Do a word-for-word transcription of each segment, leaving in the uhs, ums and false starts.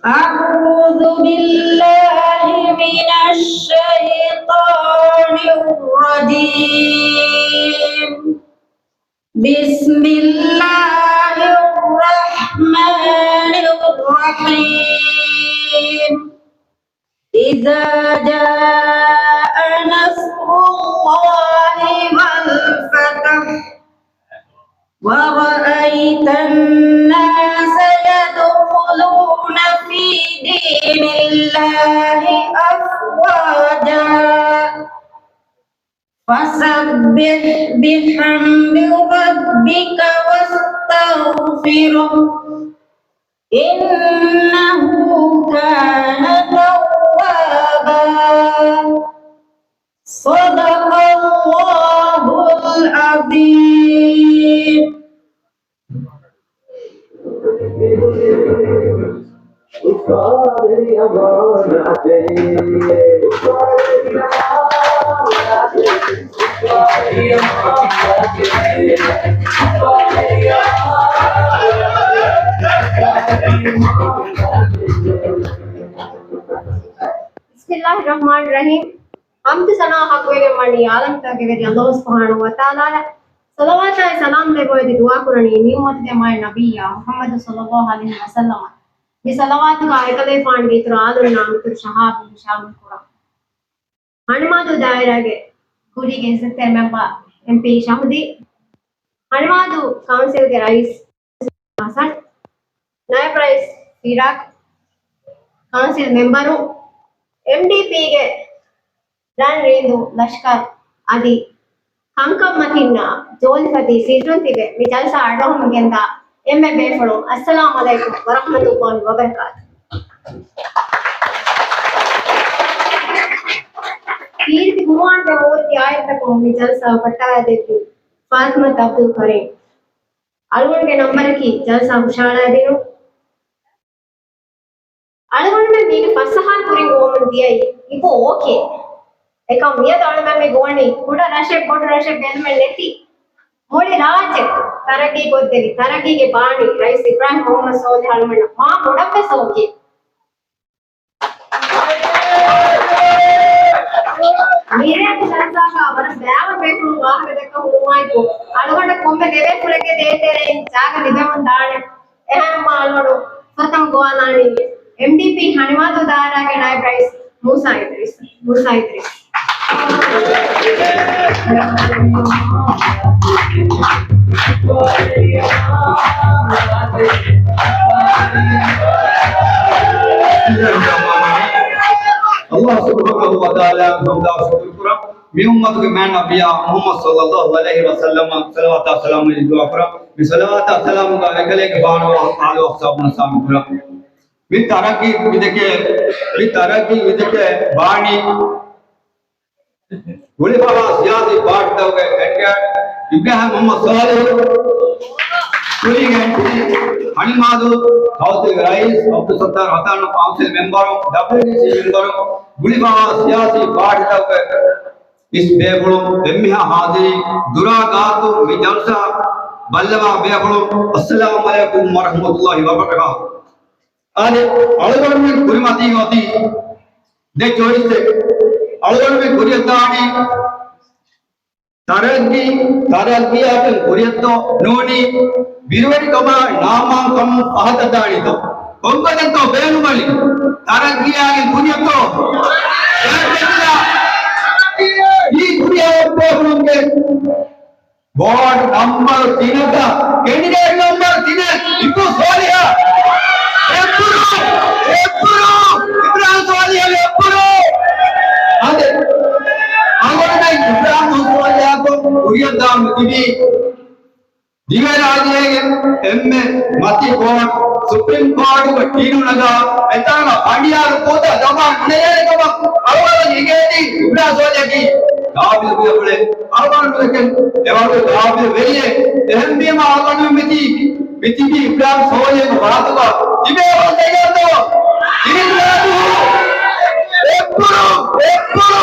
أعوذ بالله من الشيطان الرجيم. بسم الله الرحمن الرحيم. إذا جاء نصر الله والفتح ورأيت الناس يدخلون في دين الله أفواجا فسبح بحمد ربك واستغفره إنه كان توابا. صدق الله العظيم. بسم الله الرحمن الرحيم. ޙަމްދު ސަނާ ޙައްޤުވެގެން ވަނީ ޢާލަމްތަކުގެ ވެރި ﷲ ސުބްޙާނަހޫ ވަތަޢާލާއަށް. ޞަލަވާތާއި ސަލާމް ލެއްވައިދި ދުޢާ ކުރަނީ މި އުއްމަތުގެ މާތް ނަބިއްޔާ މުޙައްމަދު ޞައްލައްލާހު ޢަލައިހި ވަސައްލަމަށް. މި ޞަލަވާތުގަ އެކަލޭފާނުގެ އިތުރު އާލުންނާ އިތުރު ޝަހާބީން ޝާމިލް ކުރަން. ހަނިމާދޫ ދާއިރާގެ ކުރީގެ އިއްޒަތްތެރި މެމްބަރ އެމްޕީ ޝަމްހުދީން، ހަނިމާދޫ ކައުންސިލްގެ ރައީސް ހަސަން، ނައިބް ރައީސް ސީރާގް، ކައުންސިލް މެމްބަރު، އެމްޑީޕީގެ ރަން ރީނދޫ ލަޝްކަރު އަދި ކަންކަންމަތިންނާ ޖޯލިފަތި ސިއްރުން ތިބެ މި ޖަލްސާ އަޑުއަހަން ގެންދާ އެންމެ ބޭފުޅުން، އައްސަލާމު ޢަލައިކުމް ވަރަޙްމަތުﷲ ވަބަރަކާތު. ކީރިތި ޤުރުއާންގެ މޫރިތި އާޔަތްތަކުން މި ޖަލްސާ ހުއްޓަވައިދެއްވި ފާތިމަތު ޢަބްދުލް ކަރީމް. އަޅުގަނޑުގެ ނަންބަރަކީ ޖަލްސާ ހުށަހަޅައިދިނުން. އަޅުގަނޑުމެން މީގެ ފަސްއަހަރު ކުރިން ގޮވަމުން ދިޔައީ އިބޫ އޯކޭ. އެކަމް މިއަދު އަޅުމެން މި ގޮވަނީ ކުޑަ ރަށެއް ބޮޑު ރަށެއް ބެލުމެއް ނެތި، މުޅި ރާއްޖެ ތަރައްގީ ކޮށްދެވި، ތަރައްގީގެ ބާނީ ރައީސް އިބްރާހިމް މުޙައްމަދު ޞާލިޙު އަޅުމެންނަށް މާ ބޮޑަށްވެސް އޯކޭ. މިރޭ ޖަލްސާގަ ވަރަށް ބައިވަރު ބޭފުޅުން ވާހަކަ ދައްކަން ހުރުމާއެކު، އަޅުގަނޑަށް ކޮންމެ ދެބޭފުޅެއްގެ ދޭތެރެއިން ޖާގަ ލިބެމުން ދާނެ. އެހެންވީމަ އަޅުގަނޑު ފުރަތަމަ ގޮވާލާނީ އެމްޑީޕީ ހަނިމާދޫ ދާއިރާގެ ނައިބް ރައީސް މޫސާ އިދްރީސް. މޫސާ އިދްރީސް. ﷲ ސުބްޙާނަހޫ ވަތަޢާލާ ޙަމްދާ ޝުކުރު ކުރަން. މި އުއްމަތުގެ މާތް ނަބިއްޔާ މުޙައްމަދު ޞައްލައްލާހު ޢަލައިހި ވަސައްލަމަށް ޞަލަވާތާ ސަލާމު ދުޢާ ކުރަން. މި ޞަލަވާތާ ސަލާމުގަ އެކަލޭގެފާނުގެ އާލު އަޞްޙާބުން ސާމި ކުރަން. މި ތަރައްގީ ވިދެކޭ، މި ތަރައްގީ ވިދެކޭ ބާނީ ގުޅިފަވާ ސިޔާސީ ޕާޓީތަކުގެ ކެންޑިޑޭޓް އިބްރާހިމް މުޙައްމަދު ޞާލިޙު، ކުރީގެ އެމްޕީ ހަނިމާދޫ، ކައުންސިލްގެ ރައީސް އަބްދުއްސައްތާރު ހަސަން، ކައުންސިލް މެމްބަރު، ޑަބްލިއުޑީސީ މެމްބަރު، ގުޅިފަވާ ސިޔާސީ ޕާޓީތަކުގެ އިސް ބޭފުޅުން، އެންމެހާ ޙާޟިރީން، ދުރާ ގާތު މި ޖަލްސާ ބައްލަވާ ބޭފުޅުން، އައްސަލާމު ޢަލައިކުމް ވަރަޙްމަތުﷲ ވަބަރަކާތު. އާދެ، އަޅުގަނޑުމެން ކުރިމަތީ އޮތީ ދެ ޗޮއިސްއެއް. އަޅުގަނޑުމެން ކުރިއަށްދާނީ ތަރައްގީ، ތަރައްގީއަކަށް ކުރިއަށްތޯ ނޫނީ ބިރުވެރިކަމާ ނާމާންކަމުން ފަހަތަށް ދާނީތޯ؟ ކޮންކަމެއްތޯ ބޭނުމަނީ؟ ތަރައްގީއާގެން ކުރިއަށްތޯ؟ އެ ކުރިއަށް ބޭފުޅުންގެ ވޯޑް ނަމްބަރު ތިނަކަށް، ކެންޑިޑޭޓް ނަމްބަރު ތިނެއް، އިބްރާހިމް ޞާލިޙަށް. އެއްބުރު، އެއްބުރު، އިބްރާހިމް ޞާލިޙަށް އެއްބުރު. އާދެ، އަޅުގަނޑުމެން އިބްރާހިމް ޞާލިޙަށް ކުރިއަށްދާން ތިބީ ދިވެހިރާއްޖޭގެ އެންމެ މަތި ކޯޓް، ސުޕްރީމް ކޯޓުގެ ޓިނު ނަގާ، އެތާނގަ ފަނޑިޔާރު ކޯތާ ދަމާ ނުނެރޭނެ ކަމަށް އަޅުގަނޑަށް އިނގޭތީ އިބްރާހިމް ޞާލިޙަކީ ޤާބިލު ބޭފުޅެއް. އަޅުގަނޑުމެން އެވަރުގެ ޤާބިލު ވެރިއެއް. އެހެންވީމަ އަޅުގަނޑުމެން މިތި، މިތިބީ އިބްރާހިމް ޞާލިޙުގެ ފަރާތުގަ ތިބޭފުޅުން ތެޔާރުތޯ؟ ތިން ފަރާތު އެއްބުރު، އެއްބުރު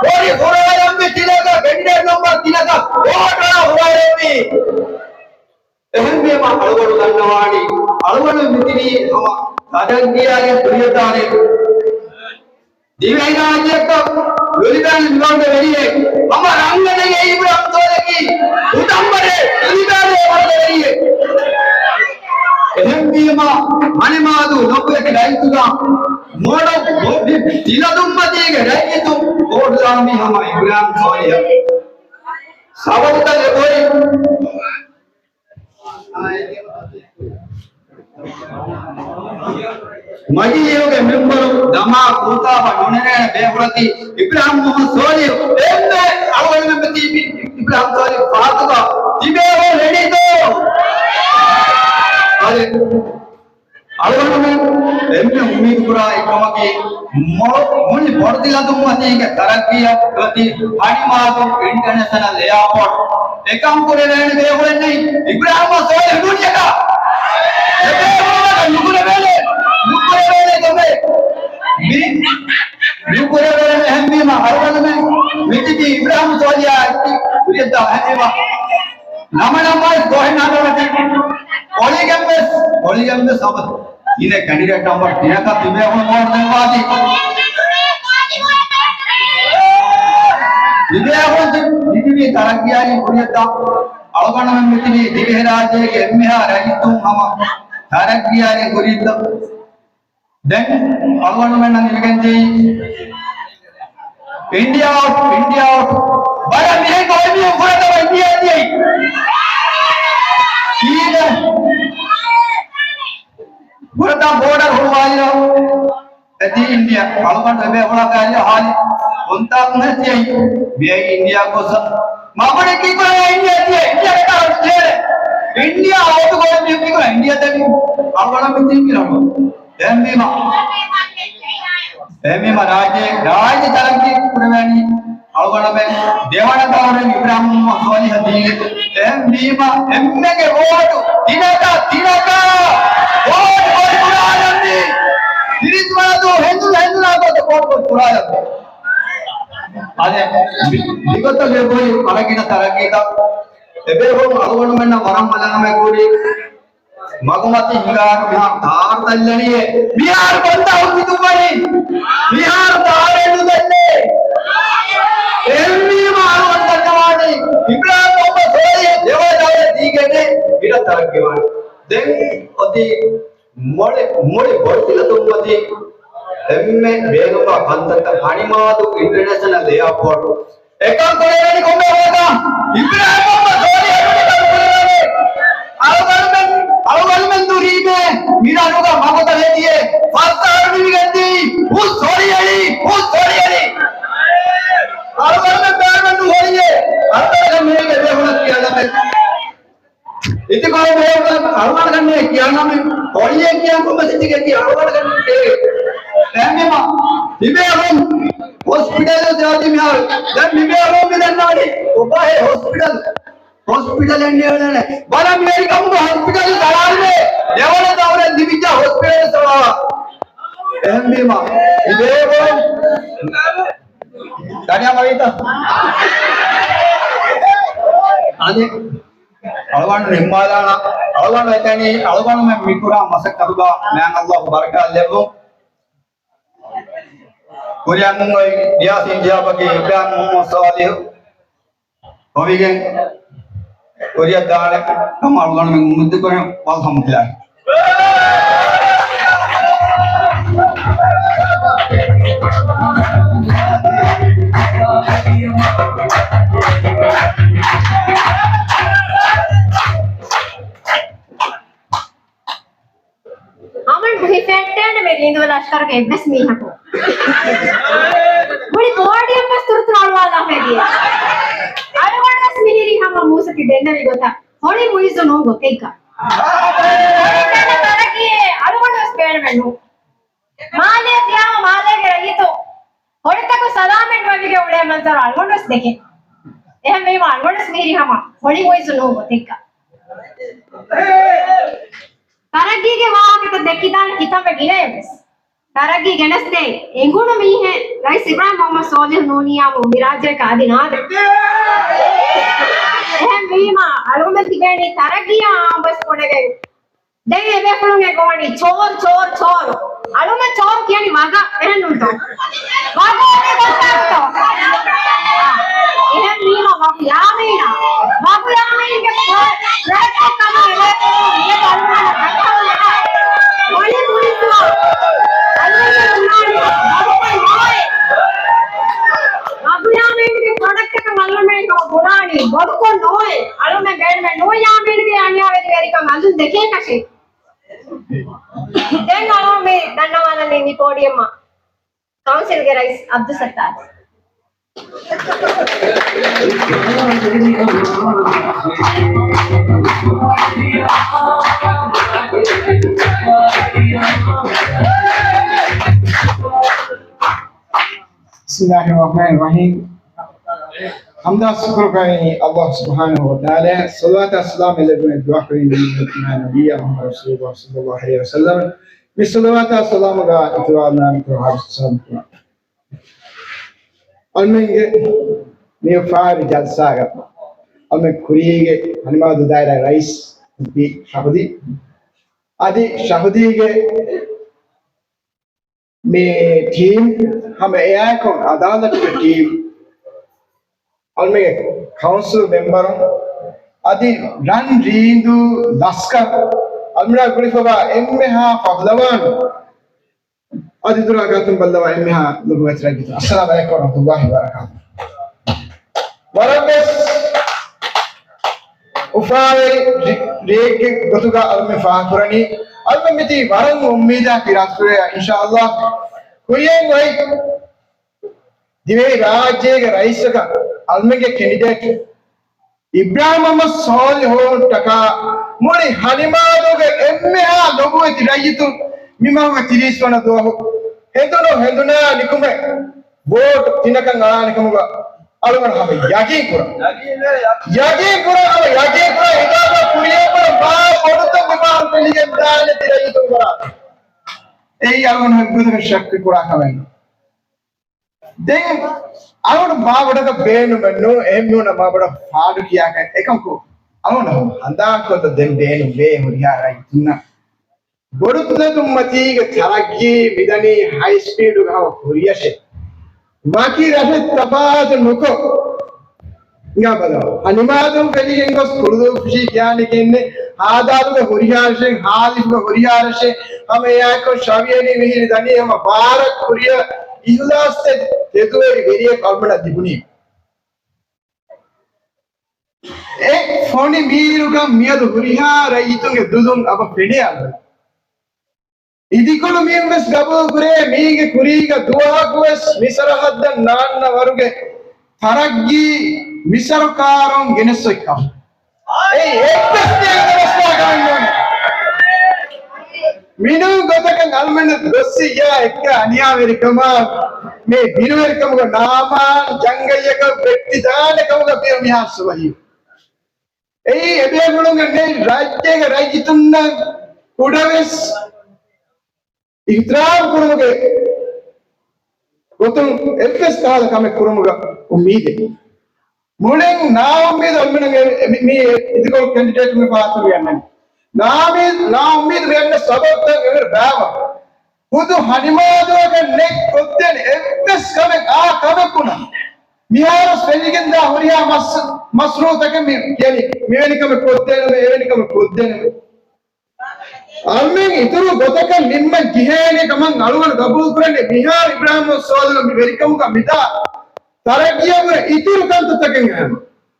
ވޮޓް ހުރާލަންވީ ތިނަކަށް، ކެންޑިޑޭޓް ނަމްބަރު ތިނަކަށް ވޯޓް ހުރާލަންވީ. އެހެންވީމަ އަޅުގަނޑު ދަންނަވާނީ، އަޅުގަނޑު މިތިބީ ހަމަ ތަރައްގީއާއި ކުރިއަށްދާނެ ދިވެހިރާއްޖެއަކަށް ނުލިބޭނެ މިވަރުގެ ވެރިއެއް. ހަމަ ރަނގަޅަށް އިބްރާހިމް ސޯލިހަކީ ކުދަނބަރެއް ނުލިބޭނެ ވަރުގެ ވެރިއެއް. އެހެންވީމަ މަނިމާދޫ ލޮބުވެތި ރައްޔިތުންނަށް މޮޅު ތިލަދުންމަތީގެ ރައްޔިތުން ވޯޓުދާނީ ހަމަ އިބްރާހިމް ސޯލިހަށް. ސަބަބުތައް އެބައޮތް. މަޖިލީހުގެ މެމްބަރު ދަމާ ކޫތާފަ ނުނެރޭނެ ބޭފުޅަކީ އިބްރާހިމް މުހައްމަދު ސޯލިހު. އެންމެ އަޅުގަނޑުމެން މިތިބީ އިބްރާހިމް ސޯލިހު ފަހަތުގަ ތިބޭފުޅުން ރެޑީތޯ؟ އަދި އަޅުގަނޑުމެން އެންމެ އުއްމީދު ކުރާ އެއްކަމަކީ، މޮ-، މުޅި ބޮޑުތިލަދުންމަތީގެ ތަރައްގީއަށް އޮތީ ހަނިމާދޫ އިންޓަރނޭޝަނަލް އެއާޕޯޓް. އެކަން ކުރެވޭނެ ބޭފުޅެއް ނެތް. އިބްރާހިމް ސޯލިހު ނޫނިއްޔަކަށް އެބޭފުޅުންނަކަށް ނުކުރެވޭނެ، ނުކުރެވޭނެ ކަމެއް. މި ނުކުރެވޭނެ. އެހެންވީމަ އަޅުގަނޑުމެން މިތިބީ އިބްރާހިމް ސޯލިހާ އެއްޗެއް ކުރިއަށްދާ. އެހެންވީމަ ނަމަ ނަމަވެސް ގޮހެއް ނާދަވަތި. އޮޅިގެންވެސް، އޮޅިގެންވެސް އަބަދު ތިނެއް ކެނޑިޑޭޓް ނަމްބަރު ތިނަކަށް ތިބޭފުޅުން ވޯޓް ދެއްވާތީ. ތިބޭފުޅުން ތި-، ތިތިބީ ތަރައްގީއާއި ކުރިއަށްދާ. އަޅުގަނޑުމެން މިތިބީ ދިވެހިރާއްޖޭގެ އެންމެހާ ރައްޔިތުން ހަމަ ތަރައްގީއާއި ކުރިއަށްދާ. ދެން އަޅުގަނޑުމެންނަށް ލިބިގެންދިޔައީ އިންޑިއާ އައުޓް، އިންޑިއާ އައުޓް. ބަލަ މިހެން އޮތް މީހުން ފުރަތަމަ އިންޑިއާ ދިޔައީ. ކީއްވެ؟ ފުރަތަމަ ބޯޑަރ ހުޅުވާލި އެދީ އިންޑިއާ. އަޅުގަނޑު އެބޭފުޅާ ކާލި ހާލި އޮންތާކުން ހެއްޔޭ ތިޔައީ؟ މިއީ އިންޑިއާ ގޮސް. މަގުނި ކިކުރެ އިންޑިއާ ދިޔައީ. އިންޑިއާ ގެ ތާރު ޖޭރެ. އިންޑިއާ އައުޓް ގޮސް މީހުން ކިކުރެ އިންޑިއާ ދެން އަޅުގަނޑު މި ތިން މި ރަނގަޅު. އެހެންވީމަ، އެހެންވީމަ ރާއްޖެ، ރާއްޖެ ތަރައްގީ ކުރެވޭނީ އަޅުގަނޑުމެން ދެވަނަ ދައުރެއް އިބްރާހިމް ސޯލިހަށް ދީގެން. އެހެންވީމަ އެންމެގެ ވޯޓު ތިނަކަށް، ތިނަކަށް ވޯޓު ބޮޑު ކުރާލަންވީ. ތިރީސް ވަނަ ދުވަހު ހެނދުނު ހެނދުނާ ގޮތަށް ވޯޓު ބޮޑު ކުރާލަންވީ. އަދި މި-، މިގޮތަށް އެބައޮތް ވަރަށް ގިނަ ތަރައްގީތައް. އެބޭފުޅުން އަޅުގަނޑުމެންނަށް ވަރަށް މަލާމަތް ކުރި. މަގުމަތި ހިނގާ މިހާރު ތާރު ދައްލަނީއޭ. މިހާރު ކޮންތާކު މި ދުއްވަނީ؟ މިހާރު ތާރެއް ނުދައްލޭ. އެހެންވީމަ އަޅުގަނޑު ދަންނަވާނީ އިބްރާހިމް މުހައްމަދު ސޯލިހަށް ދެވަނަ ދައުރެއް ދީގެން މިރަށް ތަރައްގީވާނެ. ދެން އޮތީ މުޅި، މުޅި ބޮޑުތިލަދުންމަތީ އެންމެ ބޭނުންވާ ކަންތައްތައް ހަނިމާދޫ އިންޓަރނޭޝަނަލް އެއާޕޯޓް. އެކަން ކުރެވޭނީ ކޮންމެ ވަރަކަށް؟ އިބްރާހިމް މުހައްމަދު ސޯލިހަށް ނުނިކަން ކުރެވޭ. އަޅުގަނޑުމެން، އަޅުގަނޑުމެން ދުރީމޭ މި ރަށުގަ މަގުތައް ހެދިޔޭ ފަސް އަހަރު ނިމިގެންދީ ހުސް ހޮޅިއެޅި، ހުސް ހޮޅިއެޅި. އަޅުގަނޑުމެން ބޭނުމެއް ނުހޮޅިއޭ. އަޅުގަނޑަކަށް މީގެ ބޭފުޅަކީ އަޅަމެން. އިތިކޮޅު ބޭފުޅަކީ އަޅުގަނޑަކަށް ނޭ ކިޔާނަމެ. ހޮޅިއޭ ކިޔާ ކޮންމެސް އެއްޗެކޭ އަޅުގަނޑަކަށް ނޭ. އެހެންވީމަ ތިބޭފުޅުން ހޮސްޕިޓަލް ދާދީ މިހާރު. ދެން މިބޭފުޅުން މި ދަންނަވަނީ އޮބާހޭ ހޮސްޕިޓަލް. ހޮސްޕިޓަލެއް ނޭޅޭނެ. ބަލަ މިވެރިކަމުގަ ހޮސްޕިޓަލް ސަޅާލުމޭ. ދެވަނަ ދައުރެއް ލިބިއްޖާ ހޮސްޕިޓަލް ސަޅާ. އެހެންވީމަ ތިބޭފުޅުން ދަނިޔާ މަވީތަ؟ އަދި އަޅުގަނޑު ނިންމާލާނަ، އަޅުގަނޑު އެތަނީ، އަޅުގަނޑުމެން މިކުރާ މަސައްކަތުގަ މާތް ﷲ ބަރަކާތް ލެއްވުން. ކުރިއަށް ނުންގޮތް ރިޔާސީ އިންތިހާބަކީ އިބްރާހިމް މުހައްމަދު ސޯލިހު ހޮވިގެން ކުރިއަށް ދާނެ ކަމަށް އަޅުގަނޑުމެން އުއްމީދު ކުރަން. ވަލްޙަމްދުލިއްލާހި. އަމަން ހިފެއްޓޭނެ މި ރީނދު ލަޝްކަރުގެ އެއްވެސް މީހަކު މުޅި ބޯޑިއަށް ވެސް ތުރުތުރު އަޅުވާލާފައި ދިޔަ. އަޅުގަނޑު ވެސް މިހިރީ ހަމަ މޫސަކީ ދެންނެވި ގޮތަށް ހޮޅި މުއިއްޒު ނޫން ގޮތެއްގަ. ތަރައްގީއެއް އަޅުގަނޑު ވެސް ބޭނުމެއް ނޫން. މާލޭ ތިޔާމަ މާލޭގެ ރައްޔިތު ހޮޅިތަކު ސަލާމަތް ވެވިގެން އުޅޭ މަންޒަރު އަޅުގަނޑު ވެސް ދެކެ. އެހެންވީމަ އަޅުގަނޑު ވެސް މިހިރީ ހަމަ ހޮޅި މުއިއްޒު ނޫން ގޮތެއްގަ. ތަރައްގީގެ ވާހަކަތައް ދެއްކިދާނެ ކިތަންމެ ގިނައެއް ވެސް. ތަރައްގީ ގެނެސްދޭ އެނގުނު މީހެއް ރައީސް އިބްރާހިމް މުހައްމަދު ސޯލިހު ނޫނިއްޔާމު މި ރާއްޖޭގަ އަދި ނާދެ. އެހެންވީމަ، އަޅުގަނޑު ތިބޭނީ ތަރައްގީއާ އާނބޮސް ކުޑަގެން. ދެން އެބޭފުޅުންގެ ގޮވަނީ ޗޯރު، ޗޯރު، ޗޯރު. އަޅުގަނޑު ޗޯރު ކިޔަނީ ވަގަށް، އެހެންނޫންތޯ؟ ވަގު އެބޭ ގޮއްސާރުތޯ؟ އެހެންވީމަ، ވަގު ޔާމީނާ. ވަގު ޔާމީންގެ ޕްރޮ-، ޕްރޮޑަކްޓެއް ކަމަށް އެބޭފުޅުން މިއަދު އަޅުގަނޑަށް ދައްކަވަން އެބަ. އޮޅި ބުނިފުޅާ. އަޅުގަނޑު ބުނާނީ ވަގުކޮށް ނޯވޭ. ވަގު ޔާމީންގެ ޕްރޮޑަކްޓަކަށް އަޅުގަނޑުމެން ބުނާނީ ވަގުކޮށް ނޯވޭ. އަޅުގަނޑު ބޭނުމެއް ނޫން ޔާމީންގެ އަނިޔާވެރިވެރިކަން އަލުން ދެކޭކަށެއް. ދެން އަޅުގަނޑު މި ދަންނަވާލަނީ މި ޕޯޑިއަމަށް ކައުންސިލްގެ ރައީސް އަބްދުއްސައްތާރު. بسم الله الرحمن الرحيم. ޙަމްދާ ޝުކުރު ކައި ﷲ ސުބްޙާނަހޫ ވަތަޢާލާ، ޞަލަވާތާ ސަލާމް އެލެވުން ދުޢާ ކުރިން ނަބިއްޔާ މުޙައްމަދު ރަސޫލުﷲ ޞައްލައްލާހު ޢަލައިހި ވަސައްލަމް. މި ޞަލަވާތާ ސަލާމުގަ އިތުރާލާން ކުރާ ސަލާމް ކުރާ. އަޅުމެންގެ މި ފާރި ޖަލްސާގަ އަޅުމެން ކުރީގެ ހަނިމާދޫ ދާއިރާ ރައީސް އެމްޕީ ޝަހުދީ، އަދި ޝަހުދީގެ މި ޓީމް، ހަމަ އެއާއެކު އަދާލަތުގެ ޓީމް، އަޅުމެންގެ ކައުންސިލް މެމްބަރުން، އަދި ރަން ރީނދޫ ލަސްކަރު، އަޅުމެންނާ ގުޅިފަވާ އެންމެހާ ފަހުލަވާނު، އަދި ދުރާ ގާތުން ބައްލަވާ އެންމެހާ ލޮބުވެތި ރައްޔިތުން، އައްސަލާމު ޢަލައިކުމް ވަރަޙްމަތުﷲ ވަބަރަކާތުހު. ވަރަށްވެސް އުފާވެރި ރި-، ރެއެއްގެ ގޮތުގަ އަޅުމެން ފާހަގަކުރަނީ، އަޅުމެން މިތީ ވަރަށް އުއްމީދާ ކިރާތުކުރޭ އިންޝާﷲ. ކުރިއެއް އޮތް ދިވެހި ރާއްޖޭގެ ރައީސަކަށް އަޅުމެންގެ ކެންޑިޑޭޓް އިބްރާހިމް މުޙައްމަދު ޞާލިޙު ޓަކާ މުޅި ހަނިމާދޫގެ އެންމެހާ ލޮބުވެތި ރައްޔިތުން މި މަހުގެ ތިރީސް ވަނަ ދުވަހު ހެނދުނު ހެނދުނާ ނިކުމެ ވޯޓް ތިނަކަށް އަޅާނެ ކަމުގަ އަޅުގަނޑު ހަމަ ޔަގީން ކުރަން. ޔަގީން ކުރަން، ހަމަ ޔަގީން ކުރަން. ހިސާބަށް ކުރިޔަށްވުރެ މާ ބޮޑުތައް މި މަހު ފެނިގެންދާނެ ތި ރައްޔިތުން ވަރަށް. އެއީ އަޅުގަނޑު ހަމަ ކުދިން ޝައްކު ކުރާ ކަމެއް ނޫން. ދެން އަޅުގަނޑު މާބޮޑަކަށް ބޭނުމެއް ނޫން، އެހެން ނޫނަ މާބޮޑަށް ފާޑު ކިޔާކަށް. އެކަމަކު އަޅުގަނޑު ހަނދާންކޮށްލަ ދެން ބޭނުންވޭ ހުރިހާ ރައްޔިތުންނަށް. ބޮޑުތުންތުންމަތީގެ ތަރައްގީ މިދަނީ ހައި ސްޕީޑުގަ ހަމަ ކުރިޔަށޭ. ވަކި ރަށެއް ތަފާތު ނުކޮށް، ހިނގާ ބަލަ. ހަނިމާދޫ ފެނިގެން ގޮސް ކުޅުދޫކުށީ ކިޔާނެ ކެންނެ، ހާދާދުގަ ހުރިހާ ރަށެއް، ހާލިފުގަ ހުރިހާ ރަށެއް، ހަމަ އެއާއެކު ޝަވިޔަނި މިހިރި ދަނީ ހަމަ ބާރަށް ކުރިއަށް އިހުލާސްތެ ތެދުވެރި ވެރިއެއް އަޅުގަނޑަށް ލިބުނީ. އެ ފޮނި މީރުގަ މިއަދު ހުރިހާ ރައްޔިތުންގެ ދުލުން އަބަ ފެނޭ އަޅުގަނޑު. އިދިކޮޅު މީހުން ވެސް ގަބޫލު ކުރޭ، މީގެ ކުރީގަ ދުވަހަކު ވެސް މި ސަރަހައްދަށް ނާންނަ ވަރުގެ ތަރައްގީ މި ސަރުކާރުން ގެނެސް އޮތް ކަމަށް. އެއީ އެއްވެސް ދެއަތް ދެވަސްވާ ކަމެއް ނޫން. މިނޫން ގޮތަކަށް އަޅުމެންނަށް ގޮއްސިއްޔާ އެއްކަ އަނިޔާވެރިކަމާ، މި ބިރުވެރިކަމުގެ ނާމާން ޖަނގައްޔަކަށް ވެއްޓިދާނެ ކަމުގަ ބިރު މިހާރު ސުވަހީ. އެއީ އެބޭފުޅުންގެ ނެތް ރާއްޖޭގެ ރައްޔިތުންނަށް ކުޑަވެސް އިޙްތިރާމް ކުރުމުގެ ގޮތުން އެއްވެސް ކަހަލަ ކަމެއް ކުރުމުގަ އުއްމީދެއް. މުޅިން ނާއުއްމީދު އަޅުމެން މި، މި އިދިކޮޅު ކެންޑިޑޭޓުންގެ ފަހަތުން ވެއްނަނީ. ނާއުއްމީދު، ނާއުއްމީދު ވެއްނަ ސަބަބުތައް އެވެރި ބާވަ. ހުދު ހަނިމާދޫއަކަށް ނެތް ކޮށްދޭނެ އެއްވެސް ކަމެއް އާ ކަމެއް ބުނަން. މިހާރު ފެނިގެންދާ ހުރިހާ މަސް-، މަސްރޫއުތަކެއް މި ގެނި މިވެނި ކަމެއް ކޮށްދޭނަމޭ، އެވެނި ކަމެއް ކޮށްދޭނަމޭ. އަޅުމެން އިތުރު ގޮތަކަށް ނިންމަން ޖެހޭނެ ކަމަށް އަޅުގަނޑު ގަބޫލު ކުރަން. މިހާރު އިބްރާހިމް ސޯލިހު މި ވެރިކަމުގަ މިދާ ތަރައްގީއަށްވުރެ އިތުރު ކަންތައްތަކެއް އަހަން.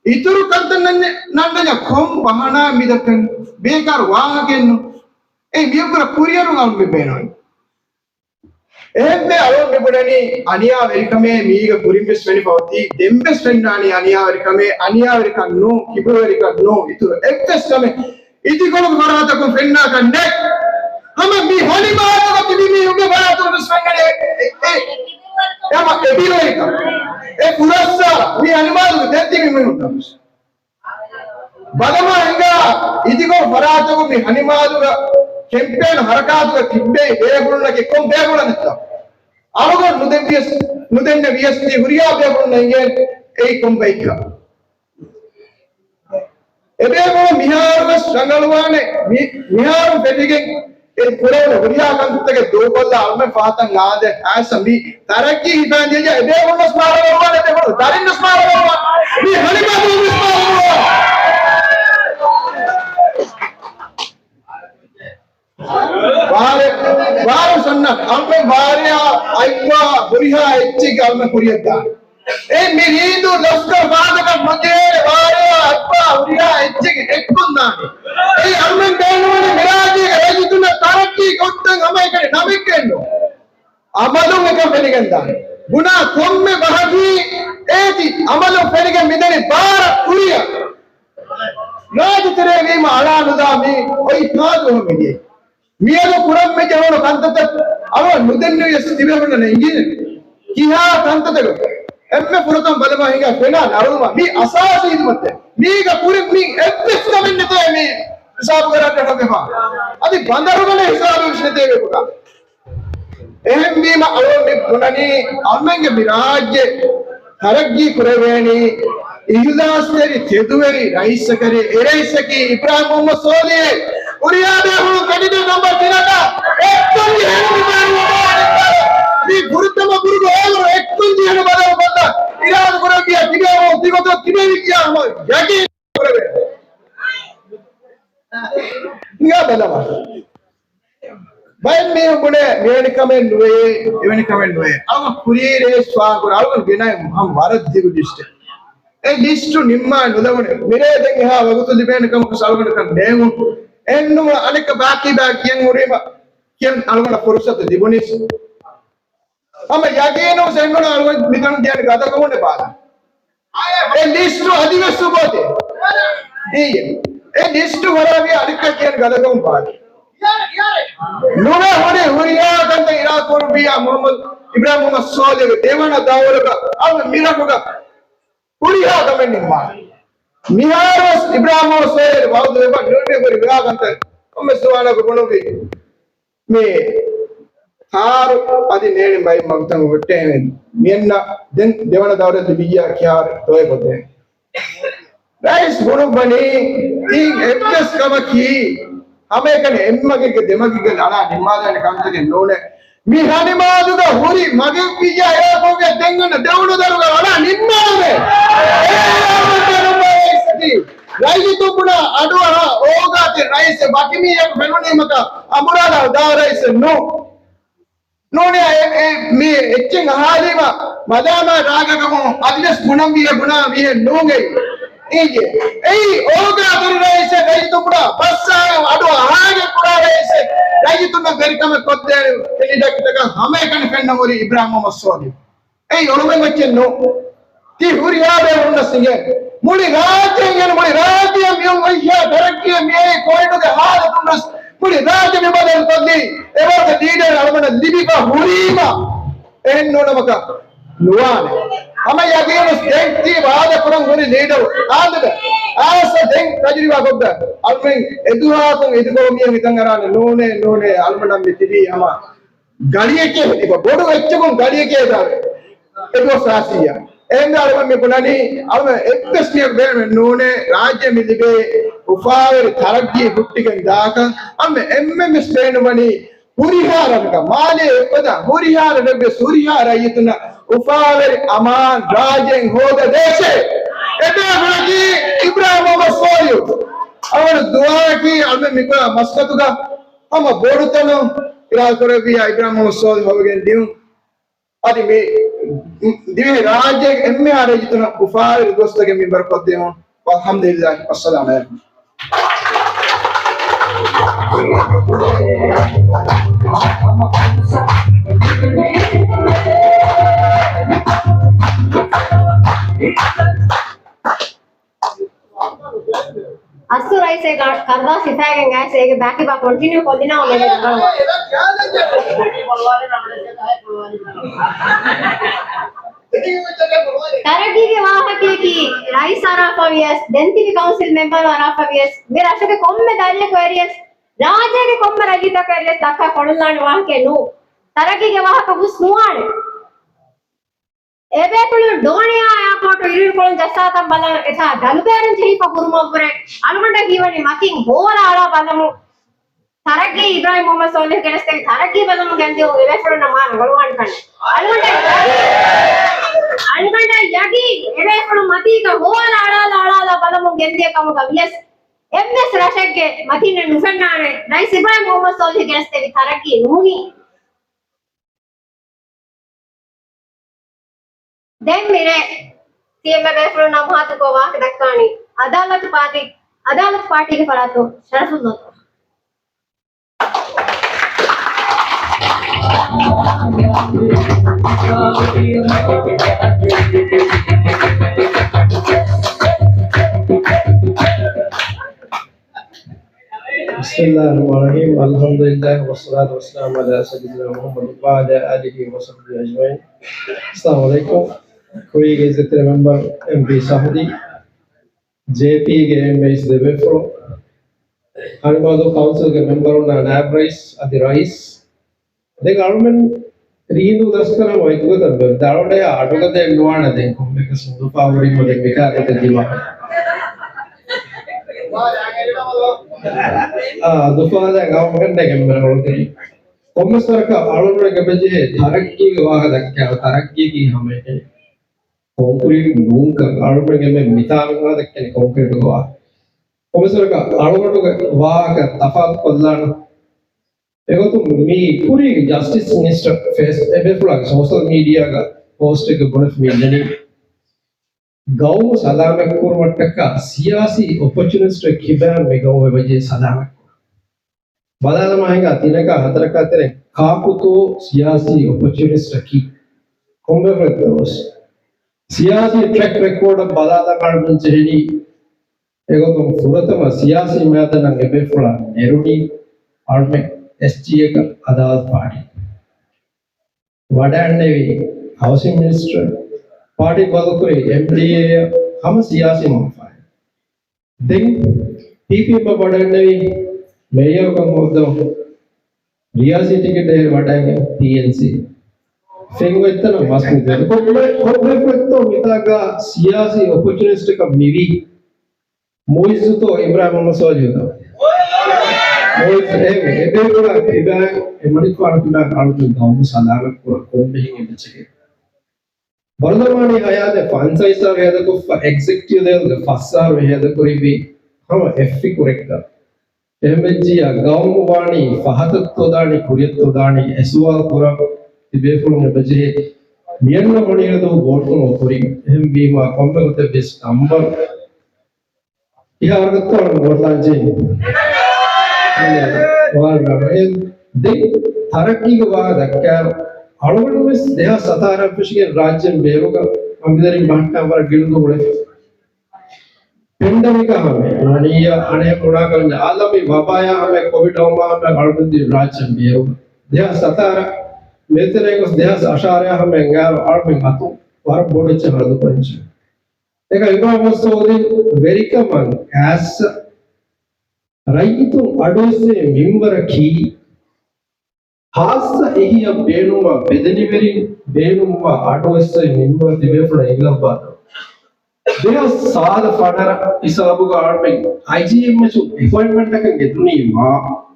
އިތުރު ކަންތައް ނަން-، ނަންނަންޏާ ކޮން ބަހަނާ މިދައްކަން ބޭކާރު ވާހަކައެއްނު. އެ މިއަށްވުރެ ކުރިއަރު އަޅު މި ބޭނުން. އެހެންވެ އަޅުން މިބުނަނީ އަނިޔާވެރިކަމޭ މީގަ ކުރިންވެސް ފެނިފަ އޮތީ، ދެންވެސް ފެންނާނީ އަނިޔާވެރިކަމޭ، އަނިޔާވެރިކަން ނޫން، ކިބުރުވެރިކަން ނޫން، އިތުރު އެއްވެސް ކަމެއް އިދިކޮޅުގެ ފަރާތަކުން ފެންނާކަށް ނެތް. ހަމަ މި ހަނިމާދޫގަ ތިބި މީހުންގެ ފަރާތުންވެސް ފެންނަނީ އެ، އެ، އެ، ހަމަ އެ ބިރުވެރިކަން، އެ ފުރައްސާރަ މި ހަނިމާދޫގަ ދެން ތިބި މީހުންނަށްވެސް. ބަލަމާ ހިނގާ އިދިކޮޅު ފަރާތަކުން މި ހަނިމާދޫގަ ކެމްޕޭން ހަރަކާތުގަ ތިއްބެވި ބޭފުޅުންނަކީ ކޮން ބޭފުޅެއްތޯ؟ އަޅުގަނޑު ނުދެއްވިޔަސް، ނުދެންނެވިޔަސް ތި ހުރިހާ ބޭފުޅުންނަށް އިނގޭނެ އެއީ ކޮން ބައެއްކަން. އެބޭފުޅުން މިހާރުވެސް ރަނގަޅުވާނެ. މި-، މިހާރު ފެށިގެން އެ ކުރެވުނު ހުރިހާ ކަންތައްތަކެއް ދޫކޮށްލާ އަޅުމެން ފަހަތަށް އާދެ، އައިސް މި ތަރައްގީ ހިފައިދިޔަ އެބޭފުޅުންވެސް މާ ރަނގަޅުވާނެ، އެބޭފުޅުން ދަރިންވެސް މާ ރަނގަޅުވާނެ. މި ހަނިފާ ދޫވެސް މާ ރަނގަޅުވާނެ. ވާރޭ، ވާރޭ ސަންނަ، އަޅުމެން ވާރޭއާ އަތްވާ ހުރިހާ އެއްޗެއްގެ އަޅުމެން ކުރިއަށް ދާނެ. އެ މި ރީނދޫ ލަސްކަރު ފާދަކަށް ނުޖެހޭނެ ވާރޭއާ އަތްވާ ހުރިހާ އެއްޗެއްގެ އެއްކޮން ދާނެ. އެއީ އަޅުމެން ބޭނުންވަނީ މިރާއްޖޭގެ ރައްޔިތުންނަށް ތަރައްގީ ކޮށްދޭން ހަމައެކަނި ނަމެއްގެއެއްނު. އަމަލުން އެކަން ފެނިގެންދާނެ. ބުނާ ކޮންމެ ބަހަކީ އޭތި އަމަލުން ފެނިގެން މިދަނީ ބާރަށް ކުރިއަށް. ރާއްޖެތެރޭ ވީމަ އަޅާ ނުލާ މީ އޮތް ހާދަ މިދިޔަ. މިއަދު ކުރަން މި ޖެހުނު ކަންތައްތައް އަޅުގަނޑު ނުދެންނެވިޔަސް ތިބޭފުޅުންނަށް އެނގޭނެ. ކިހާ ކަންތައްތަކަށް އެންމެ ފުރަތަމަ ބަލަމާ ހިނގާ ފެނާ ނަރުމަ މީ އަސާސީ ހިދުމަތެއް. މީގަ ކުރިން މީ އެއްވެސް ކަމެއް ނެތޭ މީ ހިސާބުގަ ރައްޓެއް ހަދަފާ. އަދި ބަނދަރުގަނޑެއް ހިސާބެއް ވެސް ނެތޭ ބޭފުޅާ. އެހެންވީމަ އަޅުގަނޑު މި ބުނަނީ އަޅުމެންގެ މި ރާއްޖެ ތަރައްގީ ކުރެވޭނީ އިހުލާސްތެރި ތެދުވެރި ރައީސަކަށް. އެ ރައީސަކީ އިބްރާހިމް މުހައްމަދު ސޯލިހު. ހުރިހާ ބޭފުޅުން ކެންޑިޑޭޓް ނަމްބަރު ތިނަކަށް އެއްކޮން ޖެހޭނެ މި ބާރު އޮބާ މި ފުރަތަމަ ބުރުގު އޭގަރު އެއްކޮން ޖެހޭނެ ބަދަލު ކޮށްލާ އިރާދަ ކުރެއްވިޔާ ތިބޭފުޅުން ތިގޮތަށް ތިބެވިއްޔާ ހަމަ ޔަގީން ކުރެވޭ. ހިނގާ ބަލަމާ. ބައެއް މީހުން ބުނޭ މިވެނި ކަމެއް ނުވޭ، އެވެނި ކަމެއް ނުވޭ. އަޅުގަނޑު ކުރީ ރޭސް ފާހަގަކުރާ އަޅުގަނޑު ގެނައި ހަމަ ވަރަށް ދިގު ލިސްޓެއް. އެ ލިސްޓު ނިންމާ ނުލަވަނެ. މިރޭ ދެން އެހާ ވަގުތު ލިބޭނެ ކަމަކަށް އަޅުގަނޑަކަށް ނޭނގުން. އެހެންނުމަ އަނެއްކާ ބާކީ ބާ ކިޔަން ހުރީމަ ކިޔަން އަޅުގަނޑަށް ފުރުސަތު ލިބުނީސް. ހަމަ ޔަގީނުން އެންނުން އަޅުގަނޑު މިތަނުން ދިޔަނީ ގަދަކަމުން ބާލަ. އެ ލިސްޓު އަދިވެސް ސުބޫތެއް. އިއްޔެ. އެ ލިސްޓު ވަރާބިޔާ އަނެއްކާ ކިޔަން ގަދަކަމުން ބާލަ. ނުވެ ހުރި ހުރިހާ ކަންތައް އިރާދަ ކުރުއްވިޔާ މުހައްމަދު، އިބްރާހިމް މުހައްމަދު ސޯލިހު ދެވަނަ ދައުރުގަ އަޅު މިރަށުގަ ހުރިހާ ކަމެއް ނިންމާ. މިހާރުވެސް އިބްރާހިމް މުހައްމަދު ސޯލިހު ވައުދު ވެފަ ނުވެ ހުރި ހުރިހާ ކަންތައް ކޮންމެ ޒުވާނަކު ބުނުއްވި. މި ކާރު އަދި ނޭޅި ބައި މަގުތައް ހުއްޓޭނެ. މިއަންނަ ދެން ދެވަނަ ދައުރަށް ލިބިއްޔާ ކިޔާރު ތޮއެ ކޮށްދޭނެ. ރައީސް ބުނުއްވަނީ ތިން އެއްވެސް ކަމަކީ ހަމައެކަނި އެއްމަގެއްގެ ދެމަގެއްގެ އަޅާ ނިންމާލާނެ ކަންތަކެއް ނޫނޭ. މި ހަނިމާދުގަ ހުރި މަގެއްވިއްޔާ އެއާޕޯޓްގަ ދެންގަންނަ ދެވުނު ދަރުގަ އަޅާ ނިންމާލެވޭ. އެއީ ރައްޔިތުން ބުނާ އަޑުއަހާ އޯގާތެއް ރައީސެއް ވަކި މީހަކު ފެނުނީމަކާ އަނބުރާލާ ދާ ރައީސެއް ނޫ. ނޫނޭ އެ، އެ، މި އެއްޗެއް އަހާލީމަ މަލާމާ ރާގަކަމު އަދިވެސް ބުނަންވީ ބުނާ މީހެއް ނޫން އެއީ. އިއްޔެ. އެއީ އޯގާ ދޮރު ރައީސެއް ރައްޔިތުން ބުނާ ބަސްއާ އަޑު އަހާގެން ބުނާ ރައީސެއް ރައްޔިތުންނަށް ވެރިކަމެއް ކޮށްދޭނެ ކެންޑިޑޭޓްތަކަށް ހަމައެކަނި ފެންނަ ހުރި އިބްރާހިމް މުހައްމަދު ސޯލިހު. އެއީ އޮޅުމެއް އެއްޗެއް ނޫން. ތި ހުރިހާ ބޭފުޅުންނަށް އިނގޭ. މުޅި ރާއްޖެ އިނގޭނެ މުޅި ރާއްޖެ މިއޮން އޮތްހާ ތަރައްގީ މިއައީ ކޮވިޑުގެ ހާލަތުންވެސް މުޅި ރާއްޖެ މި ބަދަލު ކޮށްލީ. އެވަރުގެ ލީޑަރު އަޅުގަނޑަށް ލިބިފަ ހުރީމަ އެހެން ނޫނަމަކަށް ނުވާނެ. ހަމަ ޔަގީނު ދެން ތީ ވާދަ ކުރަން ހުރި ލީޑަރު އާދެ. އާސަ ދެން ތަޖުރިބާ ކޮށްދާ. އަޅުމެން އެދުހާކުން އިދިކޮޅު މިއަށް ހިތަށް އަރާނެ ނޫނޭ ނޫނޭ އަޅުމެންނަށް މި ތިބީ ހަމަ ގަޅިއެކޭ ހެދިފަ ބޮޑު އެއްޗަކުން ގަޅިއެކޭ ދާ އެދުވަސް އާސިޔާ. އެހެންވެ އަޅުގަނޑު މި ބުނަނީ އަޅުގަނޑު އެއްވެސް މީހަކު ބޭނުމެއް ނޫނޭ ރާއްޖެ މި ލިބޭ އުފާވެރި ތަރައްގީ ހުއްޓިގެން ދާކަން. އަޅުގަނޑު އެންމެންވެސް ބޭނުންވަނީ ހުރިހާ ރަށަކަށް މާލޭ އެއްފަދަ ހުރިހާ ރަށެއްވެސް ހުރިހާ ރައްޔިތުންނަށް އުފާވެރި އަމާން ރާއްޖެއެއް ހޯދަ ދޭށޭ. އެބޭފުޅަކީ އިބްރާހިމް މުހައްމަދު ސޯލިހު. އަޅުގަނޑު ދުޢާއަކީ އަޅުގަނޑު މިކުރާ މަސައްކަތުގަ ހަމަ ބޮޑުތަނުން އިރާދަކުރެއްވިޔާ އިބްރާހިމް މުހައްމަދު ސޯލިހު ހޮވިގެން ދިޔުން. އަދި މި ދިވެހި ރާއްޖޭގެ އެންމެހާ ރައްޔިތުންނަށް އުފާވެރި ދުވަސްތަކެއް މިންވަރު ކޮށްދިޔުން. ވަލްޙަމްދުލިއްލާހި. އައްސަލާމް ޢަލައިކުމް. އައްސު ރައީސޭ ކަރުދާސް ހިފައިގެން އައިސް އޭގެ ބާކީ ބާ ކޮންޓިނިއު ކޮށްދިނާ މެދު. ތަރައްގީގެ ވާހަކަޔަކީ ރައީސް އަރާފަ ވިޔަސް، ދެންތިބި ކައުންސިލް މެމްބަރު އަރާފަ ވިޔަސް، މި ރަށުގެ ކޮންމެ ދަރިޔަކު އެރިޔަސް، ރާއްޖޭގެ ކޮންމެ ރައްޔިތަކު އެރިޔަސް ދައްކާ ކޮޅުންލާނެ ވާހަކައެއް ނޫން. ތަރައްގީގެ ވާހަކަ ހުސް ނުވާނެ. އެބޭފުޅުން ޑޯނިޔާ އެއާޕޯޓު އިރުއިރުކޮޅުން ޖައްސާތަން ބަލަން އެތާ ދަލުބޭރުން ޖެހިފަ ހުރުމަށްވުރެ އަޅުގަނޑަށް ހީވަނީ މަތިން ހޯލާ އަޅާ ބަލަމު. ތަރައްގީ އިބްރާހިމް މުހައްމަދު ސޯލިހު ގެނެސްދެވި ތަރައްގީ ބަލަމު ގެންދިޔުން އެބޭފުޅުންނަށް މާ ރަނގަޅުވާނެ ކަން. އަޅުގަނޑަށް ޔަގީން، އަޅުގަނޑަށް ޔަގީން އެބޭފުޅުން މަތީގަ ހޯލާ އަޅާލާ އަޅާލާ ބަލަމުން ގެންދިޔަ ކަމުގަ ވިޔަސް އެއްވެސް ރަށެއްގެ މަތިންނެއް ނުފެންނާނެ. ރައީސް އިބްރާހިމް މުހައްމަދު ސޯލިހު ގެނެސްދެވި ތަރައްގީ ނޫނީ. ދެން މިރޭ ތިޔަ ބޭފުޅުންނާ މުހާތަކު ވާހަކަ ދައްކާނީ އަދާލަތު ޕާޓީ، އަދާލަތު ޕާޓީގެ ފަރާތުން ޝަރަފު ލޮތު. بسم الله الرحمن الرحيم. الحمد لله والصلاة والسلام على سيدنا محمد وعلى آله وصحبه أجمعين. އައްސަލާމު ޢަލައިކުމް. ކުރީގެ އިއްޒަތްތެރި މެމްބަރު އެމްޕީ ސަހުދީ، ޖޭޕީގެ އެމްއެސް ދެބޭފުޅު، ހަނިމާދޫ ކައުންސިލްގެ މެމްބަރުންނާ ނާއިބް ރައީސް އަދި ރައީސް، ދެން އަޅުމެން ރީނދޫ ދަސްކަރަމު އެއްގޮތަށް ބެ-، ދަޅުނޑަޔާ އަޑުގަދައެއް ނުވާނެ ދެން ކޮންމެކަސް ހުނދުފާ ހުރީމަ ދެން މިކާގަދަ ދިމާ. އާ، ދުފާލަ ގައުމުގަންނެގެން މެރަ އޮޅުތެރި. ކޮންމެސް ވަރަކަށް އަޅުންގެ ބެޖެހޭ ތަރައްގީގެ ވާހަކަ ދައްކާ، ތަރައްގީގީ ހަމައެކަނި ކޮންކްރީޓް ނޫންކަން އަޅުންގެ މެ މިތާ މި ވާ ދައްކަނީ ކޮންކްރީޓުގެ ވާހަކަ. ކޮންމެސް ވަރަކަށް އަޅުގަނޑުގެ ވާހަކަ ތަފާތު ކޮށްލާނަ. އެގޮތުން މި ކުރީގެ ޖަސްޓިސް މިނިސްޓަރ ފޭސް އެބޭފުޅާގެ ސޯޝަލް މީޑިއާގަ ޕޯސްޓެއްގެ ބުނެފަ މި އިންނަނީ، ގައުމު ސަލާމަތްކުރުމަށްޓަކާ ސިޔާސީ އޮޕޮޗުނިސްޓެއް ކިބައިން މި ގައުމެއް ވެއްޖެ ސަލާމަތްކުރުން. ބަލާލަމާ ހިނގާ ތިނަކާ ހަތަރަކާ ތެރެ ކާކުތޯ ސިޔާސީ އޮޕޮޗުނިސްޓަކީ؟ ކޮންމެފަދަ ސިޔާސީ ޓްރެކް ރެކޯޑަށް ބަލާލަމާ ޖެހެނީ. އެގޮތުން ފުރަތަމަ ސިޔާސީ މައިދާނަށް އެބޭފުޅާ ނެރުނީ އަޅުމެން އެސްޖީއޭގަ އަދާލަތު ޕާޓީ. ވަޑައިންނެވި ހައުސިން މިނިސްޓަރ، ޕާޓީ ބަދަލުކުރި އެމްޑީއޭ ހަމަ ސިޔާސީ މަންފާއެއް. ދެން ޕީޕީއެމް ވަޑައިންނެވި މޭޔަރުކަން ހޯއްދަވަން ރިޔާސީ ޓިކެޓެއް ވަޑައިގެން ޕީއެންސީ. ފެން އޮތްތަނަށް މަސް މިދެން. ކޮންމެ، ކޮންމެ ފޮތްތޯ މިތާގަ ސިޔާސީ އޮޕޮޗުނިސްޓަކަށް މިވީ؟ މުއިއްޒުތޯ އިބްރާހިމް މުހައްމަދު ސޯލިހުތޯ؟ މުއިއްޒު އެ، އެބޭފުޅާ ކިބައިން، އެމަނިކުފާނު ކިބައިން އަޅުގަނޑު ގައުމު ސަލާމަތްކުރަން ކޮންމެހެން އެބަޖެހޭ. ބަރުލަމާނީ ހަޔާތެއް ފަންސަވީސް ސާޅު ހޭދަކޮށްފަ، އެގްޒެކްޓިވް ލެވެލްގެ ފަސް ސާޅު ހޭދަކުރީ ހަމަ އެއް ފިކުރެއްގަ. އެހެންވެއްޖިއްޔާ ގައުމު ވާނީ ފަހަތަށްތޯ ދާނީ، ކުރިއަށްތޯ ދާނީ، އެ ސުވާލު ކުރަން ތިބޭފުޅުން އެބަޖެހޭ. މިއަންނަ މޮނިއެރު ދުވަހު ވޯޓް ކުރުން އޮތް ކުރިން. އެހެންވީމާ ކޮންމެ ގޮތެއް ވެސް ނަމްބަރު އިހާރަ ގޮތަށް ވޯޓް ލާންޗެއް ވާން ރަނގަޅޭ. ދެން ތަރައްގީގެ ވާހަކަ ދައްކާ އަޅުގަނޑު ވެސް ދެހާސް ހަތާރަ ފެށިގެން ރާއްޖޭން ބޭރުގަ އަނބިދަރިން ބަހައްޓާ ވަރަށް ގިނަ ދުވަހު އުޅެފަ. ޕެންޑެމިކާ ހަމަ ވަނިއްޔާ އަނެއް ބުނާކަން އާލަމީ ވަބާޔާ ހަމަ ކޮވިޑް އައުމާ ހަމަ އަޅުގަނޑު ރާއްޖޭން ބޭރުގަ. ދެހާސް ހަތާރަ މެދުތެރޭގަ ގޮސް ދެހާސް އަށާރަޔާ ހަމަ އެނގާރު އަޅުގަނޑު އަތު ވަރަށް ބޮޑު އެއްޗެއް ހަރަދު ކުރަންޖެހޭ. އެކަ އިބްރާހިމް ސޯލިހު ވެރިކަމަށް އައިސް ރައްޔިތުން އަޑުއެއްސެވި މިންވަރަކީ، ހާއްސަ އެހީއަށް ބޭނުންވާ ބެލެނިވެރިން ބޭނުންވާ އަޑުއެއްސެވި މިންވަރު ތިބޭފުޅަށް އިނގިލައްވާތޯ؟ ދެހާސް ސާދަ ފަނަރަ ހިސާބުގަ އަޅުމެން އައިޖީއެމްއެޗު އެޕޮއިންޓްމަންޓަކަށް ގެންދުނީމާ،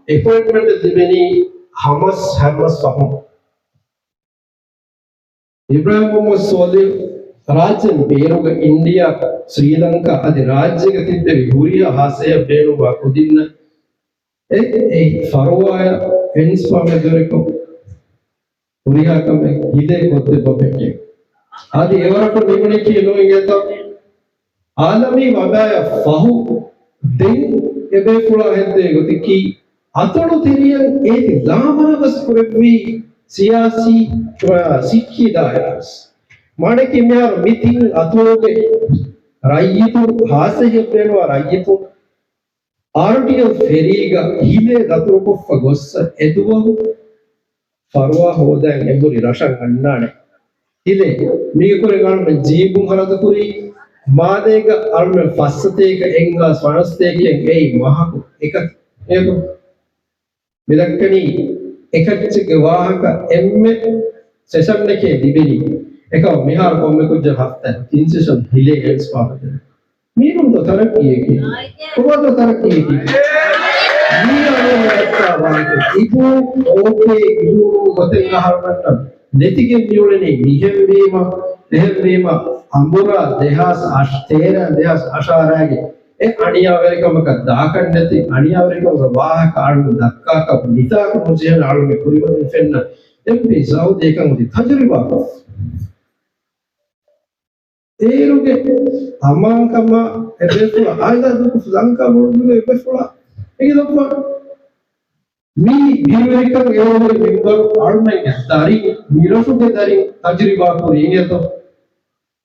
އެޕޮއިންޓްމަންޓެއް ލިބެނީ ހަމަސް ހަމަސް ފަހުން. އިބްރާހިމް މުހައްމަދު ސޯލިހު ރާއްޖޭން ބޭރުގަ އިންޑިއާ، ސްރީލަންކާ އަދި ރާއްޖޭގަ ތިއްބެވި ހުރިހާ ހާއްސައެއް ބޭނުންވާ ކުދިންނަށް އެ، އެ ފަރުވާޔަށް އެންސްޕާ މެދުވެރިކޮށް ހުރިހާ ކަމެއް ހިލޭ ކޮށްދެއްވަ ފެއްޓެވި. އަދި އެވަރަކު ނިމުނީކީ ނޫން އިނގޭތޯ؟ އާލަމީ ވަބާޔަށް ފަހު ދެން އެބޭފުޅާ ހެއްދޭ ގޮތަކީ، އަތޮޅު ތެރެއަށް އޭތި ލާމަރާވެސް ކުރެއްވީ ސިޔާސީ، ސިއްހީ ދާއިރާވެސް. މާނައަކީ މިހާރު މި ތިން އަތޮޅުގެ ރައްޔިތުން، ހާއްސަ ހިޔަ ބޭނުންވާ ރައްޔިތުން އާރްޑީއެލް ފެރީގަ ހިލޭ ދަތުރުކޮށްފަ ގޮއްސަ އެދުވަހު ފަރުވާ ހޯދަން އެނބުރި ރަށަށް އަންނާނެ. ހިލޭ މީގެ ކުރިން އަޅުމެން ޖީބުން ހަރަދުކުރީ، މާލޭގަ އަޅުމެން ފައްސަތޭކަ އެއްހާސް ފަނަސްތޭކައިން އެއީ މަހަކު އެކަ އެކު. މިދައްކަނީ އެކައްޗެއްގެ ވާހަކަ އެންމެ ސެޝަންއެކޭ ލިބެނީ. އެކަމަ މިހާރު ކޮންމެ ކުއްޖަކު ހަފްތަ ތިން ސެޝަން ހިލޭ އެވެސް ފާފަ ކުރޭ. މީނުން ތަރައްޤީއެކޭ. ކޮބާތޯ ތަރައްޤީއެކޭ؟ މީ އަޅުގަނޑު ދައްކާ ވާހަކަ އިބޫ އޯކޭ އިބޫ ގޮތެއް އަހަރުމެންނަށް ނެތިގެން މިއުޅެނީ މިހެންވީމަ، އެހެންވީމަ އަނބުރާ ދެހާސް އަށް، ތޭރަ ދެހާސް އަށާރައިގެ އެ އަނިޔާވެރިކަމަކަށް ދާކަށް ނެތި، އަނިޔާވެރިކަމުގެ ވާހަކަ އަޅުގަނޑު ދައްކާކަށް މިތާކު ނުޖެހޭނެ އަޅުގަނޑު ކުރިމަތިން ފެންނަ އެމްޕީ ސައޫދީ އެކަން އޮތީ ތަޖުރިބާކޮށް. އޭރުގެ އަމާންކަމާ އެބޭފުޅާ އާއިލާ ދޫކޮށް ލަންކާ ބޮޑުބިލު އެބޭފުޅާ އެގެ ދައްވާ މި ބިރުވެރިކަން އެޅުނު މިންވަރު އަޅުމެންގެ ދަރިން، މިރަށުގެ ދަރިން ތަޖުރިބާ ކުރީ އިނގޭތޯ؟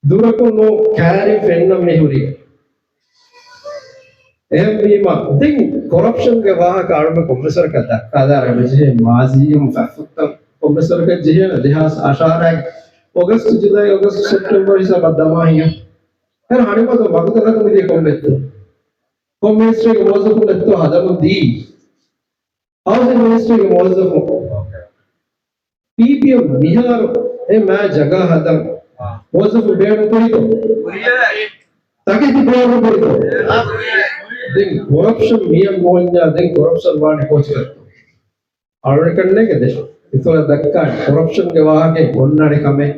ދުރަކުން ނޫން ކައިރިން ފެންނަން މިހުރީ. އެހެންވީމަ، ދެން ކޮރަޕްޝަންގެ ވާހަކަ އަޅުމެން ކޮންމެސްވަރަކަށް ދައްކާލާ ރަމެޖެހޭ މާޒީގެ ފަތްފުށްތައް ކޮންމެސްވަރަކަށް ޖެހޭނެ ދެހާސް އަށާރައިގެ އޮގަސްޓް، ޖުލައި، އޮގަސްޓް، ސެޕްޓެމްބަރ ހިސާބަށް ދަމާ ހިނގާ. އެހެން ހަނިމަދު މަގުތަކަކު މިދިޔަ ކޮންމެއްތޯ؟ ކޮން މިނިސްޓްރީގެ މުވައްޒަފުން އެއްތޯ ހަދަމުން ދީ؟ ހައުސިން މިނިސްޓްރީގެ މުވައްޒަފުން. ޕީޕީއެމް މިހާރު އެ މާ ޖަގާ ހަދަން މުވައްޒަފުން ބޭނުން ކުރިތޯ؟ ތަކެތި ބޭނުން ކުރިތޯ؟ ދެން ކޮރަޕްޝަން މިޔަން ނުވަންޏާ ދެން ކޮރަޕްޝަން ވާނެ ކޯޗަކަށްތޯ؟ އަޅުގަނޑަކަށް ނޭނގެ ދެ އިތުރަށް ދައްކާ ކޮރަޕްޝަންގެ ވާހަކައެއް އޮންނާނެ ކަމެއް.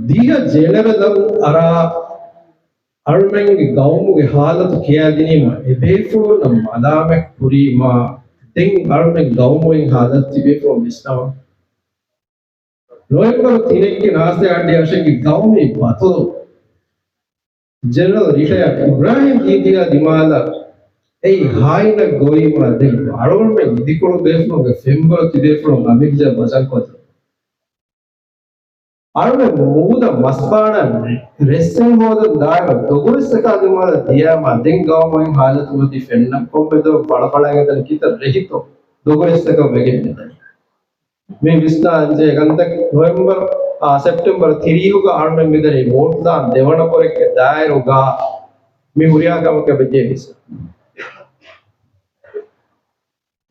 ދިހަ ޖެނެރަލަށް އަރާ އަޅުމެންގެ ގައުމުގެ ހާލަތު ކިޔާދިނީމަ، އެބޭފުޅުންނަށް މަލާމަތް ކުރީމާ، ދެން އަޅުމެން ގައުމުއިން ހާލަތު ތިބޭފުޅުން ވިސްނަވާ. ނޮވެމްބަރު ތިނެއްގެ ނާސިރު އައްޑި އަށެއްގެ ގައުމީ ބަތޮލު ޖެނެރަލް ރިޓަޔާޑް އިބްރާހިމް ދީދީއާ ދިމާލަށް އެއީ ހާއިނަށް ގޮވީމާ، ދެން އަޅުގަނޑުމެން އިދިކޮޅު ބޭފުޅުންގެ ފެންބަރު ތިބޭފުޅުން އަމިއްލަ ވަޒަންކޮށް އަޅުގަނޑު މޫދަށް މަސްބާނަން ރެއްސެއް ހޯދަން ދާއިރު ދޮގުރެއްސަކާ ދިމާލަށް ދިޔައިމާ، ދެން ގައުމުއިން ހާލަތު މަތީ ފެންނަ ކޮންމެ ދޮގެއް ފަޅަފަޅައިގަތަން ކިތައް ރެހިތޯ ދޮގުރެއްސަކަށް ވެގެން މިދަނީ. މި ވިސްނާންޖެހޭ ކަންތައް ނޮވެމްބަރު، އާ، ސެޕްޓެމްބަރު ތިރީހުގަ އަޅުމެން މިދަނީ ވޯޓްލާން ދެވަނަ ބޮރެއްގެ ދާއިރުގަ މި ހުރިހާ ކަމަކަށް ވެއްޖެ ވިސްނާ.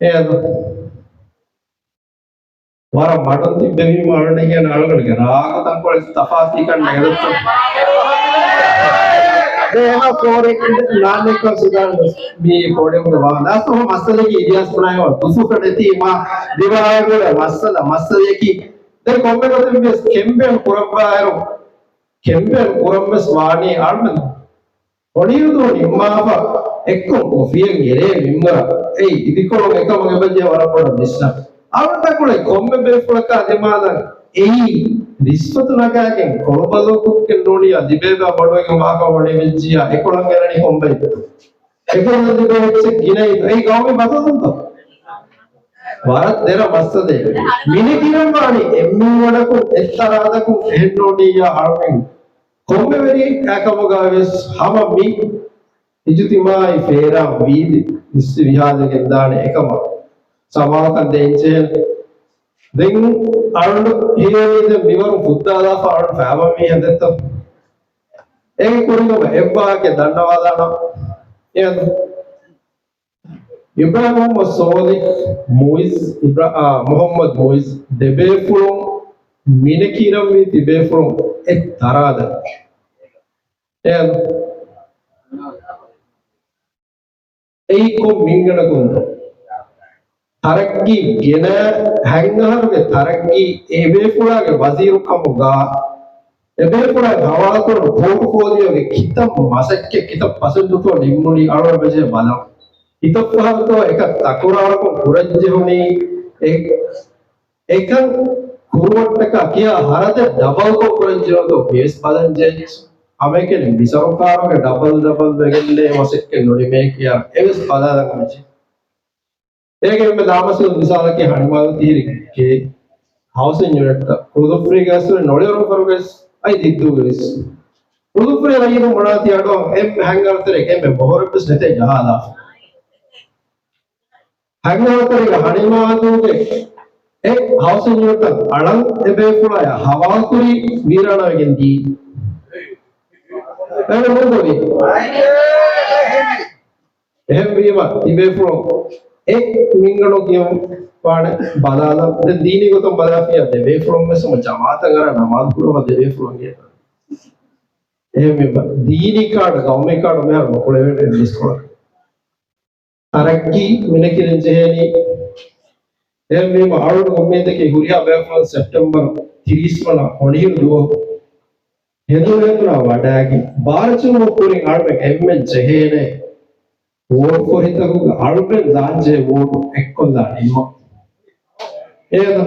އެއަދު ވަރަށް މަޑުން ތިއްބެވީމަ އަޅުގަނޑު ކިޔަން އަޅުގަނޑުގެ ރާގު ތަންކޮޅެއް ތަފާތު ކަން ނެގެދޮއްތަ. ދޭހަ ފޯރެއް ނާނެކޮ ސުދާން މި ޕޯޑިއަމްގެ ވާ ލާސް މައްސަލައަކީ އިލްޔާސް ބުނާއި ދުފުކަ ނެތީ މާ ދިވާގުޅަ މައްސަލަ މައްސަލައަކީ. ދެން ކޮންމެ ގޮތެއް ވިޔަސް ކެމްޕޭން ކުރައްވާއިރު، ކެމްޕޭން ކުރަން ވެސް ވާނީ އަޅުމެން އޮނިއުދޫ ނިންމާފަ އެއްކޮށް ކޮފީއެއް އެރޭ މިންވަރަށް. އެއީ އިދިކޮޅު އެކަމަށް އެބަޖެހޭ ވަރަށް ބޮޑަށް ވިސްނާ. އަޅުގަނޑަކުޅެ ކޮންމެ ބޭފުޅަކާ ދިމާލަށް އެއީ ރިޝްވަތު ނަގާގެން ކޮޅުބަލޫކުކެއް ނޫނިޔާ ލިބޭބާ ބޮޑުވެގެން ވާކަށް ވަނީ ވެއްޖިޔާ އެކޮޅަށް އެރަނީ ކޮންބައިތޯ؟ އެކޮޅަށް ލިބޭ އެއްޗެއް ގިނައީ އެއީ ގައުމީ ބަތަލުންތޯ؟ ވަރަށް ދެރަ މައްސަލައެއް. މިނެކިރަން ވާނީ އެއްމިންވަނަކުން އެއްތަރާދަކުން އެހެން ނޫނިއްޔާ އަޅުމެން ކޮންމެ ވެރިއެއް އާކަމުގަ ވެސް ހަމަ މި އިޖުތިމާއީ ފޭރާ ވީދި ވިސް ވިހާލެގެން ދާނެ އެކަމަށް ސަމާލުކަން ދޭންޖެހޭނެ. ދެން އަޅުގަނޑު ހީވަނީ ދެން މިވަރު ފުއްދާލާފަ އަޅުގަނޑު ފައިބަންވީ ހެނދެއްތަ؟ އޭގެ ކުރިން އެއްވާހަކަ ދަންނަވާލާނަ. އެއަން އިބްރާހިމް މުހައްމަދު ސޯލިހް މުއިޒް، އިބްރާ-، އާ، މުހައްމަދު މުއިޒް ދެބޭފުޅުން މިނެކިރަންވީ ތިބޭފުޅުން އެއް ތަރާދަ. އެ އެއީ ކޮން މިންގަނޑަކުން ތަރައްގީ ގެނަ ހަތް އަހަރުގެ ތަރައްގީ އެބޭފުޅާގެ ވަޒީރު ކަމުގަ އެބޭފުޅާ ހަވާލުކުރުނު ޕޯޓުފޯލިއޯގެ ކިތައް މަސައްކަތް ކިތައް ޕަސެންޓުތޯ ނިންމުނީ އަޅުގަނޑު ބެޖޭ ބަލަން. ކިތައް ފަހަރުތޯ އެކަ ތަކުރާރުކޮށް ކުރަންޖެހުނީ އެ-، އެކަން ކުރުމަށްޓަކާ ކިޔާ ހަރަދެއް ޑަބަލްކޮށް ކުރަންޖެހުނުތޯ ވިޔަސް ބަލަންޖެހޭ. ހަމައެކަނި މި ސަރުކާރުގެ ޑަބަލް ޑަބަލް ވެގެންނޭ މަސައްކަތް ނުނިމޭ ކިޔާ އެވެސް ބަލާލަން ވެއްޖެ. އޭގެ އެންމެ ލާމަސަލު މިސާލަކީ ހަނިމާލު ތިހިރި ގޭ ހައުސިން ޔުނިޓްތައް ކުޅުދުއްފުރީގެ އަސްވެ ނޮޅިވަރު ފަރުގެސް އައި ދިއްދޫގެވެސް. ކުޅުދުއްފުރީ ރައްޔިތުން ބުނާތީ އަޑުއަށް އެންމެ ހަތް އަހަރުތެރޭ އެންމެ ބޮހޮރެއްވެސް ނެތޭ ޖަހާލާފަ. ހަތް އަހަރުތެރޭގަ ހަނިމާލުގެ އެ ހައުސިން ޔުނިޓްތައް އަޅަން އެބޭފުޅާޔާ ހަވާލުކުރީ ވީރާނާވެގެން ދީ. އެންމެ މޫދުވީ. އެހެންވީމަ ތިބޭފުޅުން އެ މިންގަނޑު ކިޔަން ވާނެ ބަލާލަން. ދެން ދީނީ ގޮތުން ބަލާފިއްޔާ ދެބޭފުޅުން ވެސް ހަމަ ޖަމާޢަތަށް އަރާ ނަމާދު ކުރައްވާ ދެބޭފުޅުން ގެންނާނެ. އެހެންވީމަ ދީނީ ކާޑު، ގައުމީ ކާޑު މިހާރު ނުކުޅެވޭނެ އިސްކޮޅަށް. ތަރައްގީ މިނެކިރިން ޖެހޭނީ. އެހެންވީމަ އަޅުގަނޑު އުއްމީދަކީ ހުރިހާ ބޭފުޅުން ސެޕްޓެމްބަރު ތިރީސް ވަނަ ހޮނިހިރު ދުވަހު ހެދުނުހެދުނާ ވަޑައިގެން ބާރަ ޗުރުމަށް ކުރިން އަޅުގަނޑު އެންމެން ޖެހޭނެ ވޯޓް ފޮށިތަކުގަ އަޅުގަނޑު ލާންޖެހޭ ވޯޓު އެއްކޮށްލާ ނިންމަން. އޭދަ؟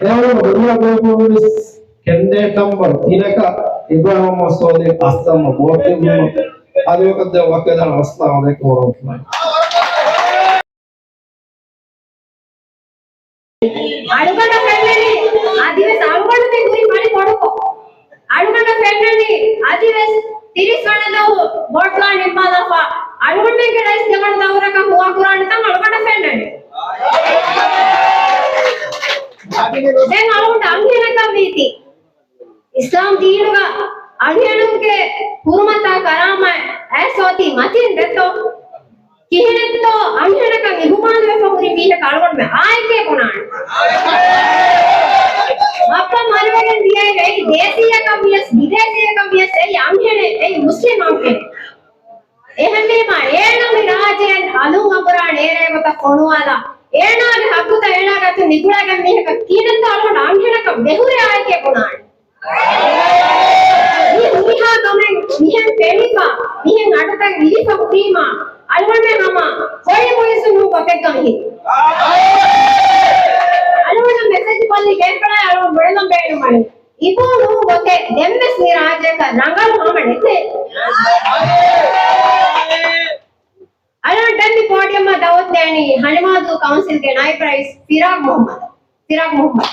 އެހެންވީމަ ހުރިހާ ބޭފުޅުން ވެސް ކެންޑިޑޭޓް ނަމްބަރު ތިނަކަށް އިބްރާހިމް މަސްޢޫދީ އަސްލަމަށް ވޯޓް ދެއްވުމަށް އަދިވަކަށް ދެން ވަކިވެލާނަން. އައްސަލާމު ޢަލައިކުމް ވަރަޙްމަތުﷲ. އަޅުގަނޑަށް ފެންނަނީ އަދިވެސް އަޅުގަނޑު މި ހުރި ފަނި ބޮޑުކޮށް. އަޅުގަނޑަށް ފެންނަނީ އަދިވެސް ތިރީސް ވަނަ ދުވަހު ވޯޓްލާ ނިންމާލާފަ އަޅުގަނޑުމެންގެ ރައީސް ދެވަނަ ދައުރަކަށް ހުވާކުރާނެ ތަން އަޅުގަނޑަށް ފެންނަނީ. ދެން އަޅުގަނޑު އަންހެނަކަށް ވީތީ. އިސްލާމް ދީނުގަ އަންހެނުންގެ ހުރުމަތާ ކަރާމަތް އައިސް އޮތީ މަތީން ދެއްތޯ؟ ކިހިނެއްތޯ އަންހެނަކަށް އިހުމާލުވެފަ ހުރި މީހަކަށް އަޅުގަނޑުމެން އާއެކޭ ބުނާނެ؟ ބައްޕަ މަރުވެގެން ދިޔައިރު އެއީ ދޭސީއަކަށް ވިޔަސް ބިދޭސީއަކަށް ވިޔަސް އެއީ އަންހެނެއް، އެއީ މުސްލިމް އަންހެނެއް. އެހެންވީމަ އޭނަ މި ރާއްޖެއަށް އަލުން އަނބުރާނެ އޭރޭ ގޮތަށް ފޮނުވާލާ، އޭނާގެ ހައްގުތައް އޭނާގެ އަތުން ނިކުޅައިގެން މީހަކަށް ކިހިނެއްތޯ އަޅުގަނޑު އަންހެނަކަށް ވެހުރޭ އާއެކޭ ބުނާނެ. މި ހުރިހާ ކަމެއް މިހެން ފެނިފަ، މިހެން އަޑުތައް އިވިފަ ހުރީމާ، އަޅުގަނޑުމެން ހަމަ ހޮއި ބޮއިސް ނޫން ގޮތެއްގަ މިހިރީ. އަޅުގަނޑަށް މެސެޖް ކޮށްލި ގޭފަޅާއި އަޅުގަނޑު ބުނެލަން ބޭނުންވަނީ. އިބޫ ނޫން ގޮތެއް ދެންވެސް މި ރާއްޖޭގަ ރަނގަޅު ހަމަ ނެތޭ. އަޅުގަނޑު ދެން މި ޕޯޑިއަމަށް ދައުވަތު ދޭނީ ހަނިމާދޫ ކައުންސިލްގެ ނައިބް ރައީސް ފިރާގް މުޙައްމަދު. ފިރާގް މުޙައްމަދު.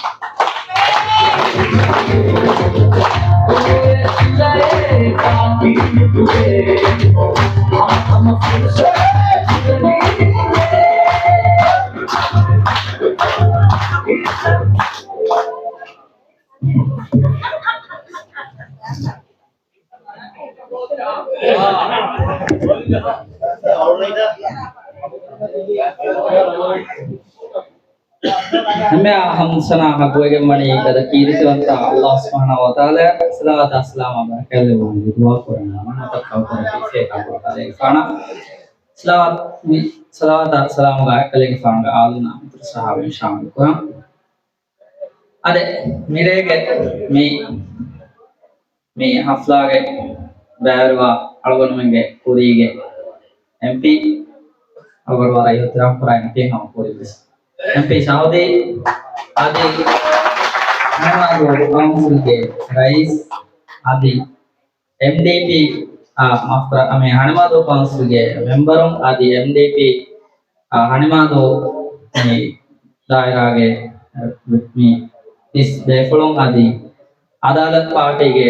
އެންމެ އަހަރު ސަނާ ހައްގުވެގެން ވަނީ ގަދަ ކީރިތިވަންތަ ﷲ ސުބްޙާނަހޫ ވަތަޢާލާ. ޞަލަވާތާ ސަލާމާ ބަރަކާތް ލެއްވުމަށް ދުޢާ ކުރަން ނަމަ ތައް ކައުކުރަ ކިފޭ ކައުކުރަ ކަލޭގެފާނަށް. ޞަލަވާތް، މި ޞަލަވާތާ ސަލާމުގަ ކަލޭގެފާނުގެ އާލުންނާ މިތުރު ޞަޙާބީން ޝާމިލު ކުރަން. އާދެ، މިރޭގެ މި، މި ހަފްލާގެ ބައިވެރިވާ އަޅުގަނޑުމެންގެ ކުރީގެ އެމްޕީ، އަޅުގަނޑު ވަރަށް އިޙްތިރާމް ކުރާ އެމްޕީ ހަމަ ކުރި ވެސް އެމްޕީ ޝަހުދީ އަދި ހަނިމާދޫ ކައުންސިލްގެ ރައީސް އަދި އެމްޑީޕީ، އާ، މާފުކުރާ، މި ހަނިމާދޫ ކައުންސިލްގެ މެމްބަރުން އަދި އެމްޑީޕީ، އާ، ހަނިމާދޫ މި ދާއިރާގެ މި އިސް ބޭފުޅުން އަދި އަދާލަތް ޕާޓީގެ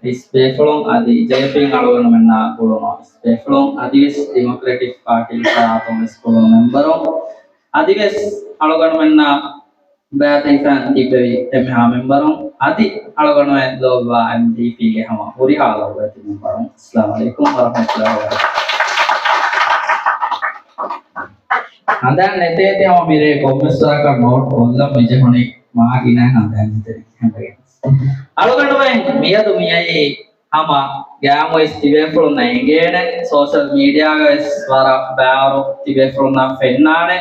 އިސް ބޭފުޅުން އަދި ޖޭޕީން އަޅުގަނޑުމެންނާ ގުޅުނު އިސް ބޭފުޅުން އަދިވެސް ޑިމޮކްރެޓިކް ޕާޓީގެ ފަރާތުން ވެސް ގުޅުނު މެމްބަރުން އަދިވެސް އަޅުގަނޑުމެންނާ ބައިތިއްބަވި އެންމެހާ މެމްބަރުން އަދި އަޅުގަނޑުމެން ލޯބިވާ އެމްޑީޕީގެ ހަމަ ހުރިހާ ލޮބުވެތި މެމްބަރުން، އައްސަލާމު ޢަލައިކުމް ވަރަޙްމަތުﷲ ވަބަރަކާތުހު. ހަނދާން ނެތޭތި ހަމަ މިރޭ ކޮންމެސް ވަރަކަށް ނޯޓް ކޮށްލަން މިޖެހުނީ މާ ގިނަ ހަނދާން ނެތެރި ހަނދަގެން. އަޅުގަނޑުމެން މިއަދު މިއައީ ހަމަ ގައިމުވެސް ތިބޭފުޅުންނަށް އެނގޭނެ، ސޯޝަލް މީޑިއާގަ ވެސް ވަރަށް ބައިވަރު ތިބޭފުޅުންނަށް ފެންނާނެ.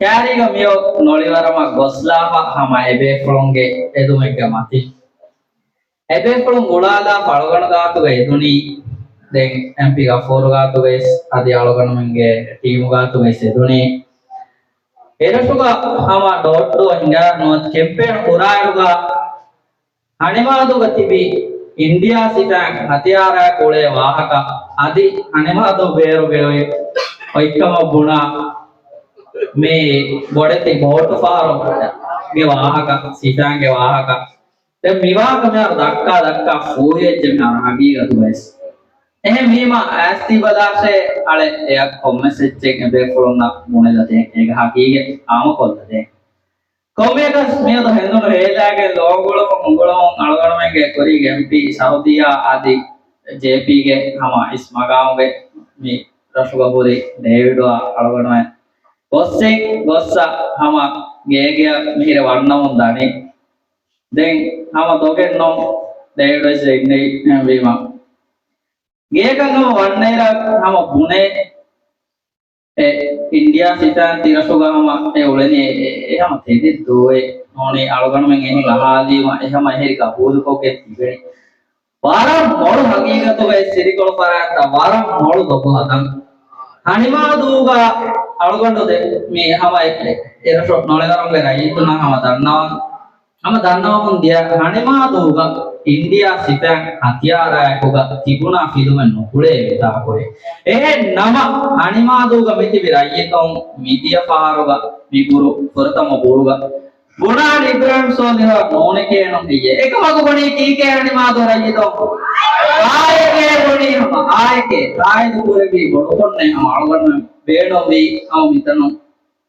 ކައިރީގަ މިއޮތް ނޮޅިވަރަމަށް ގޮސްލާފަ ހަމަ އެބޭފުޅުންގެ އެދުމެއްގެ މަތިން. އެބޭފުޅުން ގުޅާލާފަ އަޅުގަނޑު ގާތުގަ އެދުނީ، ދެން އެމްޕީ ޣަފޫރު ގާތުގައިސް އަދި އަޅުގަނޑުމެންގެ ޓީމު ގާތުގައިސް އެދުނީ. އެރަށުގަ ހަމަ ޑޯ ޓު ޑޯ ހިނގާ ނުވަތަ ކެމްޕޭން ކުރާއިރުގަ ހަނިމާދޫގަ ތިބި އިންޑިއާ ސިފައިން ހަތިޔާރާއެކު އުޅޭ ވާހަކަ އަދި ހަނިމާދޫ ބޭރުގެ އޮތް، އޮތްކަމަށް ބުނާ މި ބޮޑެތި ބޯޓު ފަހަރުގެ ވާހަކަ، ސިފައިންގެ ވާހަކަ. ދެން މިވާހަކަ މިހާރު ދައްކާ ދައްކާ ފޫހިވެއްޖެ މިހާރު ހަގީގަތުގައިސް. އެހެންވީމަ އައިސް ތިބަލާށޭ އަޅެ އެއަށް ކޮންމެސް އެއްޗެއް އެބޭފުޅުންނަށް ބުނެލަދޭން، އޭގެ ހަގީގަތް އާމަކޮށްލަދޭން. ކޮންމެއަކަސް މިއަދު ހެނދުނު ހޭލާގެން ލޯނގުޅުމުން އުނގުޅުމުން އަޅުގަނޑުމެންގެ ކުރީގެ އެމްޕީ ޝަހުދިޔާ އަދި ޖޭޕީގެ ހަމަ އިސް މަގާމުގެ މި ރަށުގަ ހުރި ޑޭވިޑުއާ އަޅުގަނޑުމެން ގޮއްސިން ގޮއްސަ ހަމަ ގޭގެއަށް މިހިރަ ވަންނަމުން ދަނީ. ދެން ހަމަ ދޮގެއް ނޫން ޑޭވިޑް ވެސް އިންނެވީމަ. ގޭގަ ހަމަ ވަންނައިރަށް ހަމަ ބުނޭ އެ އިންޑިއާ ސިފައިން ތިރަށުގަ ހަމަ އެ އުޅެނީ އެ، އެ ހަމަ ތެދެއް ދޯއޭ ނޫނީ އަޅުގަނޑުމެން އެހެން އަހާލީމަ އެ ހަމަ އެހެރި ގަބޫލުކޮށްގެން ތިބެނީ. ވަރަށް މޮޅު ހަގީގަތުގައި ސިރިކޮޅު ފަރާތްތައް ވަރަށް މޮޅު ދޮގު ހަދަން. ހަނިމާދޫގަ އަޅުގަނޑު ދެ މި ހަމަ އެ، އެ، އެރަށު ނޮޅިވަރުގެ ރައްޔިތުންނަށް ހަމަ ދަންނަވަން. ހަމަ ދަންނަވަމުން ދިޔަ ހަނިމާދޫގަ އިންޑިއާ ސިފައިން ހަތިޔާރާއެކުގަ ތިބުނާ ފިލުމެއް ނުކުޅޭ މިތާކުރެ. އެހެން ނަމަ ހަނިމާދޫގަ މިތިބި ރައްޔިތުން މިދިޔަ ފަހަރުގަ މި ބުރު ފުރަތަމަ ބުރުގަ ބުނާން އިބްރާހިމް ސޯލިހު ނޫނެކޭ ނު ހެއްޔޭ؟ އެކަމަކު ބުނީ ކީކޭ ހަނިމާދޫ ރައްޔިތުން؟ އާއެކޭ ބުނީ ހަމަ އާއެކޭ ތާއީދު ކުރެއްވީ ބޮޑުކޮށްނެ ހަމަ އަޅުގަނޑުމެން ބޭނުންވީ ހަމަ މިތަނުން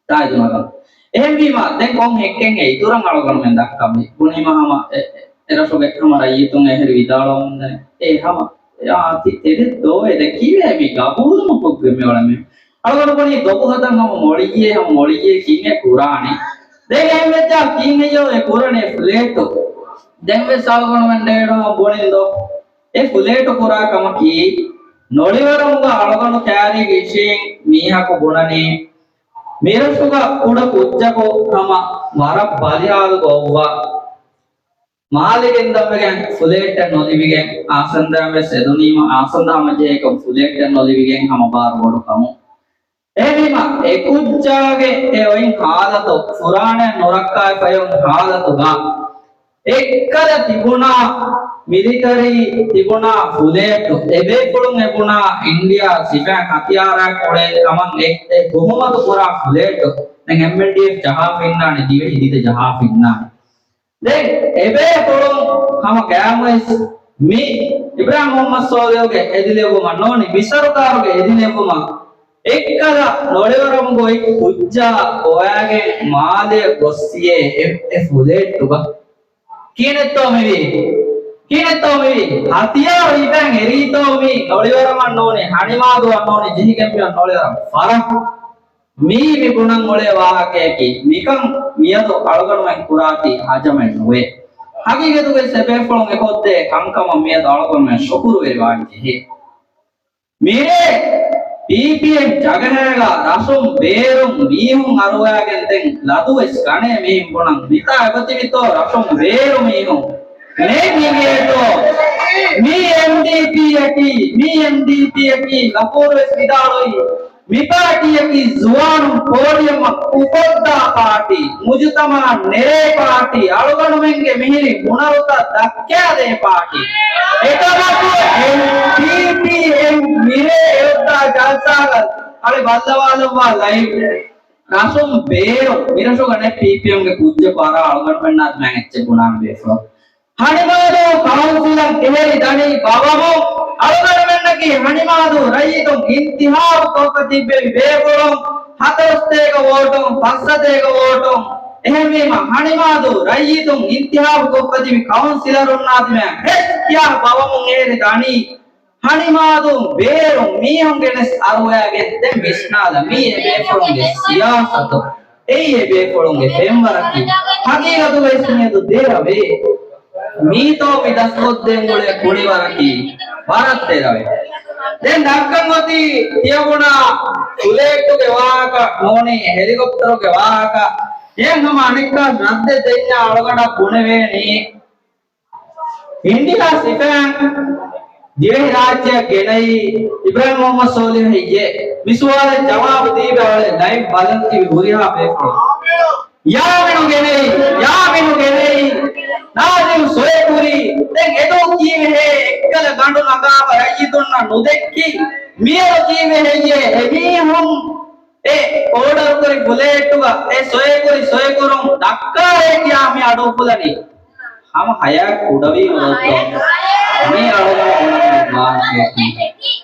ތާއީދު ނަގަން. އެހެންވީމަ، ދެން ކޮން ހެއްކެއްހޭ އިތުރަށް އަޅުގަނޑުމެން ދައްކަންވީ؟ ބުނީމަ ހަމަ އެ، އެ، އެރަށުގެ ހަމަ ރައްޔިތުން އެހެރި ވިދާޅުވަމުންދަނީ. އޭ ހަމަ، އާ، ތި، ތެދެއް ދޯއޭ؟ ދެން ކީއްވެ މި ގަބޫލު ނުކޮށްގެން މި އުޅެނީ؟ އަޅުގަނޑު ބުނީ ދޮގު ހަދަން ހަމަ މޮޅިއްޔޭ، ހަމަ މޮޅިއްޔޭ ކީއްހޭ ކުރާނީ؟ ދެން އެހެންވެއްޖާ ކީއްހެއްޔޯ އެ ކުރަނީ ފްލެޓު؟ ދެންވެސް އަޅުގަނޑުމެން ޑޭޑު ހަމަ ބުނިން ދޯ؟ އެ ފްލެޓު ކުރާ ކަމަކީ ނޮޅިވަރަމުގަ އަޅުގަނޑު ކައިރީގެ އިށީން މީހަކު ބުނަނީ، މިރަށުގަ ކުޑަ ކުއްޖަކު ހަމަ ވަރަށް ބަލިހާލުގަ އޮއްވާ، މާލެ ގެންދަންވެގެން ފުލޭޓެއް ނުލިބިގެން އާސަންދާ ވެސް އެދުނީމަ، އާސަންދާ ހަމަޖެހޭކަން ފުލޭޓެއް ނުލިބިގެން ހަމަ ބާރު ބޮޑު ކަމުން. އެހެންވީމަ، އެ ކުއްޖާގެ އެ އޮތް ހާލަތު، ފުރާނައެއް ނުރައްކާފައި އޮތް ހާލަތުގަ، އެއްކަލަ ތިބުނާ މިލިޓަރީ، ތިބުނާ ފުލޭޓު، އެބޭފުޅުން އެބުނާ އިންޑިއާ ސިފައިން ހަތިޔާރާ ކުޅޭ ކަމަށް އެ، އެ ތުހުމަތު ކުރާ ފުލޭޓު، ދެން އެމްއެންޑީއެފް ޖަހާފަ އިންނާނެ، ދިވެހި ދިދަ ޖަހާފަ އިންނާނެ. ދެން އެބޭފުޅުން ހަމަ ގައިމުވެސް މި އިބްރާހިމް މުހައްމަދު ސޯލިހުގެ އެދިލެއްވުމަށް ނޫނީ، މި ސަރުކާރުގެ އެދިލެއްވުމަށް އެއްކަލަ ނޮޅިވަރަމުގަ އޮތް ކުއްޖާ ގޮވާގެން މާލެއަށް ގޮއްސިޔޭ އެ، އެ ފުލޭޓުގަ. ކިހިނެއްތޯ މިވީ؟ ކިހިނެއްތޯ މިވީ؟ ހަތިޔާރު ހިފަން އެރީތޯ މީ؟ ނޮޅިވަރަމަށް ނޫނީ، ހަނިމާދޫއަށް ނޫނީ، ޖެހިގެން މިއޮތް ނޮޅިވަރަމަށް. ފަރަހު މީ މި ބުނަން އުޅޭ ވާހަކަޔަކީ، މިކަން މިއަދު އަޅުގަނޑުމެން ކުރާތީ ހަޖަމެއް ނުވޭ. ހަގީގަތުގައި އެބޭފުޅުން އެކޮށްދޭ ކަންކަމަށް މިއަދު އަޅުގަނޑުމެން ޝުކުރުވެރިވާން ޖެހޭ. މިރޭ ޕީޕީއެމް ޖަގަހައިގަ ރަށުން ބޭރުން މީހުން އަރުވާގެން ދެން ލަދުވެސް ގަނޭ މީހުން ބުނަން. މިތާ އެބަތިބިތޯ ރަށުން ބޭރު މީހުން؟ ނޭނގިގޭތޯ؟ މީ އެމްޑީޕީއަކީ، މީ އެމްޑީޕީއަކީ، ޣަފޫރުވެސް ވިދާޅުވި. މި ޕާޓީއަކީ ޒުވާނުން ޕޯޑިއަމަށް އުފައްދާ ޕާޓީ، މުޖުތަމަޢަށް ނެރޭ ޕާޓީ، އަޅުގަނޑުމެންގެ މިހިރި ހުނަރުތައް ދައްކާދޭ ޕާޓީ. އެކަމަކު ޕީޕީއެމް މިރޭ އެއޮއްދާ ޖަލްސާގަ އަޅެ ބައްލަވާލައްވާ ލައިވް. ރަށުން ބޭރު، މިރަށުގަ ނެތް ޕީޕީއެމްގެ ކުއްޖަކު އަރާ އަޅުގަނޑުމެންނާ ދިމާއަށް އެއްޗެއް ބުނާން ބޭފުޅުން. ހަނިމާދޫ ކައުންސިލަށް އެހެރި ދަނީ ބަވަމުން. އަޅުގަނޑުމެންނަކީ ހަނިމާދޫ ރައްޔިތުން އިންތިހާބު ކޮށްފަ ތިއްބެވި ބޭފުޅުން، ހަތަރުސަތޭކަ ވޯޓުން، ފަސްސަތޭކަ ވޯޓުން. އެހެންވީމަ، ހަނިމާދޫ ރައްޔިތުން އިންތިހާބު ކޮށްފަ ތިބި ކައުންސިލަރުންނާ ދިމާއަށް ހެސްކިޔާ ބަވަމުން އެހެރި ދަނީ. ހަނިމާދޫ ބޭރުން މީހުން ގެނެސް އަރުވައިގެން ދެން ވިސްނާލަ، މީ އެބޭފުޅުންގެ ސިޔާސަތު، އެއީ އެބޭފުޅުންގެ ފެންވަރަކީ. ހަގީގަތުގައި މިއަދު ދެރަވޭ. މީތޯ މި ދަސްކޮށްދޭން އުޅޭ ކުޅިވަރަކީ ވަރަށް ދެރަވޭ. ދެން ދައްކަން އޮތީ ތިޔަބުނާ ފުލޭޓުގެ ވާހަކަ ނޫނީ ހެލިކޮޕްޓަރުގެ ވާހަކަ. ދެން ހަމަ އަނެއްކާ ރައްދެއް ދެންޏާ އަޅުގަނޑަށް ބުނެވޭނީ. އިންޑިއާ ސިފައިން ދިވެހިރާއްޖެއަށް ގެނައީ އިބްރާހިމް މުހައްމަދު ސޯލިހު ހެއްޔޭ؟ މި ސުވާލަށް ޖަވާބު ދީބަ އަޅެ ލައިވް ބަލަން ތިބި ހުރިހާ ބޭފުޅުން. ޔާމިނު ގެނައީ، ޔާމިނު ގެނައީ، ނާޒިމް ސޮއެކުރީ. ދެން އެދުވަހު ކީއްވެހޭ އެއްކަލަ ގަނޑު ނަގާފަ ރައްޔިތުންނަށް ނުދެއްކި؟ މިއަދު ކީއްވެ ހެއްޔޭ؟ އެމީހުން އެ އޯޑަރުކުރި ފުލޭޓުގަ އެ ސޮއެކުރި ސޮއެކުރުން ދައްކާރޭ ކިޔާ މި އަޑު އުފުލަނީ. ހަމަ ހަޔާތް ކުޑަވީމަ ދޯ؟ މީ އަޅުގަނޑު ބުނަން ވާހަކައަކީ.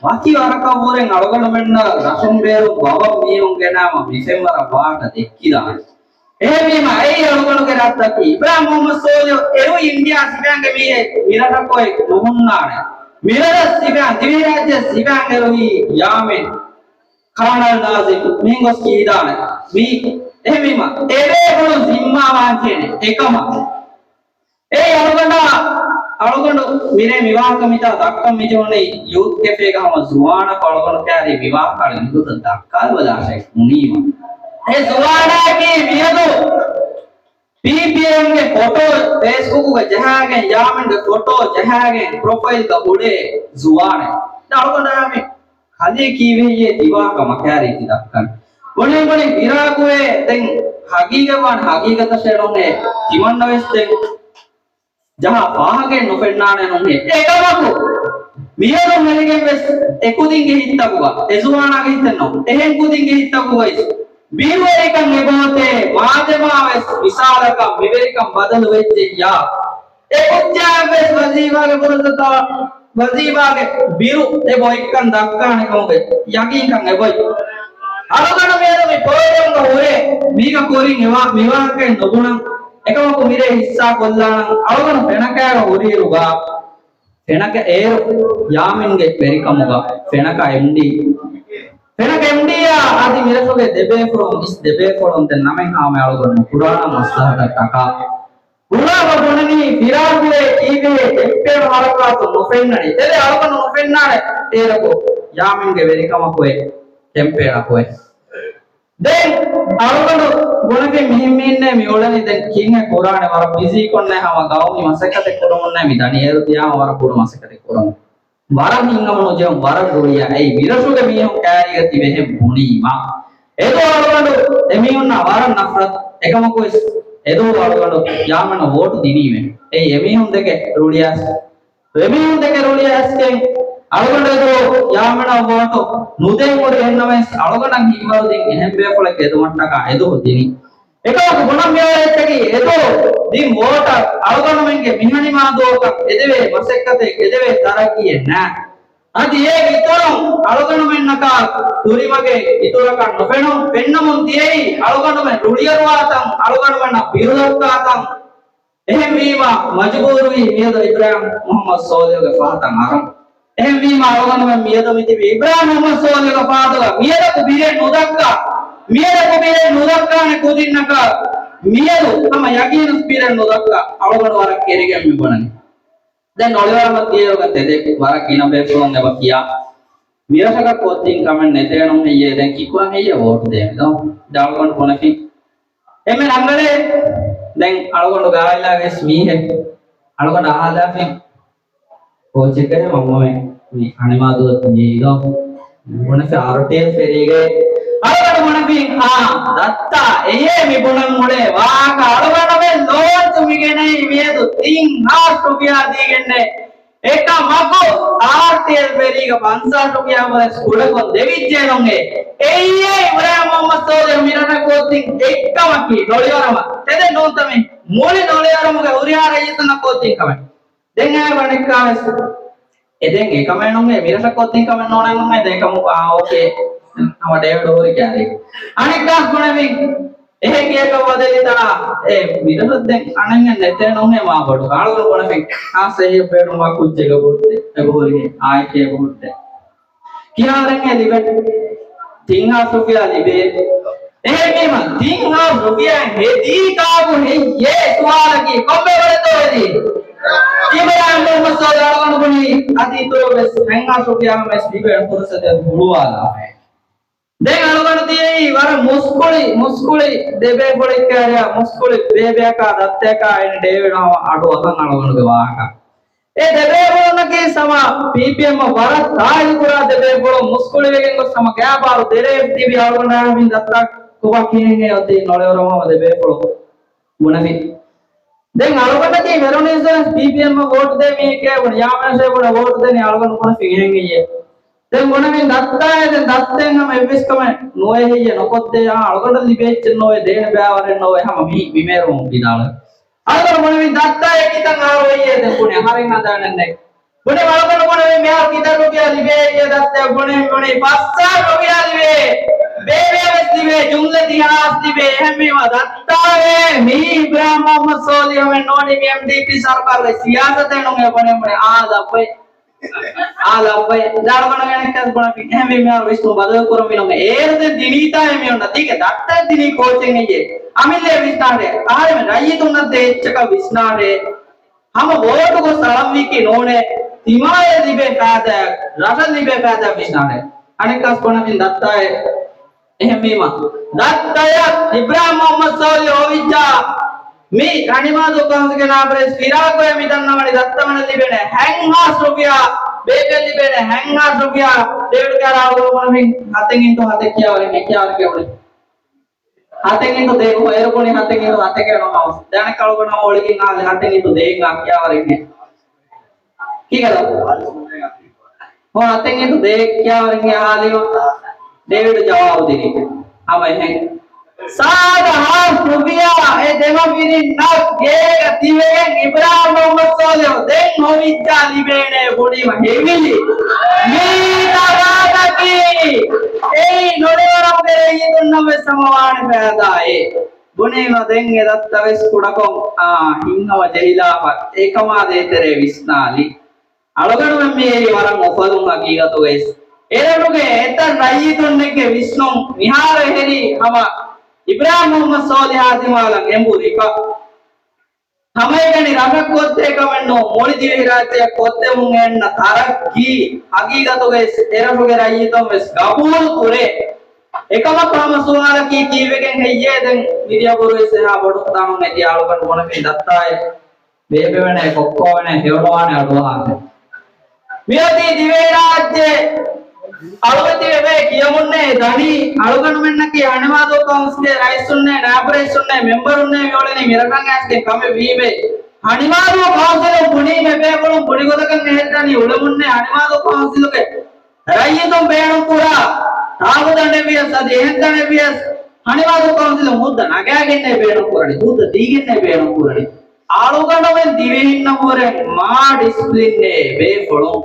ވަކި ވަރަކަށްވުރެން އަޅުގަނޑުމެންނަށް ރަށުން ބޭރުން ބަވަން މީހުން ގެނާމަ މި ފެންވަރަށް ވާހަކަ ދެއްކިދާނެ. އެހެންވީމަ އެއީ އަޅުގަނޑުގެ ރައްދަކީ. އިބްރާހިމް މުހައްމަދު ސޯލިހު އެރުވި އިންޑިއާ ސިފައިންގެ މީހެއް މިރަށަކޮށް ނުހުންނާނެ. މިރަށަށް ސިފައިން، ދިވެހިރާއްޖެ ސިފައިން އެރުވީ ޔާމިން. ކާނަލް ނާޒިމް މިހެން ގޮސް ކީދާނެ. މީ އެހެންވީމަ އެބޭފުޅުން ޒިންމާވާން ކިޔޭނެ އެކަމަށް. އޭ އަޅުގަނޑާ، އަޅުގަނޑު މިރޭ މިވާހަކަ މިތާ ދައްކަން މިޖެހުނީ ޔޫތު ކެފޭގަ ހަމަ ޒުވާނަކު އަޅުގަނޑު ކައިރީ މިވާހަކަ އަޅި މިގޮތަށް ދައްކާލަބަލާށޭ ބުނީމަ. އެ ޒުވާނާއަކީ މިއަދު ޕީޕީއެމްގެ ފޮޓޯ ފޭސްބުކުގަ ޖަހާގެން، ޔާމިންގެ ފޮޓޯ ޖަހާގެން ޕްރޮފައިލްގަ އުޅޭ ޒުވާނެއް. ދެން އަޅުގަނޑާ މި ކަލޭ ކީއްވެ ހެއްޔޭ ތިވާ ކަމަކާ ރީތި ދައްކަން. ބުނި ބުނި ފިރާގުވޭ ދެން ހަގީގަތްވާން ހަގީގަތަށޭ ނޫނޭ ތިމަންނަވެސް ދެން ޖަހާ ފާހަގައެއް ނުފެންނާނެ ނޫނޭ. އެކަމަކު މިއަދު ހެލިގެން ވެސް އެ ކުދިންގެ ހިތްތަކުގަ، އެ ޒުވާނާގެ ހިތެއް ނޫން، އެހެން ކުދިންގެ ހިތްތަކުގައި ބިރުވެރިކަން އެބައޮތޭ، މާދެމާ ވެސް މިސާލަކަށް މިވެރިކަން ބަދަލު ވެއްޖެއްޔާ. އެ ކުއްޖާއަށް ވެސް ވަޒީފާގެ ފުރުސަތާ، ވަޒީފާގެ ބިރު އެބައޮތްކަން ދައްކާނެ ކަމުގެ ޔަގީންކަން އެބައޮތް. އަޅުގަނޑު މިއަދު މި ޕްރޮގްރާމްގަ ހުރޭ މީގަ ކުރިން އެވާ، މިވާހަކައެއް ނުބުނަން. އެކަމަކު މިރޭ ހިއްސާ ކޮށްލާނަން. އަޅުގަނޑު ފެނަކައިގަ ހުރިއިރުގަ ފެނަކަ އޭރު ޔާމިންގެ ވެރިކަމުގަ ފެނަކަ އެމްޑީ، ފެނަކަ އެމްޑީއާ އަދި މިރަށުގެ ދެބޭފުޅުން އިސް ދެބޭފުޅުން ދެން ނަމެއް ހާމަ އަޅުގަނޑު ކުރާނަ މަސްލަހަތަށް ޓަކާ. ކުރާބަ ބުނަނީ ފިރާގުވޭ ކީއްވެހޭ ކެމްޕޭނު ހަރަކާތު ނުފެންނަނީ. ތެދެއް އަޅުގަނޑު ނުފެންނާނެ އޭރަކު ޔާމިންގެ ވެރިކަމަކު އެ ކެމްޕޭނަކު އެ. ދެން އަޅުގަނޑު ބުނެފިން މިހެން މީންނޭ މި އުޅެނީ ދެން ކިހިނެއް ކުރާނެ ވަރަށް ބިޒީ ކޮންނޭ ހަމަ ގައުމީ މަސައްކަތެއް ކުރަމުންނޭ މި ދަނީ އޭރު ދިޔާ ހަމަ ވަރަށް ބޮޑު މަސައްކަތެއް ކުރަމުން. ވަރަށް ހިތްހަމަނުޖެހުން ވަރަށް ރުޅިއަ އެއީ މިރަށުގެ މީހުން ކައިރީގަ ތިބެހެން ބުނީމަ. އެދޯ އަޅުގަނޑު އެމީހުންނާ ވަރަށް ނަފްރަތް އެކަމަކުވެސް އެދޯ އަޅުގަނޑު ޔާމިނަށް ވޯޓު ދިނީމެ. އެއީ އެމީހުން ދެކެ ރުޅިއަސް އެމީހުން ދެކެ ރުޅިއައިސްގެން އަޅުގަނޑު އެދުވަހު ޔާމިނަށް ވޯޓު ނުދޭ މުޅި އެހެންނަމަވެސް އަޅުގަނޑަށް ހިތްވަރުދިން އެހެން ބޭފުޅެއްގެ އެދުމަށްޓަކާ އެދުވަހު ދިނީ. އެކަމަކު ބުނަން މިއޮތް އެއްޗަކީ އެދުވަހު ދިން ވޯޓަށް އަޅުގަނޑުމެންގެ މިހަނިމާ ދުވަހަކަށް އެދެވޭ މަސައްކަތެއް އެދެވޭ ތަރައްގީއެއް ނާ. އަދި އޭގެ އިތުރުން އަޅުގަނޑުމެންނަކާ ކުރިމަގެއް އިތުރަކަށް ނުފެނުން ފެންނަމުން ދިޔައީ އަޅުގަނޑުމެން ރުޅިއަރުވާތަން އަޅުގަނޑުމެންނަށް ބިރުދައްކާތަން. އެހެންވީމަ، މަޖުބޫރުވީ މިއަދު އިބްރާހިމް މުޙައްމަދު ސޯލިހުގެ ފަހަތަށް އަރަން. އެހެންވީމަ، އަޅުގަނޑުމެން މިއަދު މިތިބީ އިބްރާހިމް މުޙައްމަދު ސޯލިހުގެ ފަހަތުގަ މިއަދަކު ބިރެއް ނުދައްކާ، މިއަދަކު ބިރެއް ނުދައްކާނެ ކުދިންނަކަށް މިއަދު ހަމަ ޔަގީނު ބިރެއް ނުދައްކާ އަޅުގަނޑު ވަރަށް ކެރިގެން މި ބުނަނީ. ދެން އޮޅިވަރަމަ ތިޔައިރުގަ ތެދެއް ވަރަށް ގިނަ ބޭފުޅުން އެބަ ކިޔާ. މިރަށަކަށް ކޮށްދިން ކަމެއް ނެތޭނު ހެއްޔޭ؟ ދެން ކިކުރަން ހެއްޔޭ ވޯޓު ދޭން ދޯ؟ އަޅުގަނޑު ބުނެފިން. އެންމެ ރަނގަޅޭ. ދެން އަޅުގަނޑު ގާތްލާގެސް މީހެއް އަޅުގަނޑު އަހާލާފިން. ކޯޗެކޭ މަންމަމެ މި ހަނިމާދުވަ ދިޔައީ ދޯ؟ ބުނެފި އާރުޓީއެލް ފެރީގެ. އަޅުގަނޑު ބުނެފިން އާ ދައްތާ އެޔޭ މި ބުނަން އުޅޭ ވާހަކަ. އަޅުގަނޑުމެން ލޯންޗު މިގެނައީ މިއަދު ތިން ހާސް ރުފިޔާ ދީގެންނޭ. އެކަމަކު އާރްޓީއެލް ފެރީގަ ފަންސާސް ރުފިޔާ ވެސް ކުޑަކޮށް ދެވިއްޖެ ނޫން. އެއީ އިބްރާހިމް މުޙައްމަދު ސޯލިހު މިރަށަށް ކޮށްދިން އެއްކަމަކީ ނޮޅިވަރަމަ. ތެދެއް ނޫންތަ މީ؟ މުޅި ނޮޅިވަރަމުގެ ހުރިހާ ރައްޔިތުންނަށް ކޮށްދިން ކަމެއް. ދެން އައި ވަނެއްކާވެސް އެ ދެން އެކަމެއް ނޫން، މިރަށަށް ކޮށްދިން ކަމެއް ނޫނޭ ނޫން. ދެން އެކަމަކު އާ އޯކޭ. ހަމަ ޑޭވިޑް ހުރި ކައިރި. އަނެއްކާސް ބުނެވިން. އެހެން ކިޔަކަށް ބަދަލުތާ އެ މިރަށަށް ދެން އަނެއް ނެތޭ ނޫނޭ މާ ބޮޑު. އަޅުގަނޑު ބުނެފިން. އާ ސެހި ބޭނުމާ ކުއްޖެގަ ބުއްދެ. އެބަހުރި އާއެކޭ ބުއްދެ. ކިހާ ރަނގެއް ލިބެން؟ ތިން ހާސް ރުފިޔާ ލިބޭ. އެހެންވީމަ، ތިން ހާސް ރުފިޔާ ހެދީ ކާކު ހެއްޔޭ ސުވާލަކީ؟ ކޮންމެ ވަރެއްތޯ ހެދީ؟ އިބްރާހިމް މުޙައްމަދު ސޯލިހު އަޅުގަނޑު ބުނީ އަދި އިތުރަށް ވެސް ހަތް ހާސް ރުފިޔާ ވެސް ލިބޭ ފުރުސަތެއް ހުޅުވާލާފައި. ދެން އަޅުގަނޑު ދިޔައީ ވަރަށް މުސްކުޅި، މުސްކުޅި ދެބޭފުޅެއް ކައިރިއަށް، މުސްކުޅި ބޭބެއަކާ ދައްތަޔަކާ އެން ޑޭވިޑް ހަމަ އަޑު އަހަން އަޅުގަނޑުގެ ވާހަކަ. އެ ދެބޭފުޅުންނަކީ ހަމަ ޕީޕީއެމްއަށް ވަރަށް ތާއީދު ކުރާ ދެބޭފުޅުން. މުސްކުޅިވެގެން ގޮސް ހަމަ ގާބާރު ދެރައެއް ތިބި އަޅުގަނޑާ މި ދައްތާ ކޮބާ ކިހިނެއް އޮތީ ނޮޅިވަރަމަ ދެބޭފުޅުން ބުނެފި. ދެން އަޅުގަނޑަކީ ވެރޮނީސް ޕީޕީއެމްއަށް ވޯޓު ދޭ މީހެކޭ ބުނި ޔާމެން ސޭބުނަށް ވޯޓު ދެނީ އަޅުގަނޑު ބުނެފި އެހެން އިއްޔެ. ދެން ބުނެވިން ދައްތާއޭ ދެން ދައްތައެއް ހަމަ އެއްވެސް ކަމެއް ނުވޭ ހެއްޔެ ނުކޮށްދޭ އާ އަޅުގަނޑަށް ލިބޭ އެއްޗެއް ނުވޭ ދޭނެ ބައިވަރެއް ނުވޭ ހަމަ މި މި މޭރުމުން ވިދާޅުވެ. އަޅުގަނޑު ބުނެވިން ދައްތާއޭ ކިތަން އާރު އިއްޔެ ދެން ބުނި އަހަރެން ހަނދާނެއް ނެތް. ބުނެ އަޅުގަނޑު ބުނެވި މިހާރު ކިތަން ރުފިޔާ ލިބޭ އިއްޔެ ދައްތައޭ ބުނެ ބުނި ފަސް ހާސް ރުފިޔާ ލިބޭ. ބޭބެއަށް ވެސް ލިބޭ ޖުމްލަ ތިހާސް ލިބޭ. އެހެންވީމަ ދައްތާއޭ މީ އިބްރާހިމް މުޙައްމަދު ސޯލިހު މެން ނޫނީ މި އެމްޑީޕީ ސަރުކާރުގެ ސިޔާސަތެއް ނޫނޭ ބުނެ ބުނި އާ ލައްވައި. އާ ލައްބައި. ދާޅުގަނޑު ގެނެއްކަސް ބުނަފި. އެހެންވީމާ ވިސްނުން ބަދަލު ކުރަން މިނުން. އޭރު ދެން ދިނީތާ އެ މިއޮންނަ. ދީގެ ދައްތައެއް ދިނީ ކޯޗެއް އެއްޔޭ. އަމިއްލައަށް ވިސްނާށޭ. އަހަރެމެން ރައްޔިތުންނަށް ދޭ އެއްޗަކަށް ވިސްނާށޭ. ހަމަ ވޯޓު ގޮސް އަޅަންވީކީ ނޫނޭ. ތިމާޔަށް ލިބޭ ފައިދާއަށް، ރަށަށް ލިބޭ ފައިދާއަށް ވިސްނާށޭ. އަނެއްކާސް ބުނަފިން ދައްތާއޭ. އެހެންވީމަ، ދައްތަޔަށް އިބްރާހިމް މުހައްމަދު ސޯލިހު ހޮވިއްޖާ، މި ހަނިމާދޫ ކައުންސިލްގެ ނާބަރަސް ފިރާގުވެ މިދަންނަވަނީ ދައްތަވަނަ ލިބޭނެ ހަތްހާސް ރުފިޔާ، ބޭކަށް ލިބޭނެ ހަތްހާސް ރުފިޔާ. ޑޭވިޑް ކާރާ އަޅުގަނޑު ބުނަމިން ހަތެއް އިންޓު ހަތެއް ކިޔާވަރެއް ކިޔާވަރެއް އުޅެ. ހަތެއް އިންޓު ދޭ، އޭރު ބުނީ ހަތެއް އިންޓު ހަތެއް ނުހާ. ދެނެއް އަޅުގަނޑު އޮޅިގެން އާލެ ހަތެއް އިންޓު ދޭއް ކިޔާވަރެއް. ކީކަލަ؟ ހޯ ހަތެއް އިންޓު ދޭއް ކިޔާވަރެއް އާލި. ޑޭވިޑް ޖަވާބު ދިނީ. ހަމަ އެހެން. ސާދަ ހާސް ރުފިޔާ އެ ދެމަފިރިންނަށް ގޭގަ ތިބެގެން އިބްރާހިމް މުހައްމަދު ސޯލިހު ދެން ހޮވިއްޖާ ލިބޭނެ ބުނީމަ ހެވިލި. މީ ތަފާތަކީ. އެއީ ނޮޑިވަރަމުގެ ރައްޔިތުންނަށް ވެސް ހަމަ ވާނެ ފައިދާއޭ. ބުނީމަ ދެން އެ ދައްތަ ވެސް ކުޑަކޮށް، އާ، ހިތްހަމަ ޖެހިލާފަ އެކަމާ ދޭތެރޭ ވިސްނާލި. އަޅުގަނޑުމެން މިއީ ވަރަށް އުފަލުން ހަގީގަތުގައި. އޭރުގެ އެތައް ރައްޔިތުންނެއްގެ ވިސްނުން މިހާރު އެހެރީ ހަމަ އިބްރާހިމް މުހައްމަދު ސޯލިހާ ދިމާލަށް އެނބުރިފަ. ހަމައެކަނި ރަށަށް ކޮށްދޭ ކަމެއް ނޫން، މުޅި ދިވެހިރާއްޖެއަށް ކޮށްދެމުން އެންނަ ތަރައްގީ ހަގީގަތުގައި އެރަށުގެ ރައްޔިތުން ވެސް ގަބޫލު ކުރޭ. އެކަމަކު ހަމަ ސުވާލަކީ ކީއްވެގެން ހެއްޔޭ ދެން މިދިޔަ ބުރުވެސް އެހާ ބޮޑު ދަނޑު ނެތި އަޅުގަނޑު ބުނަފިން ދައްތާއެއް ބޭބެވެނޭ، ކޮއްކޯވެނޭ، ހެޔޮނުވާނެ އަޑުއަހާފަ. މިއޮތީ ދިވެހިރާއްޖެ އަޅުވެތިވެ ކިޔަމުންނޭ ދަނީ އަޅުގަނޑުމެންނަކީ ހަނިމާދޫ ކައުންސިލްގެ ރައީސުންނޭ، ނާއިބު ރައީސުންނޭ، މެމްބަރުންނޭ މިއުޅެނީ މިރަށަށް އައިސްގެން ކަމެއް ވީމޭ. ހަނިމާދޫ ކައުންސިލުން ބުނީމޭ ބޭފުޅުން ބުނި ގޮތަކަށް އެހެންދަނީ އުޅެމުންނޭ ހަނިމާދޫ ކައުންސިލުގެ ރައްޔިތުން ބޭނުންކުރާ، ތާކުދަނޑެއް ވިޔަސް އަދި އެހެން ދަނޑެއް ވިޔަސް، ހަނިމާދޫ ކައުންސިލުން ހުއްދަ ނަގާގެންނޭ ބޭނުންކުރަނީ، ހުއްދަ ދީގެންނޭ ބޭނުންކުރަނީ. އަޅުގަނޑުމެން ދިވެހިންނަށްވުރެ މާ ޑިސިޕްލިންއޭ ބޭފުޅުން.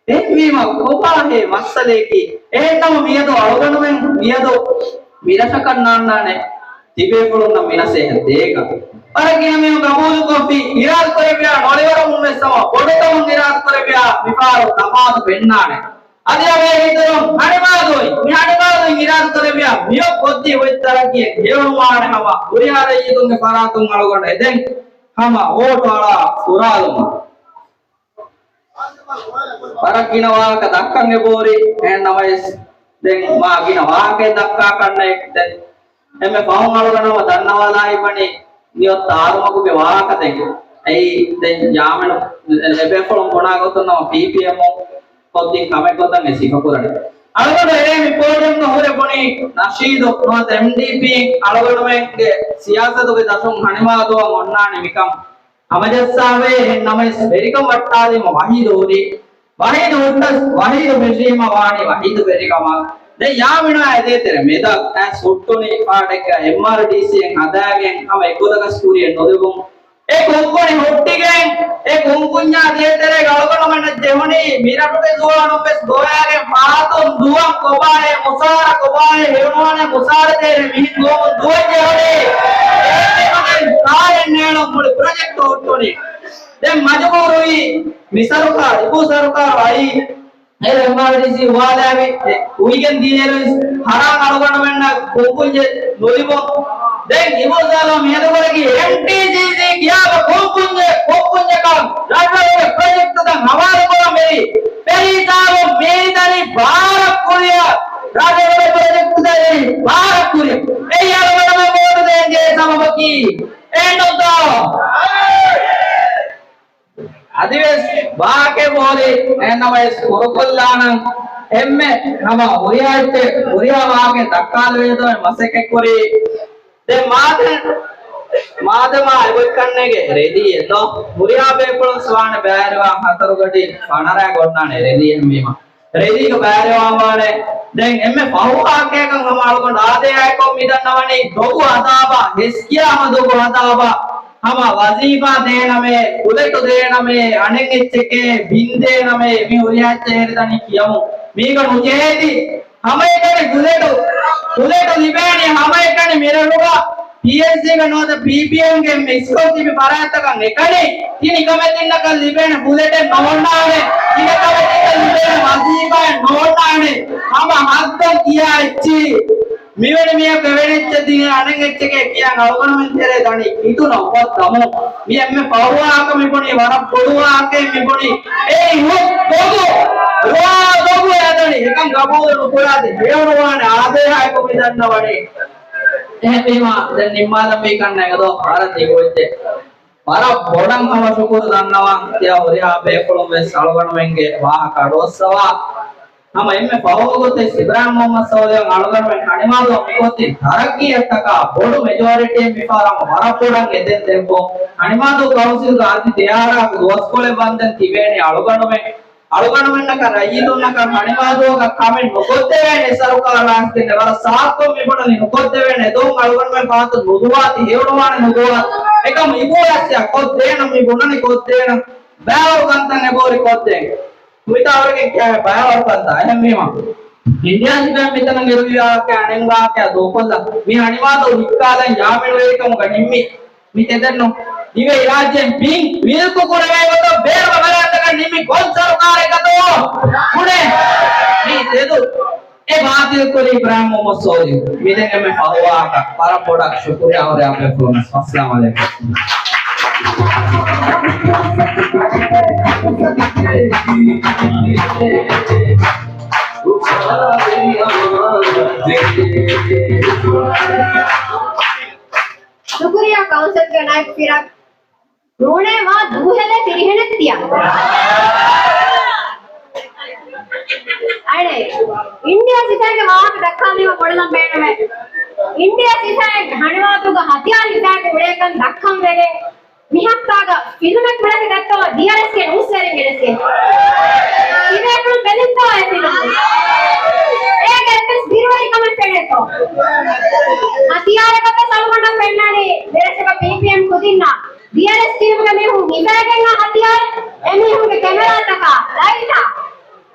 އެހެންވީމަ ކޮބާހޭ މައްސަލަޔަކީ؟ އެހެންނަމަ މިއަދު އަޅުގަނޑުމެން މިއަދު މިރަށަކަށް ނާންނާނެ ތިބޭފުޅުންނަށް މިނަސޭހަތް ދޭކަށް. ވަރަށް ގިނަ މީހުން ގަބޫލުކޮށްފި، އިރާދަކުރެއްވިޔާ، ނޮޅިވަރަމުން ވެސް ހަމަ ބޮޑުކަމުން އިރާދަކުރެއްވިޔާ، މިފަހަރު ތަފާތު ފެންނާނެ. އަދި އަވޭ ހިތުރުން ހަނިމާދޫއި، މި ހަނިމާދޫއިން އިރާދަކުރެއްވިޔާ، މިއޮތް ކޮށްދީ އޮތް ތަރައްގީއެއް ހެޔޮނުވާނެ ހަމަ ހުރިހާ ރައްޔިތުންގެ ފަރާތުން އަޅުގަނޑު އެދެން ހަމަ ވޯޓު އަޅާ ފުރާލުމަށް. ވަރަށް ގިނަ ވާހަކަ ދައްކަން އެބަހުރި، އެހެން ނަމަވެސް ދެން މާ ގިނަ ވާހަކައެއް ދައްކާ ކަންނޭނގެ. ދެން އެންމެ ފަހުން އަޅުގަނޑު ހަމަ ދަންނަވާލާ ހިތްވަނީ މިއޮތް ތާރުމަގުގެ ވާހަކަ. ދެން އެއީ ދެން ޔާމިނު އެބޭފުޅުން ބުނާ ގޮތުން ނަމަ ޕީޕީއެމުން ކޮށްދިން ކަމެއް ގޮތަށް އެ ސިފަކުރަނީ. އަޅުގަނޑު އެރޭ މި ޕޯޑިއަމްގަ ހުރެ ބުނީ ނަޝީދު ނުވަތަ އެމްޑީޕީ އަޅުގަނޑުމެންގެ ސިޔާސަތުގެ ދަށުން ހަނިމާދޫއަށް އޮންނާނެ މިކަން ހަމަޖައްސާފައި. އެހެން ނަމަވެސް ވެރިކަން ވައްޓާލީމަ ވަހީދު ހުރި. ވަހީދު ހުއްޓަސް، ވަހީދު ފެށީމަ ވާނީ ވަހީދު ވެރިކަމަށް. ދެން ޔާމިނާ އެދޭތެރެ މެދަށް އައިސް ހުއްޓުނީ ފާޑެއްގަ އެމްއާރްޑީސީއެއް ހަދާގެން ހަމަ އެއްގޮތަކަސް ކުރިއެއް ނުލިބުން. އެ ކުންފުނި ހުއްޓިގެން އެ ކުންފުންޏާ ދޭތެރޭގަ އަޅުގަނޑުމެންނަށް ޖެހުނީ މިރަށުގެ ޒުވާނުން ވެސް ގޮވާގެން ފަރާތުން ދުވަން ކޮބާހޭ މުސާރަ ކޮބާހޭ ހެޔޮނުވާނެ މުސާރަ ދޭނެ މިހެން ގޮވަމުން ދުވަން ޖެހުނީ. އޭގެ ކާރެއް ނޭޅުން މުޅި ޕްރޮޖެކްޓު ހުއްޓުނީ. ދެން މަޖުބޫރުވީ މި ސަރުކާރު، އިބޫ ސަރުކާރު އައީ، އެ އެމްއާރްޑީސީ އުވާލާވި، އެ އުވިގެން ދިޔައިރު ހަރާން އަޅުގަނޑުމެންނަށް ކުންފުންޏެއް ނުލިބުން. ދެން އިބޫ ސާލޯ މިއަދު ކުރެއްވީ އެމްޓީސީސީ ކިޔާފަ ކުންފުންޏެއް، ކުންފުންޏަކަށް ރަށްރަށުގެ ޕްރޮޖެކްޓުތައް ހަވާލުކުރަން ވެރި. ފެރީ ސާލޯ މިއިތަނީ ބާރަށް ކުރިއަށް، ރަށްރަށުގެ ޕްރޮޖެކްޓުތައް ވެރި ބާރަށް ކުރިއަށް. އެއީ އަޅުގަނޑުމެން ވޯޓު ދޭން ޖެހޭ ސަބަބަކީ. އެހެންނުތޯ؟ އަދިވެސް ވާހަކައެއް ހޯދި އެހެންނަމަވެސް ކުރުކޮށްލާނަން. އެންމެ ހަމަ ހުރިހާ އެއްޗެއް ހުރިހާ ވާހަކައެއް ދައްކާލެވޭތޯ މަސައްކަތްކުރީ. ދެން މާދަ، މާދަމާ އެބޮތްކަންނޭގެ ރެލީއެއް ދޯ. ހުރިހާ ބޭފުޅުން ސުވާނެ ބައިވެރިވާ ހަތަރުގަޑި ފަނަރައިގަ އޮންނާނެ ރެލީއެއް ވީމަ. ރެލީގަ ބައިވެރިވާން ވާނެ. ދެން އެންމެ ފަހު ވާހަކައަކަށް ހަމަ އަޅުގަނޑު އާދޭ އާއެކޮށް މިދަންނަވަނީ ދޮގު ހަދާބާ، ހެސްކިޔާ ހަމަ ދޮގު ހަދާބާ. ހަމަ ވަޒީފާ ދޭނަމޭ، ކުލެޓު ދޭނަމޭ، އަނެއް އެއްޗެކޭ، ބިން ދޭނަމޭ، މި ހުރިހާ އެއްޗެއް ހެރިދަނީ ކިޔަމުން. މީގަ ނުޖެހޭތީ. ހަމައެކަނި ކުލެޓު، ކުލެޓު ލިބޭނީ ހަމައެކަނި މިރަށުގަ ޕީއެސްޑީގަ ނުވަތަ ޕީޕީއެމްގެ އެންމެ ސްކޮލަރޝިޕް ފަރާތްތަކަށް އެކަނި ތިނި ކަމެތިންނަކަށް ލިބޭނެ ފުލެޓެއް ނޯންނާނެ، ތިނި ކަމެތިންނަކަށް ލިބޭނެ ވަޒީފާއެއް ނޯންނާނެ. ހަމަ ހައްގަށް ކިޔާ އެއްޗި. މިވެނި މީހަކު އެވެނި އެއްޗެއް ދިނީ އަނެއް އެއްޗެކޭ ކިޔާ އަޅުގަނޑުމެން ތެރޭ ދަނީ ކިތުނަ އުފައްދަމުން. މި އެންމެ ފަހުވާކަށް މި ބުނީ ވަރަށް ބޮޑު ވާހަކައެއް މި ބުނީ. އެއީ ހުސް ދޮގު، ރުވާ ދޮގު އެދަނީ. އެކަން ގަބޫލު ނުކުރާތި ހެޔޮނުވާނެ އާދޭހާއެކު މި ދަންނަވަނީ. އެހެންވީމާ، ދެން ނިންމާލަންވީ ކަންނޭނގެ ދޯ ވަރަށް ދިގުވެއްޖެ. ވަރަށް ބޮޑަށް ހަމަ ޝުކުރު ދަންނަވަން ތިޔަ ހުރިހާ ބޭފުޅުން ވެސް އަޅުގަނޑުމެންގެ ވާހަކަ އަޑުއައްސަވާ. ހަމަ އެންމެ ފަހުގޮތެއް އިބްރާހިމް މުހައްމަދު ސޯލިހު އަޅުގަނޑުމެން ހަނިމާދޫ މިގޮތިން ތަރައްގީއަށްޓަކާ ބޮޑު މެޖޯރިޓީއެއް މިފަހަރު ވަރަށް ބޮޑަށް އެދެން ދެއްވުން. ހަނިމާދޫ ކައުންސިލްގަ އަދި ދެއަހަރާއަކު ދުވަސްކޮޅެއް ވަންދެން ތިބޭނީ އަޅުގަނޑުމެން. އަޅުގަނޑުމެންނަކަށް ރައްޔިތުންނަކަށް ހަނިމާދޫއަކަށް ކަމެއް ނުކޮށްދެވޭނެ ސަރުކާރާ އަސްގެން ވަރަށް ސާފުކޮށް މިބުނަނީ ނުކޮށްދެވޭނެ ދޯ އަޅުގަނޑުމެން ފާތު ނުދުވާތި ހެޔޮނުވާނެ ނުދުވާ. އެކަމު އިބޫ ރައްސިއަށް ކޮށްދޭނަން މި ބުނަނީ ކޮށްދޭނަން. ބައިވަރު ކަންތައް އެބޯރި ކޮށްދޭން. މިތާ އަވަރެގެ ބައިވަރު ކަންތައް. އެހެންވީމަ، އިންޑިއާ ސިފައިން މިތަނަށް އެރުވި ވާހަކަ އަނެއް ވާހަކަ ދޫކޮށްލަ. މި ހަނިމާދޫ ހިއްކާލަން ޔާމިނުވެރިކަމުގަ ނިންމި. މި ތެދެއްނު. ދިވެހި ރާއްޖޭން ބިން މިލްކު ކުރެވޭ ގޮތަށް ބޭރުގަ ބަލާތަކަށް ނިންމި ކޮން ސަރުކާރެއްގަތޯ؟ ބުނޭ. މި ތެދު. އެ ބާތިލްކުރީ އިބްރާހިމް މުހައްމަދު ސޯލިހު. މިދެން އެންމެ ފަހުވާކަށް ވަރަށް ބޮޑަށް ޝުކުރިއްޔާ ހުރި އާބެފުޅުން. އައްސަލާމު ޢަލައިކުމް. ޝުކުރިއްޔާ ކައުންސިލްގެ ނައިބް ފިރާގް. ނޫނޭ މާ ދޫހެލޭ ފިރިހެނެއް ތިޔަ. އަނެއް، އިންޑިއާ ސިފައިގެ ވާހަކަ ދައްކާލީމަ ބޮޑަލަން ބޭނުމޭ. އިންޑިއާ ސިފައިން ހަނިމާދޫގަ ހަތިޔާރު ހިފާގެ އުޅޭކަން ދައްކަން ވެގެން މި ހަފްތާގަ ފިލްމެއް ކުޅެފި ދެއްތޯ ޑީއާރްއެސްގެ ނޫސްވެރިން ގެނެސްގެން. ތިބޭފުޅުން ބެލިންތޯ އެ ފިލްމު؟ އޭގެ އެއްވެސް ބިރުވެރިކަމެއް ފެނޭތޯ؟ ހަތިޔާރަކަށް ވެސް އަޅުގަނޑަށް ފެންނާނީ ދެރަށުގަ ޕީޕީއެމް ކުދިންނާ ޑީއާރްއެސް ޓީމުގެ މީހުން ހިފައިގެން އާ ހަތިޔާރެއް، އެމީހުންގެ ކެމެރާތަކާ، ލައިޓާ،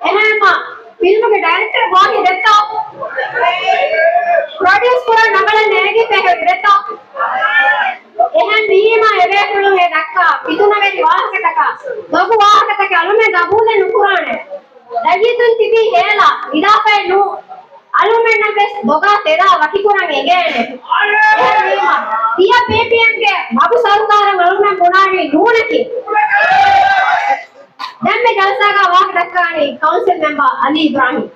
އެހެންމަ ފިލްމުގެ ޑައިރެކްޓަރ ގޯހި ދެއްތޯ؟ ޕްރޮޑިއުސް ކުރަން ރަނގަޅަށް ނޭގިފައި ހުރި ދެއްތޯ؟ އެހެން ވީމަ އެބޭފުޅުން އެ ދައްކާ ފިތުނަވެރި ވާހަކަތަކާ، ދޮގު ވާހަކަތަކެއް އަޅުމެން ގަބޫލެއް ނުކުރާނެ. ރައްޔިތުން ތިބީ ހޭލާ، ވިދާފައެއް ނޫ. އަޅުމެންނަށް ވެސް ދޮގާ ތެދާ ވަކިކުރަން އެނގޭނެ. އެހެންވީމަ، ތިޔަ ޕީޕީއެމްގެ މަގު ސަރުކާރަށް އަޅުމެން ބުނާނީ ނޫނަކީ. ދެންމެ ޖަލްސާގަ ވާހަކަ ދައްކާނީ ކައުންސިލް މެމްބަރ އަލީ އިބްރާހިމް.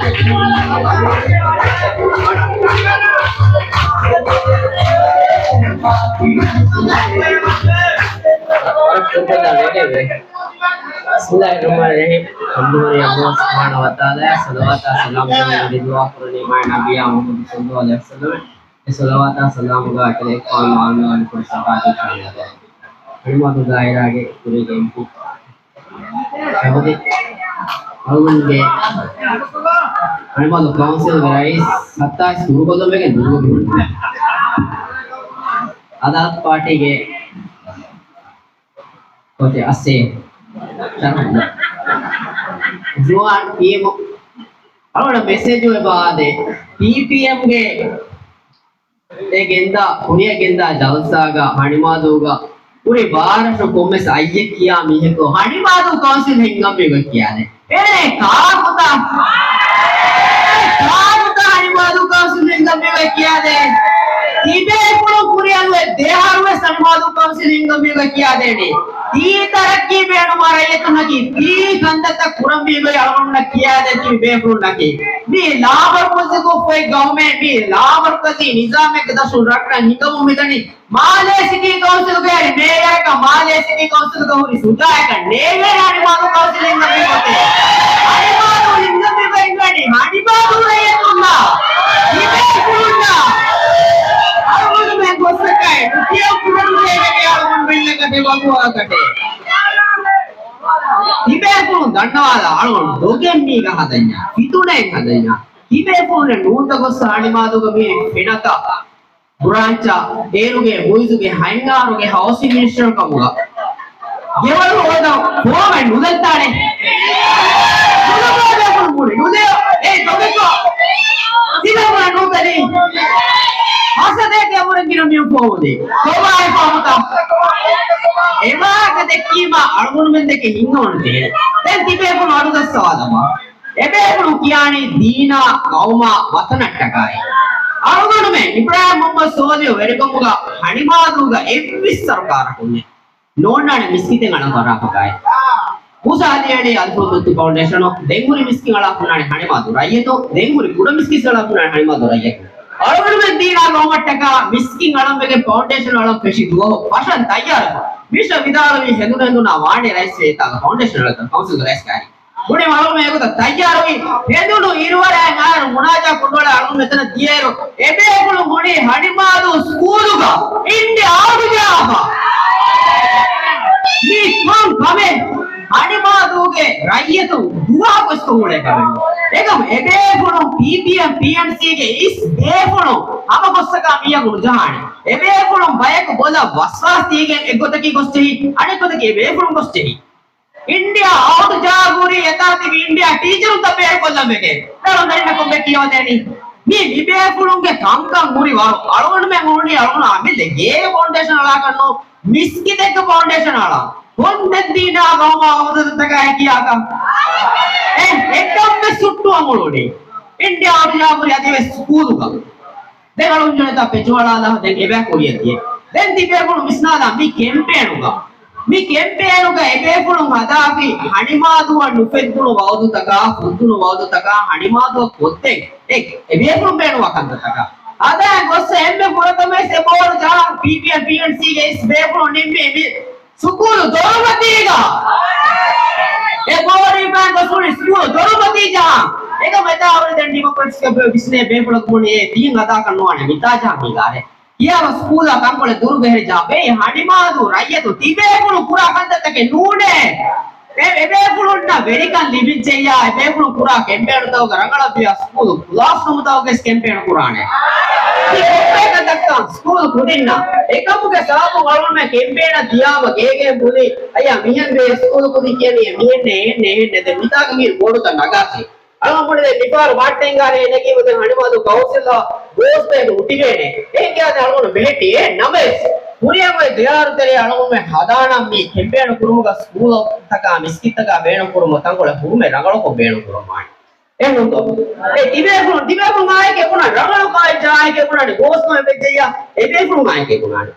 ބިސްމިއްލާހިއްރަޙްމާނިއްރަޙީމް. އަލްޙަމްދުލިއްލާހި ރައްބިލް ޢާލަމީން. ޞަލަވާތާ ސަލާމު ދުޢާ ކުރަނީ މާތް ނަބިއްޔާ މުޙައްމަދު ޞައްލައްލާހު ޢަލައިހި ވަސައްލަމަ. އެ ޞަލަވާތާ ސަލާމުގެ އަތޮޅު އެއްކައުލު އާންމުވާން ކުރި ސަފާތު ކާމިޔާބު. ހަނިމާދޫ ދާއިރާގެ ކުރީގެ އެމްޕީ ޝަހުދީ އަޅުގަނޑުގެ ހަނިމާދޫ ކައުންސިލްގެ ރައީސް ހައްތާވީސް ދުރުގޮލުމެގެ ދުރުގޮ އަދާލަތު ޕާޓީގެ ކޯޗެއް އައްސޭ. ޝަރަފު. ޒުވާން ޓީމު އަޅުގަނޑަށް މެސެޖު އެބަ އާދޭ. ޕީޕީއެމްގެ އެ ގެންދާ، ކުރިއަށް ގެންދާ ޖަލްސާގަ ހަނިމާދޫގަ ކުރި ބާރަށު ކޮންމެސް އައްޔެއް ކިޔާ މީހަކު ހަނިމާދޫ ކައުންސިލް ހިންގަން މީގޮތް ކިޔާދޭ. އޭ ކާކުތަ؟ އޭ ކާކުތަ ހަނިމާދޫ ކައުންސިލް ހިންގަން މީގޮތް ކިޔާދޭ؟ ތިބޭފުޅުން ކުރިއަށް ދެއަހަރުވެސް ހަނިމާދޫ ކައުންސިލް ހިންގަން މީގޮތް ކިޔާދޭނީ. ތީ ތަރައްގީ ބޭނުމާ ރައްޔިތުންނަކީ ތީ ކަންތައްތައް ކުރަން މީގޮތް އަޅުގަނޑުންނަށް ކިޔާދޭ ތިބޭފުޅުންނަކީ. މީ ލާމަރުކަޒީ ކޮށްފައި ގައުމެއް، މީ ލާމަރުކަޒީ ނިޒާމެއްގެ ދަށުން ރަށްރަށް ހިނގަމުން މިދަނީ. މާލޭ ސިޓީ ކައުންސިލުގެ މޭޔަރަކަށް މާލޭ ސިޓީ ކައުންސިލުގަ ހުރި ޝުޖާއަކަށް ނޭވޭ ހަނިމާދޫ ކައުންސިލް ހިންގަން މީގޮތެއް. ހަނިމާދޫ ހިންގަން މީގޮތް އިނގޭނީ ހަނިމާދޫ ރައްޔިތުންނާ. ތިބޭފުޅުންނާ. އަޅުގަނޑުމެން ގޮއްސަކައި ނުކިޔަ ކުރަން ޖެހޭ އަޅުގަނޑުމެންނަކަށް ދެ ވަގުވާކަށެއް. ތިބޭފުޅުން ދަންނަވާލާ އަޅުގަނޑު ދޮގެއް މީގަ ހަދަންޏާ. ފިތުނައެއް ހަދަންޏާ. ތިބޭފުޅުންނެއް ނޫންތަ ގޮއްސަ ހަނިމާދޫގަ މި ފެނަކަ ބުރާންޗާ އޭރުގެ މުއިޒުގެ ހަތް އަހަރުގެ ހައުސިން މިނިސްޓަރު ކަމުގަ ގެވަރު ހޯދަން ފޯމެއް ނުދައްތާނެ. ނުދައްތާ ބޭފުޅުން ބުނި. ނުދެޔޯ. އޭ ދޮގެއްގަ. ކޮބާ އެ ފަހުތަ؟ އެވާހަކަ ދެއްކީމަ އަޅުގަނޑުމެންދެކެ ހިތްހަމަނުޖެހޭ. ދެން ތިބޭފުޅުން އަޑު ޖައްސަވާލަބަ. އެބޭފުޅުން ކިޔާނީ ދީނާ ޤައުމާ ވަތަނަށްޓަކާއި. އަޅުގަނޑުމެން އިބްރާހިމް މުހައްމަދު ސޯލިހު ވެރިކަމުގަ ހަނިމާދޫގަ އެއްވެސް ސަރުކާރަކުންނެއް ނޯންނާނެ މިސްކިތެއް އަޅަން ފަށާފަކާއި. މޫސާ އަލީ އަޅީ އަލްފުރުދޫސް ފައުންޑޭޝަނު ދެންހުރި މިސްކިތް އަޅާފަންނާނެ ހަނިމާދޫ ރައްޔިތު، ދެންހުރި ކުޑަ މިސްކިތް އަޅާފަންނާނެ ހަނިމާދޫ ރައްޔިތު. އަޅުގަނޑުމެން ދީނާ ގައުމަށްޓަކާ މިސްކިތް އަޅަންވެގެން ފައުންޑޭޝަން އަޅަން ފެށި ދުވަހު ފަށަން ތައްޔާރުކޮށް، މިޝާ ވިދާޅުވީ ހެނދުނު ހެނދުނާ ވާނެ ރައީސް އެތާގަ ފައުންޑޭޝަން އަޅަން ކައުންސިލްގެ ރައީސް ކާރި. ބުނި މަޅުމެ އެގޮތަށް ތައްޔާރުވި ހެނދުނު އިރުވަރާއި އާއިރު މުނާޖާ ކޮށްޑުއަޅާ އަޅުގަނޑު މިތަނަށް ދިޔައިރު، އެބޭފުޅުން ބުނީ ހަނިމާދޫ ސްކޫލުގަ އިންޑިއާ އައުޓް ޖަހާފަ. މީ ކޮން ކަމެއް؟ ހަނިމާދޫގެ ރައްޔިތުން ދުވާ ގޮސްކޮށް އުޅޭ ކަމެއް. އެކަމު އެބޭފުޅުން ޕީޕީއެމް، ޕީއެމްސީގެ އިސް ބޭފުޅުން ހަމަ ގޮއްސަކާ މީހަކު ނުޖަހާނެ. އެބޭފުޅުން ބަޔަކު ބޮލަށް ވަސްވާސް ދީގެން އެއްގޮތަކީ ގޮސްޖެހި، އަނެއްގޮތަކީ އެބޭފުޅުން ގޮސްޖެހި. އިންޑިއާ އައުޓް ޖާގުރީ އެތާ ތިބި އިންޑިއާ ޓީޗަރުންތައް ބޭރުކޮށްލަން ވެގެން. ދަރުން ދަރިންނަކުން ބެ ކިޔަވަދޭނީ. މީ މިބޭފުޅުންގެ ކަންކަން ހުރި ވަރު. އަޅުގަނޑުމެން ހުރުނީ އަޅުގަނޑު އަމިއްލަ ގޭގެ ފައުންޑޭޝަން އަޅާކަށްނު، މިސްކިތެއްގެ ފައުންޑޭޝަން އަޅާ. ކޮން ދެން ދީނާ ގައުމާ އަބަދުތަކާ ކިޔާކަށް؟ އެ، އެކަން ވެސް ހުއްޓުވަމުޅުނީ. އިންޑިއާ އައުޓް ޖާގުރީ އަދިވެސް ސްކޫލުގަ. ދެން އަޅުން ޖެހޭތާ ޕެޗުއަޅާލާ ދެން އެބައި ކުރިއަށް ދިޔަ. ދެން ތިބޭފުޅުން ވިސްނާލާ މި ކެމްޕޭނުގަ. މި ކެމްޕޭނުގަ އެބޭފުޅުން ހަދާފި ހަނިމާދޫއަށް ނުފެއްދުނު ވައުދުތަކާ، ފުއްދުނު ވައުދުތަކާ، ހަނިމާދޫއަށް ކޮށްދޭން އެ، އެބޭފުޅުން ބޭނުންވާ ކަންތައްތަކާ. ހަދާ ގޮއްސަ އެންމެ ފުރަތަމަވެސް އެ ބޯޑު ޖަހާ ޕީޕީއެމް، ޕީއެމްސީގެ އިސް ބޭފުޅުން ނިންމީ މި ސުކޫލު ދޮރުމަތީގަ. އެ ބޯޑު އިބާން ގޮސް ހުރި ސުކޫލު ދޮރުމަތީ ޖަހާ. އެކަމަ އެތާ ހުރި ދެން ޑިމޮކްރެޓްސްގެ ބިސްނޭ ބޭފުޅަކު ބުނި އެ ދީން އަދާކަށް ނުވާނެ މިތާ ޖަހާ މީގާރެ. ކިޔާފަ ސްކޫލާ ތަންކޮޅެއް ދުރުގަ ހެރި ޖަހާ. ބޭ ހަނިމާދޫ ރައްޔިތު ތިބޭފުޅުން ކުރާ ކަންތައްތަކެއް ނޫނޭ. އެ، އެބޭފުޅުންނަށް ވެރިކަން ލިބިއްޖެއްޔާ، އެބޭފުޅުން ކުރާ ކެމްޕޭނުތަކުގަ ރަނގަޅަށްވިޔާ ސްކޫލު ކްލާސްރޫމުތަކުގަސް ކެމްޕޭނު ކުރާނެ. މި ކޮންމެ ކަންތައްތައް ސްކޫލު ކުދިންނަށް އެކަމުގެ ސަބަބުން އަޅުގަނޑުމެން ކެމްޕޭނަށް ދިޔާމަ ގޭގެން ބުނި، އައްޔާ މިހެން ވޭ ސްކޫލު ކުދިން ކިޔަނީ މިހެންނޭ، އެހެންނޭ، އެހެންނޭ. ދެން މިތާގަ މީ ބޯޑުތައް ނަގާތީ. އަޅުގަނޑު ދެން މިފަހަރު ވާޓް ޓެންގާރޭ ނެގީމަ ދެން ހަނިމާދޫ ކައުންސިލަށް ގޯސްބޭގު ހުއްޓިވޭނެ. އެހެން ކިޔާދެން އަޅުގަނޑު ބެހެއްޓި. އެހެން ނަމަވެސް ހުރިހާ އޮތް ދިޔާރުތެރެއަށް އަޅުގަނޑުމެން ހަދާނަން މި ކެމްޕޭނު ކުރުމުގަ ސްކޫލްތަކާ މިސްކިތްތަކާ ބޭނުން ކުރުމަށް ތަންކޮޅެއް ހުރުމެއް ރަނގަޅުކޮށް ބޭނުން ކުރަމާނެ. އެހެންނޫންތޯ؟ އެ ތިބޭފުޅުން، ތިބޭފުޅުން އާއެކޭ ބުނާ، ރަނގަޅު ކާއެއް ޖާއެކޭ ބުނާނެ، ގޯސް ނޯ އެބަޖެއްޔާ، އެބޭފުޅުން އާއެކޭ ބުނާނެ.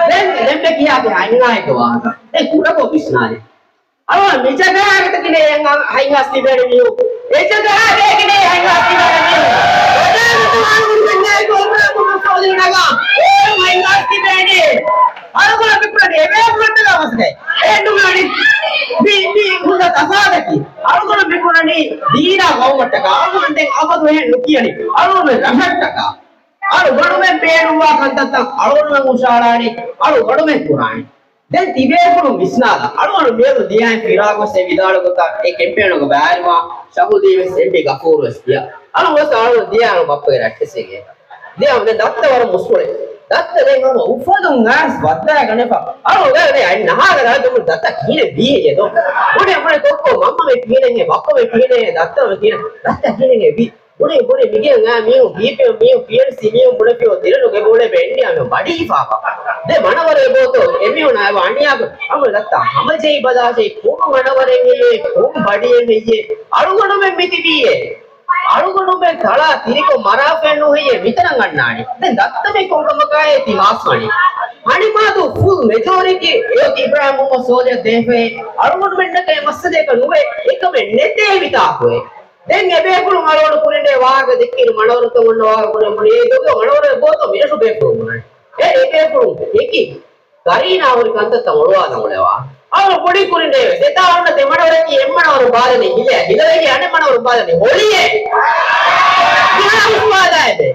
ދެން، ދެން މެ ކިޔާ ކިޔާ ހަތް އާއެކޭ ވާހަކަ. އެ ކުޑަކޮށް ވިސްނާލި. އަޅުގަނޑު މި ޖަގައިގަ ގިނައޭ ހަތް އާސް ތިބޭނެ މީހުން. އެ ޖަގައިގަ ގިނައޭ ހަތް އާސް ތިބޭނެ މީހުން. އެ މީހުން ނަގާ. އޭ ހަތް އާސް ތިބޭނެ. އަޅުގަނޑު މި ކުރަނީ އެބޭފުޅުންނަށް ގާވަސްގައި. އެ ނުވަނީ. މި، މި ހުންނަ ތަފާތަކީ. އަޅުގަނޑު މި ކުރަނީ ދީނާ ގައުމަށްޓަކާ. އަޅުގަނޑު ދެން އަބަދު އެހެން ނުކިޔަނީ. އަޅުގަނޑު ރަށަށްޓަކާ. އަޅުގަނޑުމެން ބޭނުންވާ ކަންތައްތައް އަޅުގަނޑުމެން ހުށަހަޅާނީ. އަޅުގަނޑުމެން ކުރާނީ. ދެން ތިބޭފުޅުން ވިސްނާލާ، އަޅުގަނޑު މިއަދު ދިޔައިން ފިރާގޮސް އެ ވިދާޅު ގޮތަށް އެ ކެމްޕޭނުގަ ބައިވެރިވާ ޝަހުދީ ވެސް އެމްޑީ ގަފޫރު ވެސް ދިޔަ. އަޅު ގޮސް އަޅު ދިޔަ އަޅު ބައްޕަގެ ރައްޓެއްސެއްގެ. ދިޔަ ދެން ދައްތަ ވަރަށް މުސްކުޅެ. ދައްތަ ދެން ހަމަ އުފަލުން އައިސް ބައްދާ ގަނެފަ. އަޅު ގަ ދެ އަތް ނަހާގަ ދާ ދުމު ދައްތަ ކިހިނެއް ވީ ހެއްޔެ ދޯ؟ ބުނެ ބުނެ ކޮއްކޮ މަންމަ މެ ކިހިނެއް ހެއްޔެ ބައްޕަ މެ ކިހިނެއް ހެއްޔެ ދައްތަ މެ ކިހިނެއް ދައްތަ ކިހިނެއް ހެއްޔެ ވީ؟ ބުނި، ބުނި، މިގޭ އާ މީހުން، ބީޕީއެމް މީހުން، ޕީއެންސީ މީހުން ބުނެފިޔޯ ދިރަނުގެ ބޯޅެ ބެންޑިއާ މި ބަޑީ ހިފާފަ. ދެ މަނަވަރެ ބޯތޯ، އެމީހުން އައި އަނިޔާކު، އަމު ދައްތަ ހަމަޖެހި ބަލާށޭ، ކޮން މަނަވަރެއް ހެއްޔޭ، ކޮން ބަޑިއެއް ހެއްޔޭ، އަޅުގަނޑުމެން މިތިބީއޭ. އަޅުގަނޑުމެން ތަޅާ ތިރިކޮށް މަރާފައެއް ނޫން ހެއްޔޭ، މިތަނަށް އަންނާނީ. ދެން ދައްތަ މި ކޮންކަމަކާއޭ ތި މާސްވަނީ. ހަނިމާދޫ ފުލް މެޖޯރިޓީ އެއޮތީ އިބްރާހިމް މުހައްމަދު ސޯލިހަށް ދޭފައޭ، އަޅުގަނޑުމެންނަކަށް އެ މައްސަލައަކަށް ނުވޭ، އެކަމެއް ނެތޭ މިތާކުއޭ. ދެން އެބޭފުޅުން އަޅުގަނޑު ކުރިން ވާހަކަ ދެއްކިން މަނަވަރުތައް އޮންނަ ވާހަކަ ކުރިން ބުނި، އޭ ދޮގެ މަނަވަރެއް ބޯތޯ މިރަށު ބޭފުޅުން ބުނަނީ. އެ އެބޭފުޅުން ހެކި ގަރީނާ ހުރި ކަންތައްތައް އޮޅުވާލަން އުޅެވާ. އަޅު ބުނި ކުރިން ދޭވެސް. އެތާ އޮންނަ ދެ މަނަވަރަކީ އެއް މަނަވަރު ބާލަނީ ހިލޭ، ހިލަވެގެ އަނެއް މަނަވަރު ބާލަނީ ހޮޅިއޭ. ދިމާވިސް ބާލާއެބެ.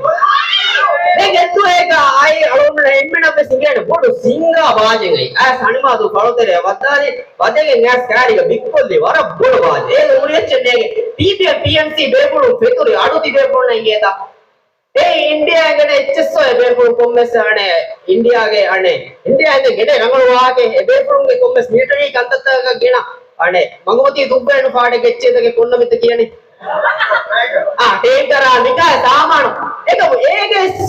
ދެން އެއްދުވަހެއްގަ އައި އަޅުގަނޑު އެންމެނަށް ވެސް ހިނގޭނެ ބޮޑު ސިންގާ ބާޖެއް އައި. އައިސް ހަނިމާދޫ ފަޅުތެރެއަށް ވައްދާލި. ވަދެގެން އައިސް ކާރީގަ ބިއްކޮށްލި ވަރަށް ބޮޑު ބާޖެ. އޭގެ ހުރި އެއްޗެއް ނޭގެ. ޕީޕީއެމް ޕީއެމްސީ ބޭފުޅުން ފެތުރި އަޑު ތިބޭފުޅުންނަށް އިނގޭތަ؟ އޭ އިންޑިއާ ގެނެ އެޗްއެސްއޯ އެބޭފުޅުން ކޮންމެސް އަނެ އިންޑިއާގެ އަނެ އިންޑިއާގެ ގެނެ ރަނގަޅު ވާހަކަ އެބޭފުޅުންގެ ކޮންމެސް މިލިޓަރީ ކަންތައްތަކަށް ގިނަ އަނެ މަގުމަތީ ދުއްވައެއް ނުފާޑެ ގެއްޗޭތަކެއް ކޮންނަ މިތަ ކިޔަނީ. އާ ޓޭންކަރާ މިކާ ސާމާނު. އެކަމު އޭގެސް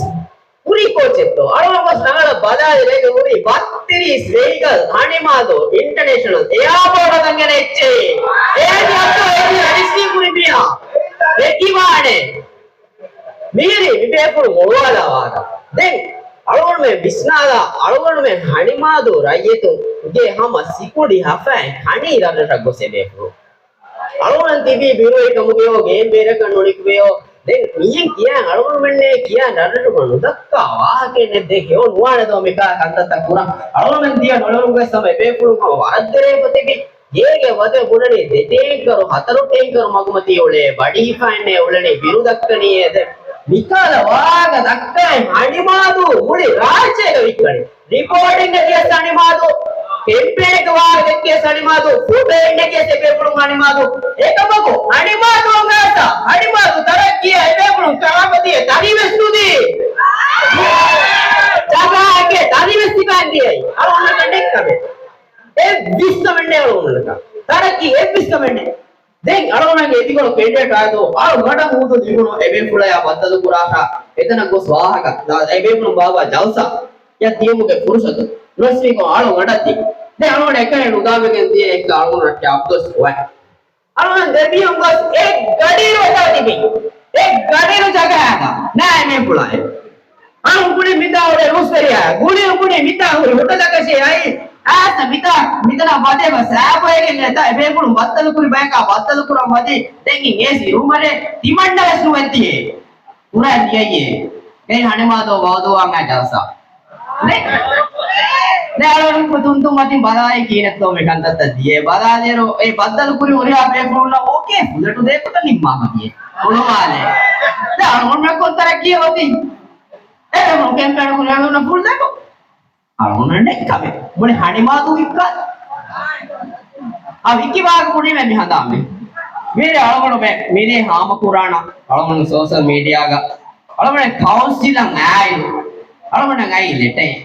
ކުރީ ކޯޗެއްތޯ؟ އަޅުގަނޑު ގޮސް ނަގަޅަށް ބަލާލި ރޭގަ ހުރީ ބައްތިރީސް ވެހިކަލް ހަނިމާދޫ އިންޓަނޭޝަނަލް އެއާޕޯޓަށް ދަނގަނެ އެއްޗެއް. އޭނި އައްތޯ އޭނި ރަޖިސްޓްރީ ކުރި މީހާ ދެކިވާނެ. މިހިރީ މި ބޭފުޅުން އޮޅުވާލާ ވާހަކަ. ދެން އަޅުގަނޑުމެން ވިސްނާލާ، އަޅުގަނޑުމެން ހަނިމާދޫ ރައްޔިތުންގެ ހަމަ ސިކުނޑި ހަފައިން ކަނީ ރަށްރަށަށް ގޮސް އެބޭފުޅުން. އަޅުގަނޑު ތިބީ ބިރުވެރިކަމުގައೋ ގޭން ބޭރަކަށް ނުނިކުމެޔޯ. ދެން މިހެން ކިޔާ އަޅުގަނޑުމެންނޭ ކިޔާ ރަށްރަށުގަ ނުދައްކާ ވާހަކައެއް ނެތް. ދެން ހެޔޮ ނުވާނެ ދޯ މިކާ ކަންތައްތައް ކުރަން. އަޅުގަނޑުމެން ދިޔަ ނޮޅަރުންގެ ސަމަ އެބޭފުޅުން ހަމަ ވަރަށް ދެރަވެފަ ތިބި. ގޭގެ ވަދެ ބުނަނީ ދެ ޓޭންކަރު ހަތަރު ޓޭންކަރު މަގުމަތީ އުޅޭ، ބަޑި ހިފައިންނޭ އުޅެނީ، ބިރު ދައްކަނީ އެދެ. މިކާލަ ވާހަކަ ދައްކައި ހަނިމާދޫ މުޅި ރާއްޖޭގަ ވިއްކަނީ. ރިޕޯޓިންގަ ދިޔަސް ހަނިމާދޫ، ކެމްޕޭންގެ ވާހަކަ ދެއްކިޔަސް ހަނިމާދޫ، ފުލް ބޭންޑެއް ދިޔަސް އެބޭފުޅުން ހަނިމާދޫ. އެކަމަކު ހަނިމާދޫ އަނގާތާ، ހަނިމާދޫ ތަރައްގީއަށް އެބޭފުޅުން ކަރާމަތީ ތަނިވެސް ނުދީ. ޖަގާއެކޭ ތަނިވެސް ތިބާން ދިޔައީ. އަޅުގަނޑަކަށް ނެތް ކަމެއް. އެއްވިސް ކަމެއް ނެތް އަޅުގަނޑަކަށް. ތަރައްގީ އެއްވިސް ކަމެއް ނެތް. ދެން އަޅުގަނޑުގެ އެދިކޮޅު ކެނޑިޑޭޓް އާދޯ، އަޅުގަނޑަށް ހޫދު ލިބުނު އެބޭފުޅަޔާ ބައްދަލުކުރާށާ، އެތަނަށް ގޮސް ވާހަކަ، ދާ، އެބޭފުޅުން ބާއްވާ ޖަލްސާ އަށް ދިޔުމުގެ ފުރުސަތު ނުވެސް މީގޮ އަޅުގަނޑަށް ދިން. ދެން އަޅުގަނޑު އެކަނި ނުދާމެގެން ދިޔަ އެއްކަ އަޅުގަނޑު ރައްޓެ އަބްދުސް ވައި. އަޅުގަނޑު ދެމީހުން ގޮސް އެއް ގަޑިއިރު އެތާ ތިބި. އެއް ގަޑިއިރު ޖަގައިގަ ނާއި މޭފުޅާއެއް. އަޅުން ކުނި މިތާ ހުރެ ރޫސްވެރިޔާ. ގުޅި ކުނި މިތާ ހުރި ހުއްޓަލަކަށޭ އައި. އާސަ މިތާ މިތަނާ ބަދޭބަ ސާބޮއެގެން އެތާ އެބޭފުޅުން ބައްދަލުކުރި ބަޔަކާ ބައްދަލުކުރަން މަދީ. ދެން އިނގޭސި ރުމަރެ ތިމަންނަވެސް ނުވެއްދިޔޭ. ކުރާ ދިޔައީ. އެ ހަނިމާދޯ ވައުދޫ ވާނގާ ޖަލްސާ. ނެ. ނެ އަޅުން ކު ތުންތުން މަތިން ބަލާއި ކީނެއްތޯ މި ކަންތައްތައް ދިޔޭ. ބަލާލިއިރު އެ ބައްދަލު ކުރި ހުރިހާ ބޭފުޅުންނަށް އޯކޭ ފުލެޓު ދޭކޮތަށް ނިންމާފަ ދިޔޭ. އުޅުމާލޭ. ނެ އަޅުން ކޮން ތަރައްގީ އޮތީ؟ އެ ކެމްޕޭން ކުރި ހަނދުން ފުލް ދޭކޮ. އަޅުގަނޑު ނެއްކަމެ. މުޅި ހަނިމާދޫ ވިއްކާ. އާ ވިއްކި ވާގަ ކުރީމެ މި ހަނދާމެ. މީރެ އަޅުގަނޑު މެ މިރޭ ހާމަ ކުރާނަ އަޅުގަނޑު ސޯޝަލް މީޑިއާގަ. އަޅުގަނޑު ކައުންސިލަށް އާއި. އަޅުގަނޑަށް އައި ލެޓައެއް.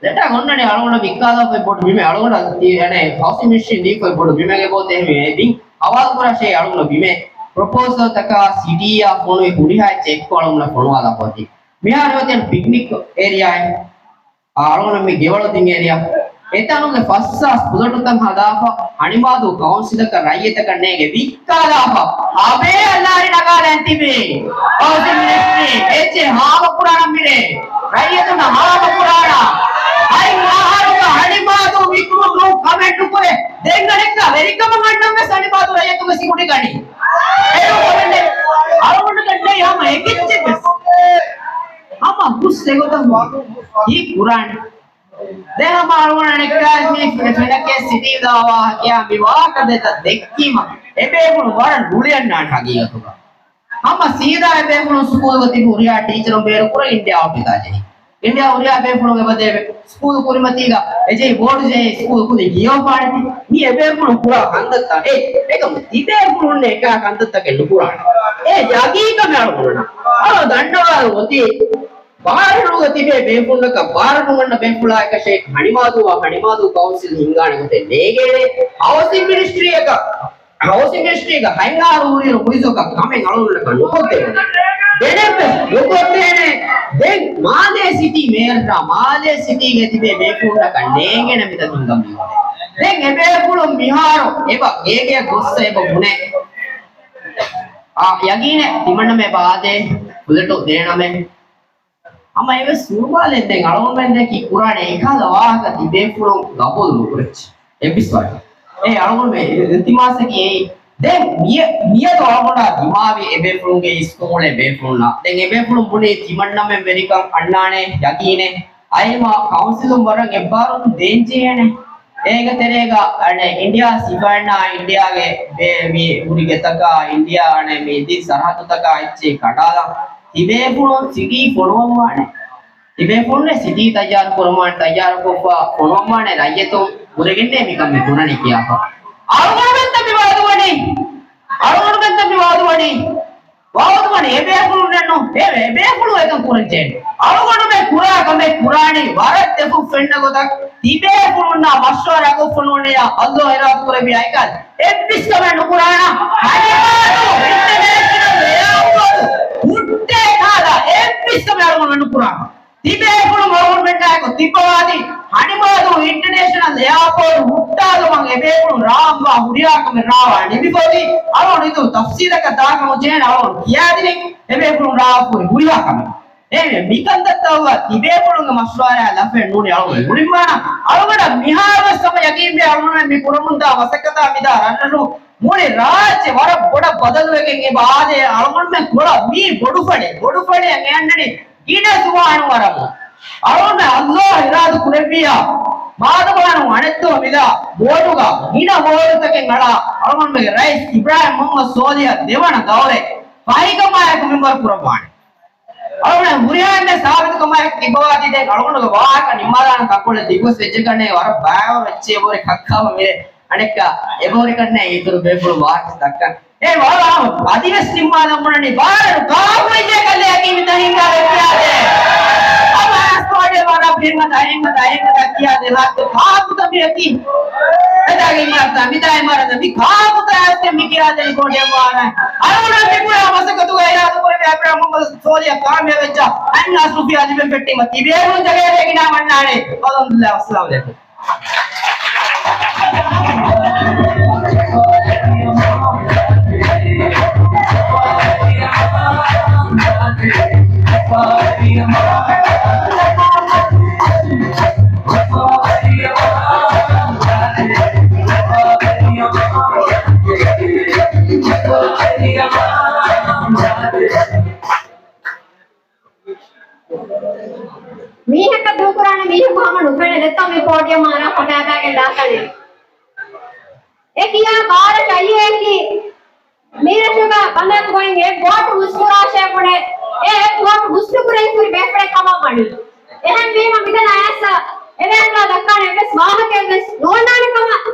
ލެޓާ ގޮންނަނީ އަޅުގަނޑަށް ވިއްކާލާފައި ބޮޑު ބިމެއް އަޅުގަނޑަށް ތި-، އަނެ، ހައުސިން މިނިސްޓްރީން ދީފައި ބޮޑު ބިމެއް އެބައޮތޭ އެހެންވެ ބިން ހަވާލު ކުރާށޭ އަޅުގަނޑަށް ބިމެއް ޕްރޮޕޯސަލް ތަކާ ސިޓީއާ ފޮނުވި ހުރިހާ އެއްޗެއް އެއްކޮށް އަޅުގަނޑަށް ފޮނުވާލާފަ އޮތީ. މިހާރު އޮތީ ޕިކްނިކް އޭރިއާއެއް. އާ، އަޅުގަނޑު މި ގެވަޅު ތިން އޭރިއާ. އެތަނުގެ ފަސް ހާސް ފުލެޓުތައް ހަދާފަ ހަނިމާދޫ ކައުންސިލަކަށް ރައްޔިތަކަށް ނޭނގެ ވިއްކާލާފަ ހަބޭ އަލާރި ނަގާލަން ތިބި. ހައުސިން މިނިސްޓްރީ އެއްޗެއް ހާމަކުރާނަން މިރޭ. ރައްޔިތުންނަށް ހާމަކުރާނަ. އައި އަހަރުގަ ހަނިމާދޫ ވިއްކުމުން ނޫން ކަމެއް ނުކުރޭ. ދެން އަނެއްކާ ވެރިކަމަށް އަންނަން ވެސް ހަނިމާދޫ ރައްޔިތުންގެ ސިކުނޑި ގަނީ. އެރު ކަމެއް ނެތް. އަޅުގަނޑުގެ ނެތް ހަމަ އެކެއްޗެއް ވެސް. ހަމަ ހުސް އެގޮތަށް ހީ ކުރާނެ. ދެން ހަމަ އަޅުގަނޑަށް ނެއްކާ މި ފެނަކޭ ސިޓީ ދާ ވާހަކަޔާ މި ވާހަކަ ދެތައް ދެއްކީމަ އެބޭފުޅުން ވަރަށް ރުޅިއަންނާނެ ހަގީގަތުގަ. ހަމަ ސީދާ އެބޭފުޅުން ސްކޫލުގަ ތިބި ހުރިހާ ޓީޗަރުން ބޭރުކުރަން އިންޑިއާ އޮފީސާ ޖެހި. އިންޑިއާ ހުރިހާ ބޭފުޅުން އެބަދޭ ސްކޫލު ކުރިމަތީގަ އެޖެހި ބޯޑު ޖެހި ސްކޫލު ކުދިން ހިޔޯފާނެތީ. މީ އެބޭފުޅުން ކުރާ ކަންތައްތައް. އެ، އެކަމު ތިބޭފުޅުން އެކާ ކަންތައްތަކެއް ނުކުރާނެ. އެ ޔަގީންކަމެއް އަޅުގަނޑުންނަށް. އަޅު ދަންނަވާލު އޮތީ. ބާރަށުގަ ތިބޭ ބޭފުޅުންނަކަށް ބާރަށް ނުގަންނަ ބޭފުޅާއެކަށޭ ހަނިމާދޫއާ ހަނިމާދޫ ކައުންސިލް ހިންގާނެ ގޮތެއް ނޭގޭނެ. ހައުސިން މިނިސްޓްރީއަކަށް، ހައުސިން މިނިސްޓްރީގަ ހަތް އަހަރު ހުރިއިރު މުއިއްޒަކަށް ކަމެއް އަޅުގަނޑަކަށް ނުކޮށްދެވުނު. ދެނެއްވެސް ނުކޮށްދޭނެ. ދެން މާލޭ ސިޓީ މޭޔަރަށް މާލޭ ސިޓީގެ ތިބޭ ބޭފުޅުންނަކަށް ނޭނގޭނެ މިތަން ހިންގަން މިއުޅޭ. ދެން އެބޭފުޅުން މިހާރު އެބަ ގޭގެއަށް ގޮއްސަ އެބަ ބުނޭ. އާ، ޔަގީނެއް ތިމަންނަމެ ބާދޭ ފުލެޓު ދޭނަމެ. ހަމަ އެވެސް ސުރުބާލެއް ދެން އަޅުގަނޑުމެން ދެކި ކުރާނެ އެކަހަލަ ވާހަކަ ތިބޭފުޅުން ގަބޫލު ނުކުރެއްޗި. އެއްވިސްވަރު. އެ އަޅުގަނޑުމެ އިލްތިމާސަކީ އެއީ. ދެން މިޔަ-، މިއަދު އަޅުގަނޑާ ދިމާވި އެބޭފުޅުންގެ އިސްކޮމުޅޭ ބޭފުޅުންނާ. ދެން އެބޭފުޅުން ބުނީ ތިމަންނަމެން ވެރިކަން އަންނާނެ ޔަގީނެއް. އައިމަ ކައުންސިލުން ވަރަށް އެއްބާރު ދޭންޖެހޭނެ. އޭގެ ތެރޭގަ އަނެ އިންޑިއާ ސިފައިންނާ އިންޑިއާގެ ބޭ-، މި ހުރި ގެތަކާ އިންޑިއާ އަނެ މި ދިން ސަރަހައްދުތަކާ އެއްޗެއް ކަނޑާލަން. ތިބޭފުޅުން ސިޓީ ފޮނުވަންވާނެ. ތިބޭފުޅުންނެއް ސިޓީ ތައްޔާރު ކުރަމާނެ، ތައްޔާރުކޮށްފަ ފޮނުވަމާނެ ރައްޔިތުން ހުރެގެންނޭ މިކަން މި ކުރަނީ ކިޔާފަ. އަޅުގަނޑުމެންތަ މި ވައުދުވަނީ؟ އަޅުގަނޑުމެންތަ މި ވައުދުވަނީ؟ ވައުދުވަނީ އެބޭފުޅުންނެއްނު. އެ، އެބޭފުޅުން އެކަން ކުރަންޖެހޭނެ. އަޅުގަނޑުމެން ކުރާ ކަމެއް ކުރާނީ ވަރަށް ދެފުށް ފެންނަ ގޮތަށް ތިބޭފުޅުންނާ މަޝްވަރާކޮށްފަ ނޫނެޔާ އައްލޯ އިރާދަކުރެއްވި އައިކަން އެއްވިސް ކަމެއް ނުކުރާނަ. ހަނިމާދޫ އިންޓަރނޭޝަނަލް އެއާޕޯޓު ހުއްޓޭ ކާލާ އެއްވިސް ކަމެއް އަޅުގަނޑު ތިބޭފުޅުން އަޅުގަނޑުމެންނާއެކު ތިއްބަވާދީ ހަނިމާދޫ އިންޓަރނޭޝަނަލް އެއާޕޯޓު ހުއްޓާލުމަށް އެބޭފުޅުން ރާވާ ހުރިހާ ކަމެއް ރާވާ ނިމިފައި އަޅުގަނޑު އިތުރު ތަފްސީލަކަށް ދާކަމުން ޖެހޭނެ އަޅުގަނޑު ކިޔާދިނީ އެބޭފުޅުން ރާވާ ހުރި ހުރިހާ ކަމެއް. އެހެންވެ، މިކަންތައްތައް ތިބޭފުޅުންގެ މަޝްވަރާއާ ލަފައެއް ނޫނީ އަޅުގަނޑު މުޅިންމާ އަޅުގަނޑަށް މިހާރުވެސް ހަމަ ޔަގީންވޭ އަޅުގަނޑުމެން މި ކުރަމުންދާ މަސައްކަތާ މިދާ ރަށްރަށު މުޅި ރާއްޖެ ވަރަށް ބޮޑަށް ބަދަލުވެގެން އެބަ އާދޭ. އަޅުގަނޑުމެން ކުޅަ މީ ބޮޑުފަޅެއް، ބޮޑުފަޅެއަށް އެ އަންނަނީ ގިނަ ޒުވާނުން އަރަމުން. އަޅުގަނޑުމެން ﷲ އިރާދަ ކުރެއްވިއްޔާ، މާދަމާނު އަނެއްތޯ މިދާ ވޯޓުގަ ގިނަ ވޯޓުތަކެއް އަޅާ، އަޅުގަނޑުމެންގެ ރައީސް އިބްރާހިމް މުހައްމަދު ސޯލިހަށް ދެވަނަ ދައުރެއް ފަހިކަމާއެކު މިންވަރު ކުރައްވާނެ. އަޅުގަނޑު ހުރިހާ އެންމެ ސާބިތުކަމާއެކު ތިއްބަވާދީ ދެން އަޅުގަނޑުގެ ވާހަކަ ނިންމާލާނަން ތަންކޮޅެއް ދިގުވެސް ވެއްޖެ ކަންނޭނގެ ވަރަށް ބައިވަރު އެއްޗެއް އެބަހުރި ކައްކާމަ މިރޭ އަނެއްކާ އެބަހުރި ކަންނޭނގެ އިތުރު ބޭފުޅުން ވާހަކަ ދައްކަން. އޭ ވާ ވާ އަދިވެސް ނިންމާލަން ބުނަނީ ބާރަށް ކާކު އިއްޔެ ކަލެއަކީ މިތަން ހިންގާ ދެއްކިޔާދޭ. އަބާސް ކޯޑެ ވަރަށް ބިންމަ ދައިންމަ ދައިންމަ ދައްކިޔާދޭ ހާއްތު ކާކުތަ މިއަކީ. އެދާގެ އިމާރަތާ މިދާ އިމާރަތާ މި ކާކުތަ އަސްތެ މި ކިޔާދޭ ކޯޑެ ވާރަ. އަޅުގަނޑު މި ކުރާ މަސައްކަތުގަ އިރާދަ ކުރެވޭ އިބްރާހިމް މުހައްމަދު ސޯލިހަށް ކާމިޔާބު ވެއްޖާ އަންނަ އަސްލު ފިޔާ ލިބެން ފެއްޓީމަ ތިބޭފުޅުން ޖަގައެޅޭ ގިނަ މަންނާނެ. އަލްޙަމްދުލިއްލާހް. ވައްސަލާމް ޢަލައިކުމް. މީހަކަށް ދޫކުރާނެ މީހަކު ހަމަ ނުފެނޭ. ދެއްތޯ މި ޕޯޑިއަމް އަރާ ފަށާފައިގެން ދާތަނެއް. އެ ކިޔާ ބާރަށް އައިއެކީ މީރަށުގަ ބަނދަރު ގޮތް އެއް ބޯޓު ހުސްކުރާށޭ ބުނެ، އެ އެއް ބޯޓު ހުސްނުކުރެވިފުރި ބޭފުޅެއް ކަމަށް ވަނީ. އެހެންވީމަ މިތަނަށް އައިސް އެ ބޭފުޅާ ދައްކާނެ އެއްވެސް ވާހަކައެއްވެސް ނޯންނާނެ ކަމަށް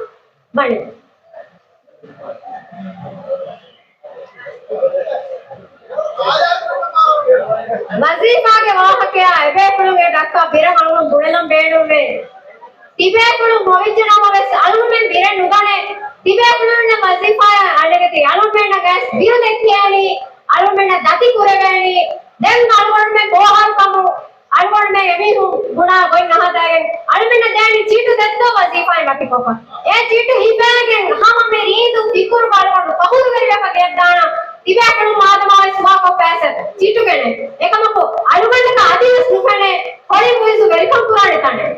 ވަނީ. ވަޒީފާގެ ވާހަކަޔާ އެބޭފުޅުން އެ ދައްކާ ބިރަށް އަޅުގަނޑު ބުނެލަން ބޭނުންވޭ. ތިބޭފުޅުން މޮވިއްޖެ ނަމަވެސް އަޅުގަނޑުމެން ބިރެއް ނުގަނެ. ތިބޭފުޅުންނަށް ވަޒީފާއާ އަނެގެތި އަޅުގަނޑުމެންނަށް ވެސް ބިރު ދެއްކިޔާނީ، އަޅުގަނޑުމެންނަށް ދަތި ކުރެވޭނީ. ދެން އަޅުގަނޑުމެން ބޯހާރުކަމުން އަޅުގަނޑުމެން އެމީހުން ބުނާ ގޮތް ނަހަދާގެން އަޅުމެންނަށް ދޭނީ ޗީޓު ދެއްތޯ ވަޒީފާއިން ވަކިކޮށްފަ. އެ ޗީޓު ހިފައިގެން ހަމަ މި ރީތި ފިކުރުގަ އަޅުގަނޑު ފަޚުރުވެރިވެފަ ގެއްދާނަން. ތިބޭފުޅުން މާދަމާވެސް ސުވާކޮށްފައިސް ޗީޓު ގެނެ. އެކަމަކު އަޅުގަނޑަކަށް އަދިވެސް ނުފެނޭ ކޮޅިން މުއިޒު ވެރިކަން ކުރާނެ ތަނެއް.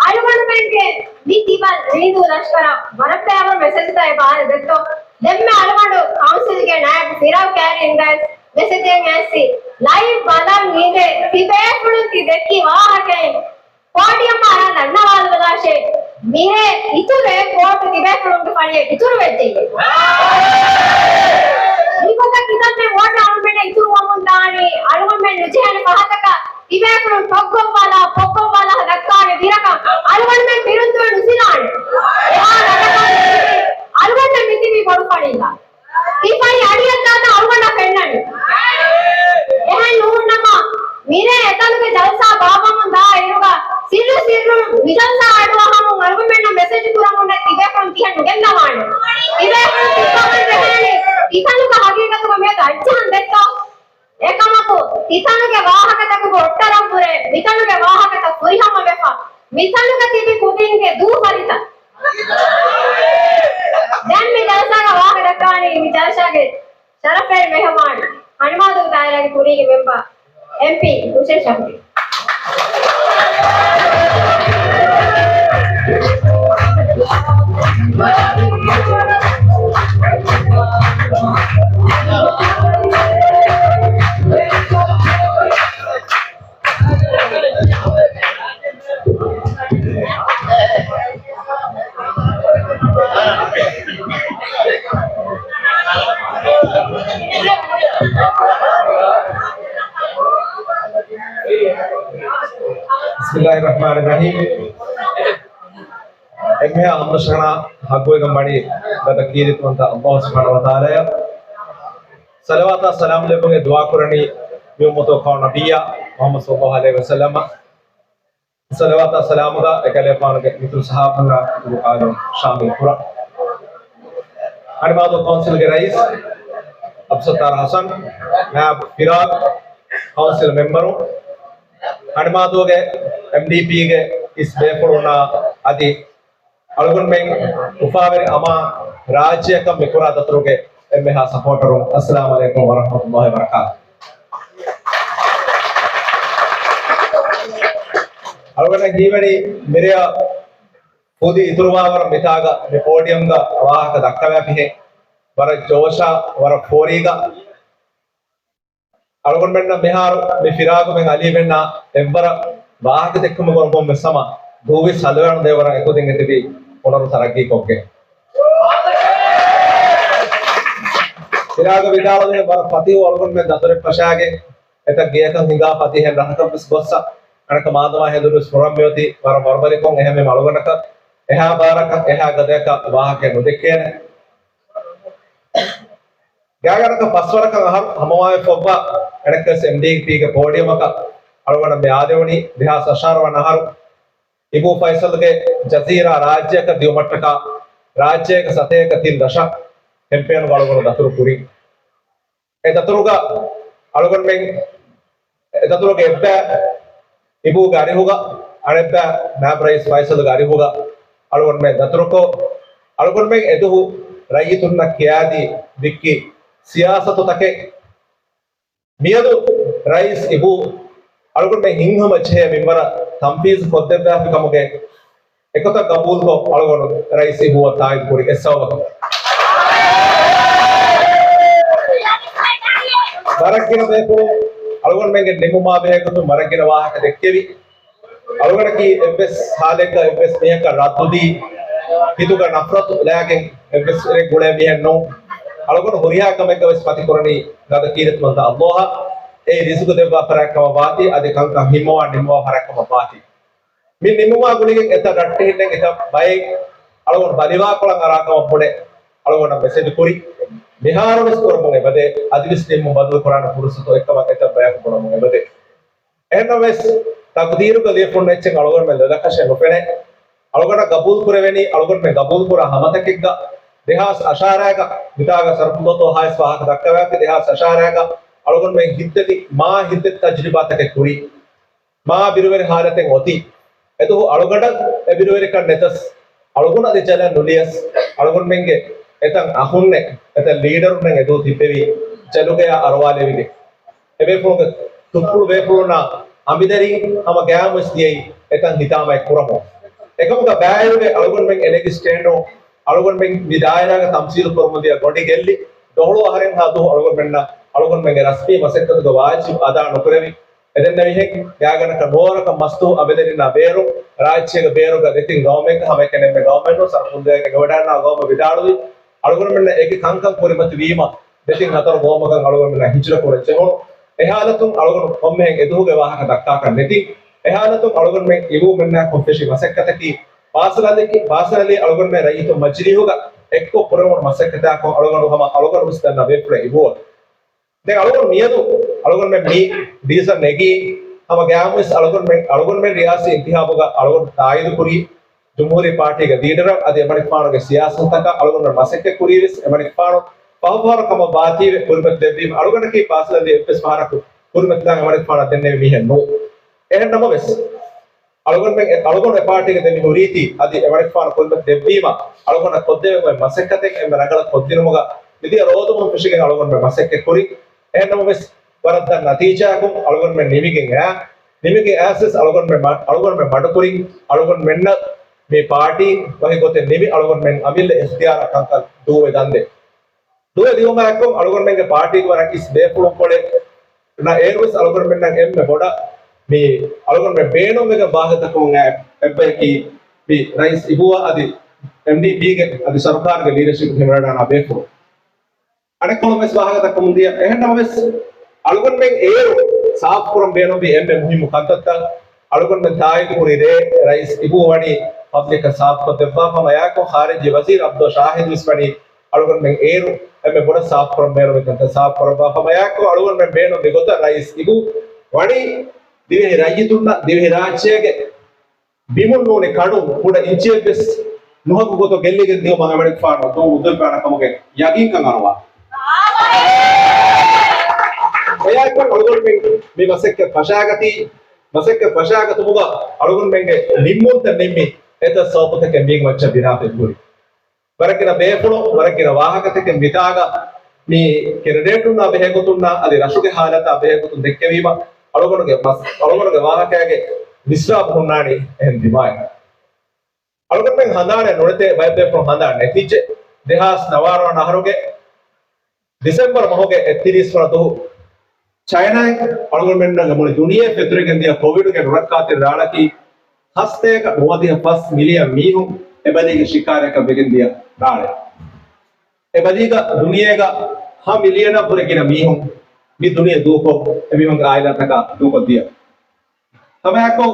އަޅުގަނޑުމެންގެ މި ތިބަ ރީތި ލަޝްކަރަށް ވަރަށް ބައިވަރު މެސެޖްތައް އެބަ ދެއްތޯ. ދެންމެ އަޅުގަނޑު ކައުންސިލްގެ ނާއިބު ފިރާވް ކައިރިން ދައިސް މެސެޖެއް އައިސް ލައިވް ބަލަން އިނދެ ތިބޭފުޅުން ތި ދެއްކި ވާހަކައިން ޕޯޑިއަމް އަރާ ދަންނަވާލަދާށޭ. މިރޭ އިތުރު އެއް ވޯޓު ތިބޭފުޅުންގެ ފަޅިއަށް އިތުރު ވެއްޖެއްޔޭ. މިގޮތަށް ކިތަންމެ ވޯޓު އަޅުގަނޑުމެންނަށް އިތުރުވަމުން ދާނީ އަޅުގަނޑުމެން ނުޖެހޭނެ ފަހަތަކަށް ތިބޭފުޅުން ޓޮއްގޮއްވާލާ ޕޮއްގޮއްވާލާ ދައްކާނެ ބިރަކަށް އަޅުގަނޑުމެން ބިރުން ދުވެ ނުފިލާނެ. އެހާ ރަނގަކަށް މިތިބީ އަޅުގަނޑަށް ފެންނަނީ. އެހެން ނޫންނަމަ، މިރޭ އެތަނުގެ ޖަލްސާ ބާއްވަމުން ދާ އިރުގަ، ސިއްރު ސިއްރުން މި ޖަލްސާ އަޑުއަހަމުން އަޅުގަނޑުމެންނަށް މެސެޖު ކުރަމުންނެއް ތިބޭފުޅުން ތިހެން ނުގެންދަވާނެ. ތިބޭފުޅުން ތިއްބަވަން ޖެހޭނީ ތިތަނުގަ ހަގީގަތުގަ މިއަދު އައްޗަހަން ދެއްތޯ؟ އެކަމަކު، ތިތަނުގެ ވާހަކަތަކުގަ އޮއްޓަރަން ފުރޭ، މިތަނުގެ ވާހަކަތައް ފުރިހަމަވެފަ، މިތަނުގަ ތިބި ކުދިންގެ ދޫ ފަރިތަ. ދެން މި ޖަލްސާގަ ވާހަކަ ދައްކާނީ މި ޖަލްސާގެ ޝަރަފުވެރި މެހެމާން، ހަނިމާދޫ ދާއިރާގެ ކުރީގެ މެމްބަރ، އެމްޕީ ހުސެން ޝަފީ. ބިސްމިއްލާހި ރަޙްމާނި ރަޙީމް. އެންމެހާ ހަމްދު ޝުކުރާ ޙައްޤުވެގެން ވަނީ ގަދަ ކީރިތިވަންތަ ﷲ ސުބްޙާނަހޫ ވަތަޢާލާއަށް. ޞަލަވާތާ ސަލާމް ލެއްވުން ދުޢާ ކުރަނީ މި އުއްމަތުގެ ފަހު ނަބިއްޔާ މުޙައްމަދު ޞައްލައްލާހު ޢަލައިހި ވަސައްލަމަށް. ޞަލަވާތާ ސަލާމުގަ އެކަލޭފާނުގެ މިތުރު ޞަޙާބީންނާ އިތުރު އާލުން ޝާމިލް ކުރަން. ހަނިމާދޫ ކައުންސިލްގެ ރައީސް އަބްދުއްސައްތާރު ޙަސަން، ނާއިބު ފިރާގް، ކައުންސިލް މެމްބަރު، ހަނިމާދޫގެ އެމްޑީޕީގެ އިސް ބޭފުޅުންނާ އަދި އަޅުގަނޑުމެން އުފާވެރި އަމާ ރާއްޖެއަކަށް މި ކުރާ ދަތުރުގެ އެންމެހާ ސަޕޯޓަރުން، އައްސަލާމު ޢަލައިކުމް ވަރަޙްމަތުﷲި ވަބަރަކާތު. އަޅުގަނޑަށް ހީވަނީ މިރެއަށް ފުދި އިތުރުވާވަރަށް މިތާގަ މި ޕޯޑިއަމްގަ ވާހަކަ ދައްކަވާފިހެން، ވަރަށް ޖޯޝާ، ވަރަށް ފޯރީގަ. އަޅުގަނޑުމެންނަށް މިހާރު މި ފިރާގުމެން އަލީމެންނާ އެއްވަރަށް ވާހަކަ ދެއްކުމުގަ ނުބޮން ވެސް ހަމަ ދޫވިސް ހަލުވާނު ދޭވަރަށް އެކުދިން އެތިބި ހުނަރު ތަރައްގީކޮށްގެން. ފިރާގަ ވިދާޅުވި ވަރަށް ފަތިހު އަޅުގަނޑުމެން ދަތުރެއް ފަށާގެން އެތައް ގެޔަކަށް ހިނގާ ފަތިހެން ރަހަކަށް ވެސް ގޮއްސަ. އަނެކަ މާދަމާ ހެނދުނުސް ފުރަން މިއޮތީ ވަރަށް ވަރުބަލިކޮށް އެހެންވީމަ އަޅުގަނޑަކަށް އެހާ ބާރަކަށް އެހާ ގަދަޔަކަށް ވާހަކައެއް ނުދެއްކޭނެ. ގާގަނޑަކަށް ފަސްވަރަކަށް އަހަރު ހަމަވާވެފައްވާ އަނެއްކާވެސް އެމްޑީޕީގެ ޕޯޑިއަމަކަށް އަޅުގަނޑަށް މި އާދެވުނީ ދެހާސް އަށާރަ ވަނަ އަހަރު އިބޫ ފައިސަލްގެ ޖަޒީރާ ރާއްޖެއަކަށް ދިއުމަށްޓަކާ ރާއްޖޭގެ ސަތޭކަ ތިން ރަށަށް ކެމްޕޭނުގަ އަޅުގަނޑު ދަތުރު ކުރިން. އެ ދަތުރުގަ އަޅުގަނޑުމެން އެ ދަތުރުގެ އެއްބައި އިބޫގެ އަރިހުގަ، އަނެއްބައި ނާއިބު ރައީސް ފައިސަލްގެ އަރިހުގަ އަޅުގަނޑުމެން ދަތުރުކޮށް، އަޅުގަނޑުމެން އެދުވަހު ރައްޔިތުންނަށް ކިޔާދީ ވިއްކި ސިޔާސަތުތަކެއް މިއަދު ރައީސް އިބޫ އަޅުގަނޑުމެން ހިތްހަމަޖެހޭ މިންވަރަށް ތަންފީޒު ކޮށްދެއްވާފި ކަމުގެ އެކަތައް ގަބޫލުކޮށް އަޅުގަނޑު ރައީސް އިބޫއަށް ތާއީދު ކުރި އެއްސަބަބަކަށް. ވަރަށްގިނަ ބޭފުޅުން އަޅުގަނޑުމެންގެ ނިމުމާ ބެހޭގޮތުން ވަރަށްގިނަ ވާހަކަ ދެއްކެވި. އަޅުގަނޑަކީ އެއްވެސް ހާލެއްގަ އެއްވެސް މީހަކަށް ރައްދުދީ، ހިތުގަ ނަފްރަތު ލާގެން އެއްވެސް އެއް ގުޅޭ މީހެއް ނޫން. އަޅުގަނޑު ހުރިހާ ކަމެއްގަ ވެސް ފަތިކުރަނީ ގަދަ ކީރިތިވަންތަ ﷲ އަށް. އެއީ ރިޒުގު ދެއްވާ ފަރާތް ކަމަށް ވާތީ، އަދި ކަންކަން ހިންމަވާ ނިންމަވާ ފަރާތް ކަމަށް ވާތީ. މި ނިންމުމާ ގުޅިގެން އެތައް ރައްޓެހިންނެއް އެތައް ބައެއް އަޅުގަނޑު ބަލިވާކޮޅަށް އަރާ ކަމަށް ބުނެ، އަޅުގަނޑަށް މެސެޖު ކުރި. މިހާރު ވެސް ކުރަމުން އެބަދޭ، އަދިވެސް ނިންމުން ބަދަލު ކުރާނެ ފުރުސަތު އޮތްކަމަށް އެތައް ބަޔަކު ބުނަމުން އެބަދޭ. އެހެންނަމަވެސް، ތަޤްދީރުގަ ލިޔެފުން އެއްޗެއް އަޅުގަނޑުމެން ލޮލަކަށެއް ނުފެނޭ. އަޅުގަނޑަށް ގަބޫލު ކުރެވެނީ، އަޅުގަނޑުމެން ގަބޫލު ކުރާ ހަމަތަކެއްގަ، ދެހާސް އަށާރައިގަ، މިތާގަ ޝަރަފުﷲ ތޯހާވެސް ވާހަކަ ދައްކަވާފި، ދެހާސް އަށާރައިގަ އަޅުގަނޑުމެން ހިތްދަތި، މާ ހިތްދަތި ތަޖްރިބާތަކެއް ކުރީ. މާ ބިރުވެރި ހާލަތެއް އޮތީ. އެދުވަހު އަޅުގަނޑަށް އެ ބިރުވެރިކަން ނެތަސް، އަޅުގަނޑު އަދި ޖަލަށް ނުލިޔަސް، އަޅުގަނޑުމެންގެ އެތައް އަޚުންނެއް، އެތައް ލީޑަރުންނެއް އެދުވަހު ތިއްބެވި ޖަލުގަޔާ އަރުވާލެވިގެން. އެބޭފުޅުންގެ ތުއްޕުޅު ބޭފުޅުންނާ އަނބިދަރީން ހަމަ ގަޔާމުވެސް ދިޔައީ އެތަން ހިތާމައެއް ކުރަމުން. އެކަމުގަ ބައިވެރިވެ އަޅުގަނޑުމެން އެނެގި ސްޓޭންޑު އަޅުގަނޑުމެން މި ދާއިރާގަ ތަމްސީލު ކުރަމުން ދިޔަ ގޮނޑި ގެއްލި ދޮހަޅު އަހަރެއްހާ ދުވަހު އަޅުގަނޑުމެންނަށް އަޅުގަނޑުމެންގެ ރަސްމީ މަސައްކަތުގެ ވާޖިބު އަދާ ނުކުރެވި. އެދެންނެވިހެން ގާގަނޑަކަށް ނުވަރަކަށް މަސްތު އަނބިދަރިންނާ ބޭރު ރާއްޖޭގެ ބޭރުގަ ދެތިން ގައުމެއްގަ ހަމައެކަނި އެންމެ ގައުމެއްނު ސަރަފުންދޭގެ އެނގިވަޑައިންނާ ގައުމަށް ވިދާޅުވި އަޅުގަނޑުމެންނަށް އެކި ކަންކަން ކުރިމަތިވީމަ ދެތިން ހަތަރު ގައުމަކަށް އަޅުގަނޑުމެންނަށް ހިޖުރަ ކުރަން ޖެހުނު. އެހާލަތުން އަޅުގަނޑު ކޮންމެހެން އެދުވަހުގެ ވާހަކަ ދައްކާކަށް ނެތި. އެހާލަތުން އަޅުގަނޑުމެން އިބޫމެންނާކޮށް ފެށި މަސައްކަތަކީ ޕާސަލަލި، ޕާސަލަލީ އަޅުގަނޑުމެން ރައްޔިތުން މަޖިލީހުގަ އެއްކޮށް ކުރެވުނު މަސައްކަތާކޮށް އަޅުގަނޑު ހަމަ އަޅުގަނޑު ވެސް ދަންނަ ބޭފުޅެއް އިބޫއަށް. ދެން އަޅުގަނޑު މިއަދު އަޅުގަނޑުމެން މި ޑިސިޝަން ނެގީ ހަމަ ގައިމުވެސް އަޅުގަނޑުމެން، އަޅުގަނޑުމެން ރިޔާސީ އިންތިހާބުގަ އަޅުގަނޑު ތާއީދު ކުރީ ޖުމްހޫރީ ޕާޓީގެ ލީޑަރަށް އަދި އެމަނިކުފާނުގެ ސިޔާސަތުތަކަށް އަޅުގަނޑުމެން މަސައްކަތް ކުރީވެސް އެމަނިކުފާނު ފަހުފަހަރު ކަމަށް ވާތީވެ ކުރިމަތި ދެއްވީމަ އަޅުގަނޑަކީ ޕާސަލަލީ އެއްވެސް ފަހަރަކު ކުރިމަތިލާން އެމަނިކުފާނަށް ދެންނެވި މީހެއް ނޫން. އެހެން ނަމަވެސް، އަޅުގަނޑުމެން އެ، އަޅުގަނޑު އެ ޕާޓީގެ ދެމިހުރީތީ އަދި އެމަނިކުފާނު ކުރިމަތި ދެއްވީމަ، އަޅުގަނޑަށް ކޮށްދެވެން އޮތް މަސައްކަތެއް އެންމެ ރަނގަޅަށް ކޮށްދިނުމުގަ މިދިޔަ ރޯދަމަހުން ފެށިގެން އަޅުގަނޑުމެން މަސައްކަތް ކުރި. އެހެން ނަމަވެސް، ވަރަށް ދަށް ނަތީޖާއަކުން އަޅުގަނޑުމެން ނިމިގެން އައި، ނިމިގެން އައިސްވެސް އަޅުގަނޑުމެން މަ-، އަޅުގަނޑުމެން މަޑުކުރިން، އަޅުގަނޑުމެންނަށް މި ޕާޓީ ވަކި ގޮތެއް ނިމި، އަޅުގަނޑުމެން އަމިއްލަ އިޚްތިޔާރަށް ކަންކަން ދޫވެ ދަންދެ. ދުވެ ދިއުމާއެކު އަޅުގަނޑުމެންގެ ޕާޓީގެ ވަރަށް އިސް ބޭފުޅުންކޮޅެއް ނަ އޭރުވެސް އަޅުގަނޑުމެންނަށް އެންމެ ބޮޑަށް މި އަޅުގަނޑުމެން ބޭނުންވެގެން ވާހަކަދައްކަމުން އައި އެއްބަޔަކީ މި ރައީސް އިބޫއާ އަދި އެމްޑީޕީގެ އަދި ސަރުކާރުގެ ލީޑަޝިޕް ހިމަނަން އަންނަ ބޭފުޅުން. އަނެއްކޮޅުން ވެސް ވާހަކަދައްކަމުން ދިޔަ. އެހެން ނަމަވެސް، އަޅުގަނޑުމެން އޭރު ސާފުކުރަން ބޭނުންވި އެންމެ މުހިއްމު ކަންތައްތައް އަޅުގަނޑުމެން ތާއީދު ކުރި ރޭ ރައީސް އިބޫ ވަނީ ޕަބްލިކަށް ސާފުކޮށްދެއްވާފަ ހަމަ އެއާކޮށް، ޚާރިޖީ ވަޒީރު ޢަބްދުﷲ ޝާހިދު ވެސް ވަނީ އަޅުގަނޑުމެން އޭރު އެންމެ ބޮޑަށް ސާފުކުރަން ބޭނުންވި ކަންތައް ސާފުކުރައްވާފަ ހަމަ އެއާކޮށް، އަޅުގަނޑުމެން ބޭނުންވި ގޮތަށް ރައީސް އިބޫ ވަނީ ދިވެހި ރައްޔިތުންނަށް ދިވެހިރާއްޖޭގެ ބިމުން ނޫނީ ކަނުން ކުޑަ އިންޗިއެއްވެސް ނުހަގު ގޮތަށް ގެއްލިގެން ދިޔުމަށް އެމަނިކުފާނު ދޫ އުދުއްވާނެ ކަމުގެ ޔަގީންކަން އަރުވާ. އެއާއެކު އަޅުގަނޑުމެން މި މަސައްކަތް ފަށާގަތީ، މަސައްކަތް ފަށާގަތުމުގަ އަޅުގަނޑުމެންގެ ނިންމުންތައް ނިންމީ އެތައް ސަބަބުތަކެއް މީގެ މައްޗަށް ބިނާވެ ހުރި. ވަރަށް ގިނަ ބޭފުޅުން، ވަރަށް ގިނަ ވާހަކަތަކެއް މިތާގަ މި ކެނޑިޑޭޓުންނާ ބެހޭގޮތުންނާ އަދި ރަށުގެ ހާލަތާ ބެހޭގޮތުން ދެއްކެވީމަ، އަޅުގަނޑުގެ މަސް-، އަޅުގަނޑުގެ ވާހަކައިގެ މިސްރާބު ހުންނާނީ އެހެން ދިމާއެއް. އަޅުގަނޑުމެން ހަނދާނެއް ނުނެތޭ، ބައެއް ބޭފުޅުން ހަނދާން ނެތިއްޖެ. ދެހާސް ނަވާރަ ވަނަ އަހަރުގެ ޑިސެމްބަރު މަހުގެ އެއްތިރީސް ވަނަ ދުވަހު ޗައިނާއިން އަޅުގަނޑުމެންނަށް މުޅި ދުނިޔެ ފެތުރިގެން ދިޔަ ކޮވިޑުގެ ނުރައްކާތެރި ރާޅަކީ ހަސަތޭކަ ނުވަދިހަ ފަސް މިލިއަން މީހުން އެބަލީގެ ޝިކާރައަކަށް ވެގެން ދިޔަ ރާޅެއް. އެބަލީގަ ދުނިޔޭގަ ހަ މިލިއަނަށްވުރެ ގިނަ މީހުން މި ދުނިޔެ ދޫކޮށް، އެމީހުންގެ އާއިލާތަކާ ދޫކޮށް ދިޔަ. ހަމައެއާއެކު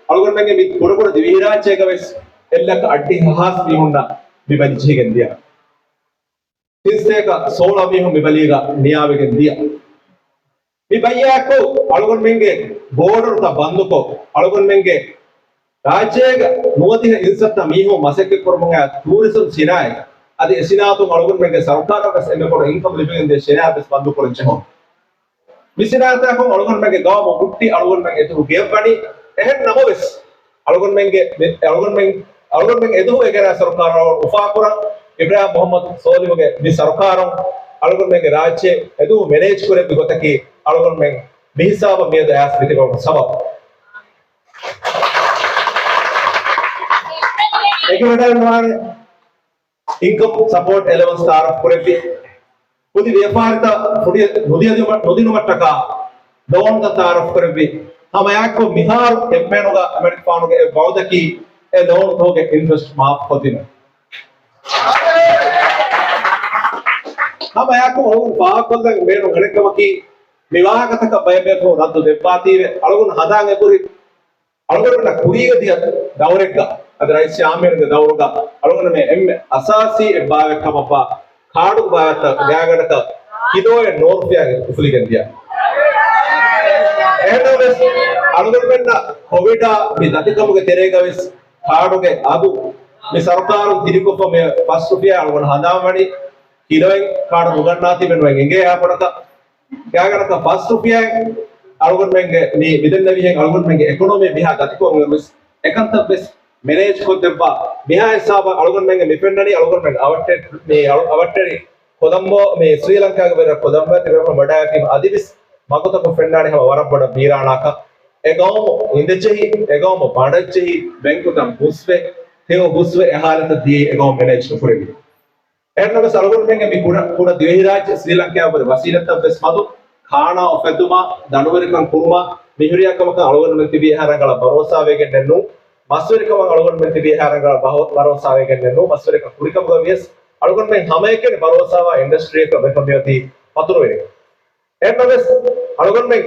އަޅުގަނޑުމެންގެ މި ކުޑަކުޑަ ދިވެހިރާއްޖޭގަ ވެސް އެއްލައްކަ އައްޑިހަ ހާސް މީހުންނަށް މި ބަލި ޖެހިގެން ދިޔަ. ތިން ސަތޭކަ ސޯޅަ މީހުން މި ބަލީގަ ނިޔާވެގެން ދިޔަ. މި ބައްޔާއެކު އަޅުގަނޑުމެންގެ ބޯޑަރުތައް ބަންދުކޮށް، އަޅުގަނޑުމެންގެ ރާއްޖޭގަ ނުވަދިހަ އިންސައްތަ މީހުން މަސައްކަތްކުރަމުން އައި ޓޫރިޒަމް ސިނާއަތް އަދި އެ ސިނާއަތުން އަޅުގަނޑުމެންގެ ސަރުކާރަށް ވެސް އެންމެ ބޮޑު އިންކަމް ލިބިގެންދިޔަ ސިނާއަތް ވެސް ބަންދުކުރަން ޖެހުނު. މި ސިނާއަތާއެކު އަޅުގަނޑުމެންގެ ގައުމު ހުއްޓި އަޅުގަނޑުމެން އެދުވަހު ގެއަށްވަނީ. އެހެން ނަމަވެސް، އަޅުގަނޑުމެންގެ މި-، އަޅުގަނޑުމެން، އަޅުގަނޑުމެން އެދުވަހު އެގަރާ ސަރުކާރަށް އުފާކުރަން، އިބްރާހިމް މުހައްމަދު ސޯލިހުގެ މި ސަރުކާރުން އަޅުގަނޑުމެންގެ ރާއްޖެ އެދުވަހު މެނޭޖް ކުރެއްވި ގޮތަކީ އަޅުގަނޑުމެން މިހިސާބަށް މިއަދު އައިސް މިތިބެވުމުގެ ސަބަބު. އެކެވަޑައިނުވާނެ. އިންކަމް ސަޕޯޓް އެލަވަންސް ތައާރަފް ކުރެއްވި، ކުދި ވިޔަފާރިތައް ފުޑި ނުދިޔަ-، ނުދިނުމަށްޓަކާ ލޯންތައް ތައާރަފް ކުރެއްވި، ހަމައެއާއެކު މިހާރު ކެމްޕޭނުގަ އެމަނިކުފާނުގެ އެއް ވައުދަކީ އެ ލޯން ތަކުގެ އިންޓްރެސްޓް މާފް ކޮށްދިނުން. ހަމައެއާއެކު އަޅުގަނޑު ފާހަގަކޮށްލަން ބޭނުން އަނެއްކަމަކީ، މި ވާހަކަތަކަށް ބައެއް ބޭފުޅުން ރައްދު ދެއްވާތީވެ، އަޅުގަނޑު ހަނދާން އެބުރި އަޅުގަނޑުމެންނަށް ކުރީގަ ދިޔަ ދައުރެއްގަ، އަދި ރައީސް ޔާމީނުގެ ދައުރުގަ އަޅުގަނޑުމެން އެންމެ އަސާސީ އެއް ބާވަތް ކަމަށްވާ ކާޑުގެ ބާވަތްތައް ގާތްގަނޑަކަށް ކިލޯއެއް ނޫރު ރުފިޔާއިން އުފުލިގެން ދިޔަ. އެހެންނަމަވެސް، އަޅުގަނޑުމެންނަށް ކޮވިޑާ މި ދަތިކަމުގެ ތެރޭގަ ވެސް ކާޑުގެ އަގު މި ސަރުކާރުން ތިރިކޮށްފަ މި ފަސް ރުފިޔާ އަޅުގަނޑު ހަނދާންވަނީ، ކިލޯއެއް ކާޑު ނުގަންނާތީ މެނުވެން އެނގޭ އާ ބޮޑަކަށް. ގާތްގަނޑަކަށް ފަސް ރުފިޔާއެއް އަޅުގަނޑުމެންގެ މި މިދެންނެވިހެން އަޅުގަނޑުމެންގެ އެކޮނޮމީ މިހާ ދަތިކޮށް އޮތް ވެސް އެކަންތައް ވެސް މެނޭޖް ކޮށްދެއްވާ. މިހާ ހިސާބަށް އަޅުގަނޑުމެންގެ މި ފެންނަނީ އަޅުގަނޑުމެން އަވަށްޓެ-، މި އަޅު-، އަވަށްޓެރި ކޮލަމްބޯ މި ސްރީލަންކާގެ ވެރި ކޮލަމްބޯ ތިބެފަ ވަޑާގަތީމަ އަދިވެސް މަގުތަކުން ފެންނާނެ ހަމަ ވަރަށް ބޮޑަށް ވީރާނާކަން. އެ ގައުމު އިނދެޖެހި، އެ ގައުމު ބަނޑަށްޖެހި، ބެންކުތައް ހުސްވެ، ތެޔޮ ހުސްވެ އެ ހާލަތަށް ދިޔައީ އެ ގައުމު މެނޭޖް ނުކުރެވި. އެހެންނަމަވެސް އަޅުގަނޑުމެންގެ މި ކުޑަ، ކުޑަ ދިވެހިރާއްޖެ ސްރީލަންކާއަށްވުރެ ވަސީލަތްތައް ވެސް މަދު ކާނާ އުފެއްދުމާ، ދަނޑުވެރިކަން ކުރުމާ، މިހުރިހާ ކަމަކަށް އަޅުގަނޑުމެން ތިބީ އެހާ ރަނގަޅަށް ބަރޯސާވެގެންނެއްނު. މަސްވެރިކަމަށް އަޅުގަނޑުމެން ތިބީ އެހާ ރަނގަޅަށް ބަހު-، ބަރޯސާވެގެންނެއްނު. މަސްވެރިކަން ކުރިކަމުގަ ވިޔަސް އަޅުގަނޑުމެން ހަމައެކަނި ބަރޯސާވާ އިންޑަސްޓްރީއަކަށް ވެފަ މިއޮތީ ފަތުރުވެރިން. އެހެންނަމަވެސް، އަޅުގަނޑުމެން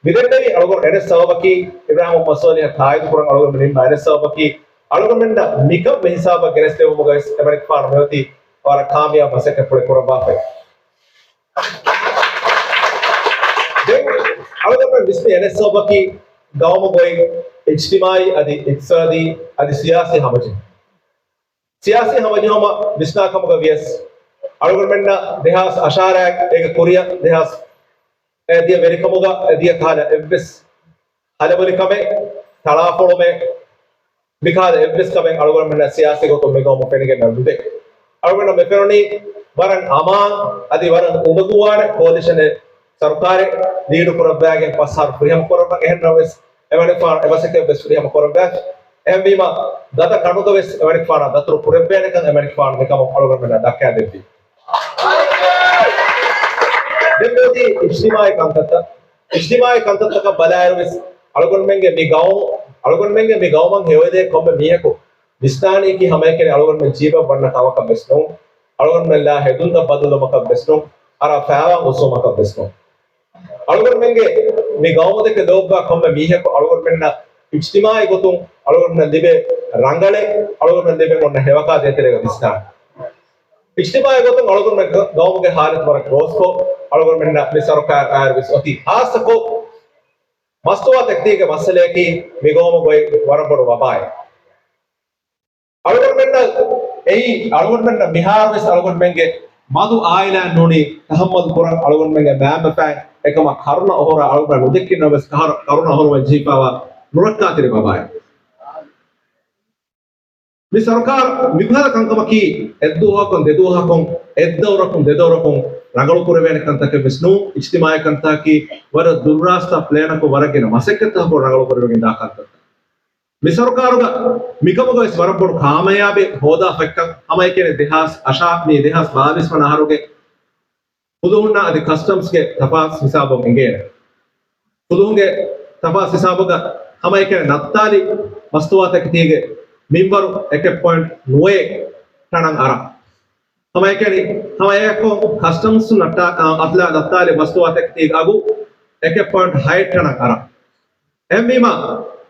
މިދެންނެވި އަޅުގަނޑު އެނެއް ސަބަބަކީ، އިބްރާހިމް މުހައްމަދު ސޯލިހަށް ތާއީދު ކުރަން އަޅުގަނޑުމެން ނިންމާ އެނެއް ސަބަބަކީ، އަޅުގަނޑުމެންނަށް މިކަން މި ހިސާބަށް ގެނެސްދެވުމުގަ ވެސް އެމަނިކުފާނު މިއޮތީ ވަރަށް ކާމިޔާބު މަސައްކަތްޕުޅެއް ކުރައްވާފައި. ދެން އަޅުގަނޑުމެން ވިސްނި އެނެއް ސަބަބަކީ، ގައުމުގައި އިޖްތިމާއީ އަދި އިޤްތިޞާދީ އަދި ސިޔާސީ ހަމަޖެހުން. ސިޔާސީ ހަމަޖެހުމަށް ވިސްނާ ކަމުގަ ވިޔަސް، އަޅުގަނޑުމެންނަށް ދެހާސް އަށާރައިގެ ކުރިއަށް ދެހާސް އެ ދިޔަ ވެރިކަމުގަ އެ ދިޔަ ކަހަލަ އެއްވެސް ހަލަބޮލިކަމެއް، ތަޅާފޮޅުމެއް، މިކަހަލަ އެއްވެސް ކަމެއް އަޅުގަނޑުމެންނަށް ސިޔާސީ ގޮތުން މި ގައުމު ފެނިގެން ނުދޭ. އަޅުގަނޑަށް މި ފެނުނީ ވަރަށް އަމާން އަދި ވަރަށް އުނދަގޫވާނެ ކޯލިޝަނެއް ސަރުކާރެއް ލީޑު ކުރައްވާގެން ފަސް އަހަރު ފުރިހަމަ ކުރައްވަން. އެހެންނަމަވެސް، އެމަނިކުފާނު އެ މަސައްކަތް ވެސް ފުރިހަމަ ކުރައްވާފި. އެހެންވީމަ، ގަދަ ކަނޑުގަ ވެސް އެމަނިކުފާނަށް ދަތުރު ކުރެއްވޭނެކަން އެމަނިކުފާނު މިކަމު އަޅުގަނޑުމެންނަށް ދައްކާދެއްވި. ދެން މިއޮތީ އިޖްތިމާޢީ ކަންތައްތައް. އިޖްތިމާޢީ ކަންތައްތަކަށް ބަލާއިރު ވެސް އަޅުގަނޑުމެންގެ މި ގައުމު، އަޅުގަނޑުމެންގެ މި ގައުމަށް ހެޔޮއެދޭ ކޮންމެ މީހަކު ވިސްނާނީކީ ހަމައެކަނި އަޅުގަނޑުމެން ޖީބަށް ވަންނަ ކަމަކަށް ވެސް ނޫން. އަޅުގަނޑުމެން ލާ ހެދުންތައް ބަދަލުވުމަކަށް ވެސް ނޫން. އަރާ ފައިވާން އުއްސުވުމަކަށް ވެސް ނޫން. އަޅުގަނޑުމެންގެ މި ގައުމުދެކެ ލޯބިވާ ކޮންމެ މީހަކު އަޅުގަނޑުމެންނަށް އިޖްތިމާޢީ ގޮތުން އަޅުގަނޑުމެންނަށް ލިބޭ ރަނގަޅެއް، އަޅުގަނޑުމެން ލިބެން އޮންނަ ހެޔޮކާ ދޭތެރޭގަ ވިސްނާނެ. އިޖްތިމާޢީ ގޮތުން އަޅުގަނޑުމެން ގަ-، ގައުމުގެ ހާލަތު ވަރަށް ކްލޯސްކޮށް، އަޅުގަނޑުމެންނަށް މި ސަރުކާރު އައިރު ވެސް އޮތީ. ޚާއްޞަކޮށް، މަސްތުވާ ތަކްތީގެ މައްސަލަޔަކީ މި ގައުމުގައި ވަރަށް ބޮޑު ވަބާއެއް. އަޅުގަނޑުމެންނަށް އެއީ، އަޅުގަނޑުމެންނަށް މިހާރު ވެސް އަޅުގަނޑުމެންގެ މަދު އާއިލާއިން ނޫނީ ތަހައްމަލް ކުރަން އަޅުގަނޑުމެންގެ މައިންބަފައިން އެކަމަށް ކަރުނަ އޮހޮރާ އަޅުގަނޑު ނުދެއްކިންނަމަވެސް ކަހަރަ ކަރުނަ އޮހޮރުވަން ޖެހިފައިވާ ނުރައްކާތެރި ބަބާއެއް. މި ސަރުކާރު މިފަދަ ކަންކަމަކީ އެއްދުވަހަކުން ދެދުވަހަކުން އެއްދައުރަކުން ދެދައުރަކުން ރަނގަޅު ކުރެވޭނެ ކަންތަކެއް ވެސް ނޫން. އިޖްތިމާޢީ ކަންތަކަކީ ވަރަށް ދުރުރާސްތާ ޕްލޭނަކުން ވަރަށް ގިނަ މަސައްކަތްތަކަކުން ރަނގަޅު ކުރެވިގެން ދާ ކަންތައްތައް. މި ސަރުކާރުގަ މިކަމުގަ ވެސް ވަރަށް ބޮޑު ކާމަޔާބެއް ހޯދާފައިކަން ހަމައެކަނި ދެހާސް އަށާ މި ދެހާސް ބާވީސް ވަނަ އަހަރުގެ ފުލުހުންނާ އަދި ކަސްޓަމްސްގެ ތަފާސް ހިސާބުން އެނގޭނެ. ފުލުހުންގެ ތަފާސް ހިސާބުގަ ހަމައެކަނި ނައްތާލި މަސްތުވާތަކެތީގެ މިންވަރު އެކެއް ޕޮއިންޓް ނުވައެއް ޓަނަށް އަރާ. ހަމައެކަނި ހަމައެއާއެކު ކަސްޓަމްސް ނައްޓާ-، އަ، އަތުލާ ނައްތާލި މަސްތުވާތަކެތީގެ އަގު އެކެއް ޕޮއިންޓް ހައެއް ޓަނަށް އަރާ. އެހެންވީމަ،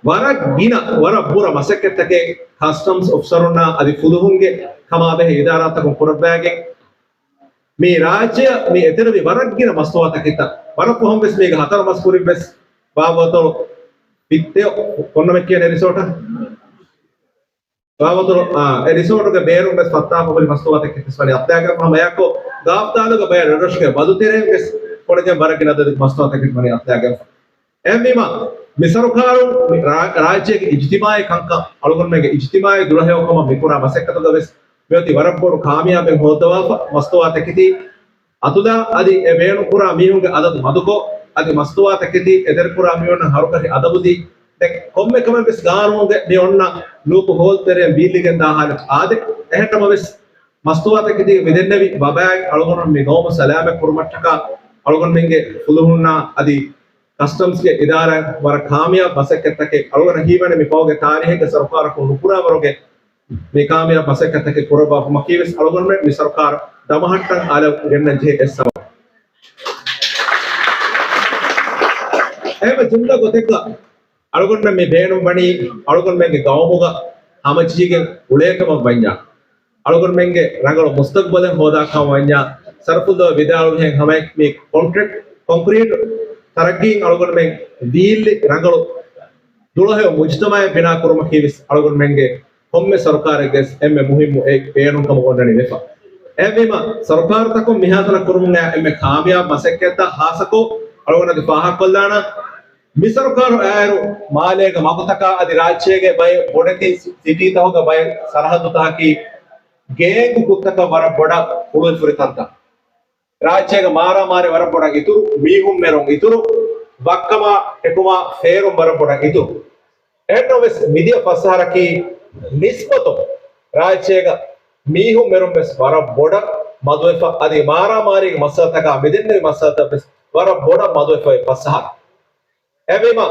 ވަރަށް ގިނަ، ވަރަށް ބުރަ މަސައްކަތްތަކެއް ކަސްޓަމްސް އޮފިސަރުންނާ އަދި ފުލުހުންގެ ކަމާބެހޭ އިދާރާތަކުން ކުރައްވާގެން، މި ރާއްޖެއަށް މި އެތެރެވި ވަރަށް ގިނަ މަސްތުވާތަކެތިތައް، ވަރަށް ފަހުން ވެސް މީގެ ހަތަރު މަސް ކުރިން ވެސް ބާވަތޮޅު ފިއްތެޔޮ ކޮންނަމެއް ކިޔަނީ ރިސޯޓަށް؟ ބާވަތޮޅު، އާ، އެ ރިސޯޓުގެ ބޭރުން ވެސް ފައްތާފަ ހުރި މަސްތުވާތަކެތި ވެސް ވަނީ އަތުލާގެންފަ. ހަމައެއާއެކު ގާފްދާލުގެ ބައެއް ރަށްރަށުގެ މަދުތެރެއިން ވެސް ކުޅެގެން ވަރަށް ގިނަ އަދަދެއްގެ މަސްތުވާތަކެތި ވަނީ އަތުލާގެންފަ. އެހެންވީމަ، މި ސަރުކާރުން މި ރާ-، ރާއްޖޭގެ އިޖްތިމާޢީ ކަންކަން، އަޅުގަނޑުމެންގެ އިޖްތިމާޢީ ދުރަހެޔޮކަމަށް މިކުރާ މަސައްކަތުގަ ވެސް މިއޮތީ ވަރަށް ބޮޑު ކާމިޔާބެއް ހޯއްދަވާފަ. މަސްތުވާތަކެތި އަތުލާ އަދި އެ ބޭނުންކުރާ މީހުންގެ އަދަދު މަދުކޮށް، އަދި މަސްތުވާތަކެތި އެތެރެކުރާ މީހުންނަށް ހަރުކަށި އަދަބުދީ، ދެން ކޮންމެ ކަމެއް ވެސް ގާނޫނުގެ މި އޮންނަ ލޫޕް ހޯލް ތެރެއިން ބީއްލިގެން ދާ ހާލަތު އާދެ. އެހެންނަމަވެސް، މަސްތުވާތަކެތީގެ މިދެންނެވި ވަބާއެއް އަޅުގަނޑު މި ގައުމު ސަލާމަތް ކުރުމަށްޓަކާ އަޅުގަނޑުމެންގެ ފުލުހުންނާ އަދި ކަސްޓަމްސްގެ އިދާރާއިން ވަރަށް ކާމިޔާބު މަސައްކަތްތަކެއް އަޅުގަނޑަށް ހީވަނީ މި ފަހުގެ ތާރީހެއްގެ ސަރުކާރަކުން ނުކުރާވަރުގެ މި ކާމިޔާބު މަސައްކަތްތަކެއް ކުރައްވާފަމަކީ ވެސް އަޅުގަނޑުމެން މި ސަރުކާރު ދަމަހައްޓަން އަލަށް ގެންނަން ޖެހޭ އެއް ސަބަބެއް. އެހެންވެ ޖުމްލަ ގޮތެއްގަ އަޅުގަނޑުމެން މި ބޭނުން ވަނީ އަޅުގަނޑުމެންގެ ގައުމުގަ ހަމަޖެހިގެން އުޅޭކަމަށް ވަންޏާ، އަޅުގަނޑުމެންގެ ރަނގަޅު މުސްތަގްބަލެއް ހޯދާކަމަށް ވަންޏާ، ސަރުފުލްލޯ ވިދާޅުވިހެން ހަމައެކަނި މި ކޮންކްރީޓް، ކޮންކްރީޓް ތަރައްގީން އަޅުގަނޑުމެން ވީއްލި ރަނގަޅު ދުޅަހެޔޮ މުޖުތަމައެއް ބިނާ ކުރުމަކީ ވެސް އަޅުގަނޑުމެންގެ ކޮންމެ ސަރުކާރެއްގެ އެންމެ މުހިއްމު އެއް ބޭނުންކަމަށް އޮންނަނީ ވެފަ. އެހެންވީމަ، ސަރުކާރުތަކުން މިހާތަނަށް ކުރުމުން އެންމެ ކާމިޔާބު މަސައްކަތްތައް ހާއްސަކޮށް އަޅުގަނޑު އަދި ފާހަގަކޮށްލާނަން. މި ސަރުކާރު އައިއިރު މާލޭގެ މަގުތަކާ އަދި ރާއްޖޭގެ ބައެއް ބޮޑެތި ސި-، ސިޓީތަކުގެ ބައެއް ސަރަހައްދުތަކަކީ ގޭންގު ކުށްތަކަށް ވަރަށް ބޮޑަށް ހުޅުވިފަ ހުރި ތަންތަން. ރާއްޖޭގެ މާރާމާރީ ވަރަށް ބޮޑަށް އިތުރު، މީހުން މެރުން އިތުރު، ވައްކަމާ ޓެކުމާ ފޭރުން ވަރަށް ބޮޑަށް އިތުރު. އެހެންނަމަވެސް، މިދިޔަ ފަސް އަހަރަކީ ނިސްބަތުން ރާއްޖޭގަ މީހުން މެރުން ވެސް ވަރަށް ބޮޑަށް މަދުވެފަ، އަދި މާރާމާރީގެ މައްސަލަތަކާ މިދެންނެވި މައްސަލަތައް ވެސް ވަރަށް ބޮޑަށް މަދުވެފައި ފަސް އަހަރު. އެހެންވީމަ،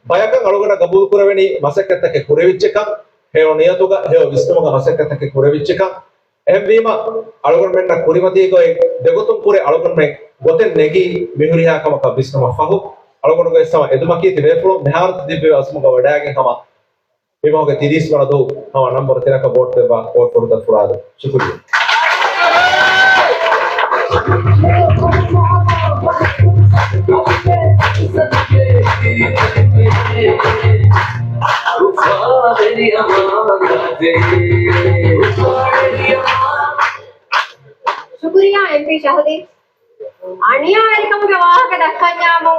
ބަޔަކަށް އަޅުގަނޑަށް ގަބޫލުކުރެވެނީ މަސައްކަތްތަކެއް ކުރެވިއްޖެކަން، ހެޔޮ ނިޔަތުގަ، ހެޔޮ ވިސްނުމުގަ މަސައްކަތްތަކެއް ކުރެވިއްޖެކަން. އެހެންވީމަ، އަޅުގަނޑުމެންނަށް ކުރިމަތީގައި ދެގޮތުން ކުރި އަޅުގަނޑުމެން ގޮތެއް ނެގީ މިހުރިހާ ކަމަކަށް ވިސްނުމަށް ފަހު، އަޅުގަނޑުގެ ވެސް ހަމަ އެދުމަކީ ތިބޭފުޅުން މިހާރު ތިބެވި އަޒުމުގަ ވަޑައިގެން ހަމަ މި މަހުގެ ތިރީސް ވަނަ ދުވަހު ހަމަ ނަންބަރު ތިނަކަށް ވޯޓް ދެއްވާ ވޯޓް ފޮރުތައް ފުރާދުން. ޝުކުރިއްޔާ. ޝުކުރިއްޔާ އެމްޕީ ޝަހުދީން. އަނިޔާވެރިކަމުގެ ވާހަކަ ދައްކަންޏާމު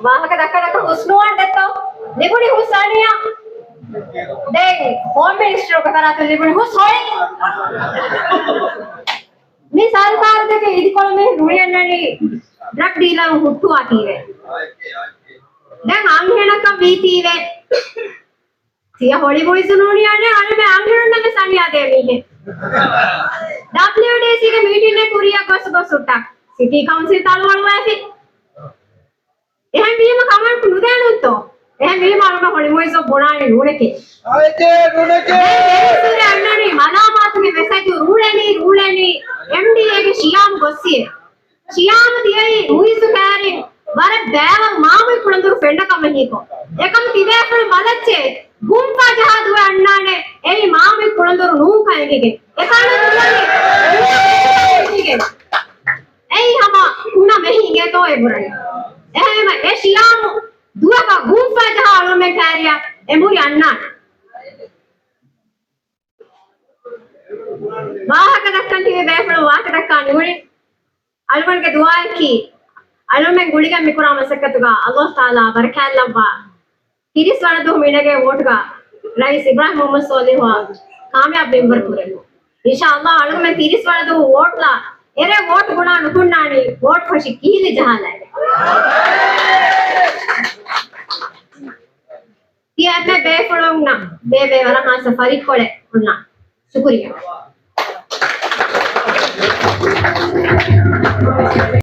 ވާހަކަ ދައްކާ ދައްކާ ހުސް ނުވާން ދެއްތޯ؟ ލިބުނީ ހުސް އަނިޔާ. ދެން ހޯމް މިނިސްޓަރުގެ ފަރާތުން ލިބުނީ ހުސް ހޮޅި. މި ސަރުކާރުތަކެއް އިދިކޮޅު މި ރުޅިއަންނަނީ ޑްރަގް ޑީލަރުން ހުއްޓުވާތީވެ. ދެން އަންހެނަކަށް ވީތީވެ. ތިޔަ ހޮޅި މުއިއްޒު ނޫނީ އަނެއް އަނެއް އަންހެނުންނަށް ވެސް އަނިޔާ ދޭ މީހެއް. ޑަބްލިއުޑީސީގެ މީޓިންއެއް ކުރިއަށް ގޮސް ގޮސް ހުއްޓާ ސިޓީ ކައުންސިލް ތަޅުވަޅުވައިފި. އެހެންވީމަ ކަމަކު ނުދޭނުންތޯ؟ އެހެންވީމަ އަޅުގަނޑު ހޮޅި މުއިއްޒު ބުނާނީ ނޫނެކޭ. އަންނަނީ މަލާމާތުގެ މެސެޖު ރޫޅެނީ، ރޫޅެނީ. އެމްޑީއޭގެ ޝިޔާމް ގޮއްސިއެ. ޝިޔާމް ތިޔައީ މުއިއްޒު ކައިރިން ވަރަށް ބައިވަރު މާމޮތް ކުޅަނދުރު ފެންނަ ކަމެއް ހީކޮށް. އެކަމު ތިބޭފުޅުން ބަލައްޗޭ، ގުންފާ ޖަހާ ދުވެ އަންނާނެ، އެއީ މާމޮތް ކުޅަނދުރު ނޫންކަން އެނގިގެން. އެކަން އެނގިގެން. އެއީ ހަމަ ކުނަ މެހި އިނގޭތޯ އެ ބުރަނީ. އެހެންވީމަ އެ ޝިޔާމު ދުވެފަ ގުންފާ ޖަހާ އަޅުމެން ކައިރިއަށް އެ މުރި އަންނާނެ. ވާހަކަ ދައްކަން ތި ބޭފުޅުން ވާހަކަ ދައްކާ ނިމުނީ. އަޅުގަނޑުގެ ދުޢާއަކީ، އަޅުމެން ގުޅިގެން މިކުރާ މަސައްކަތުގަ އަﷲ ތަޢާލާ ބަރަކާތްލައްވާ، ތިރީސް ވަނަ ދުވަހު މީނަގެ ވޯޓުގަ ރައީސް އިބްރާހިމް މުޙައްމަދު ޞާލިޙުއާ ކާމިޔާބު މެންބަރު ކުރެއްވުން. އިންޝާﷲ އަޅުގަނޑުމެން ތިރީސް ވަނަ ދުވަހު ވޯޓްލާ އެރޭ ވޯޓް ގުނާ ނުކުންނާނީ ވޯޓް ފަށި ކިހިލި ޖަހާލައިގެން. ތިޔަ އެންމެ ބޭފުޅުންނަށް ބޭބޭ ވަރަށް ހާއްސަ ފަރިއްކޮޅެއް ހުންނާ. ޝުކުރިއްޔާ.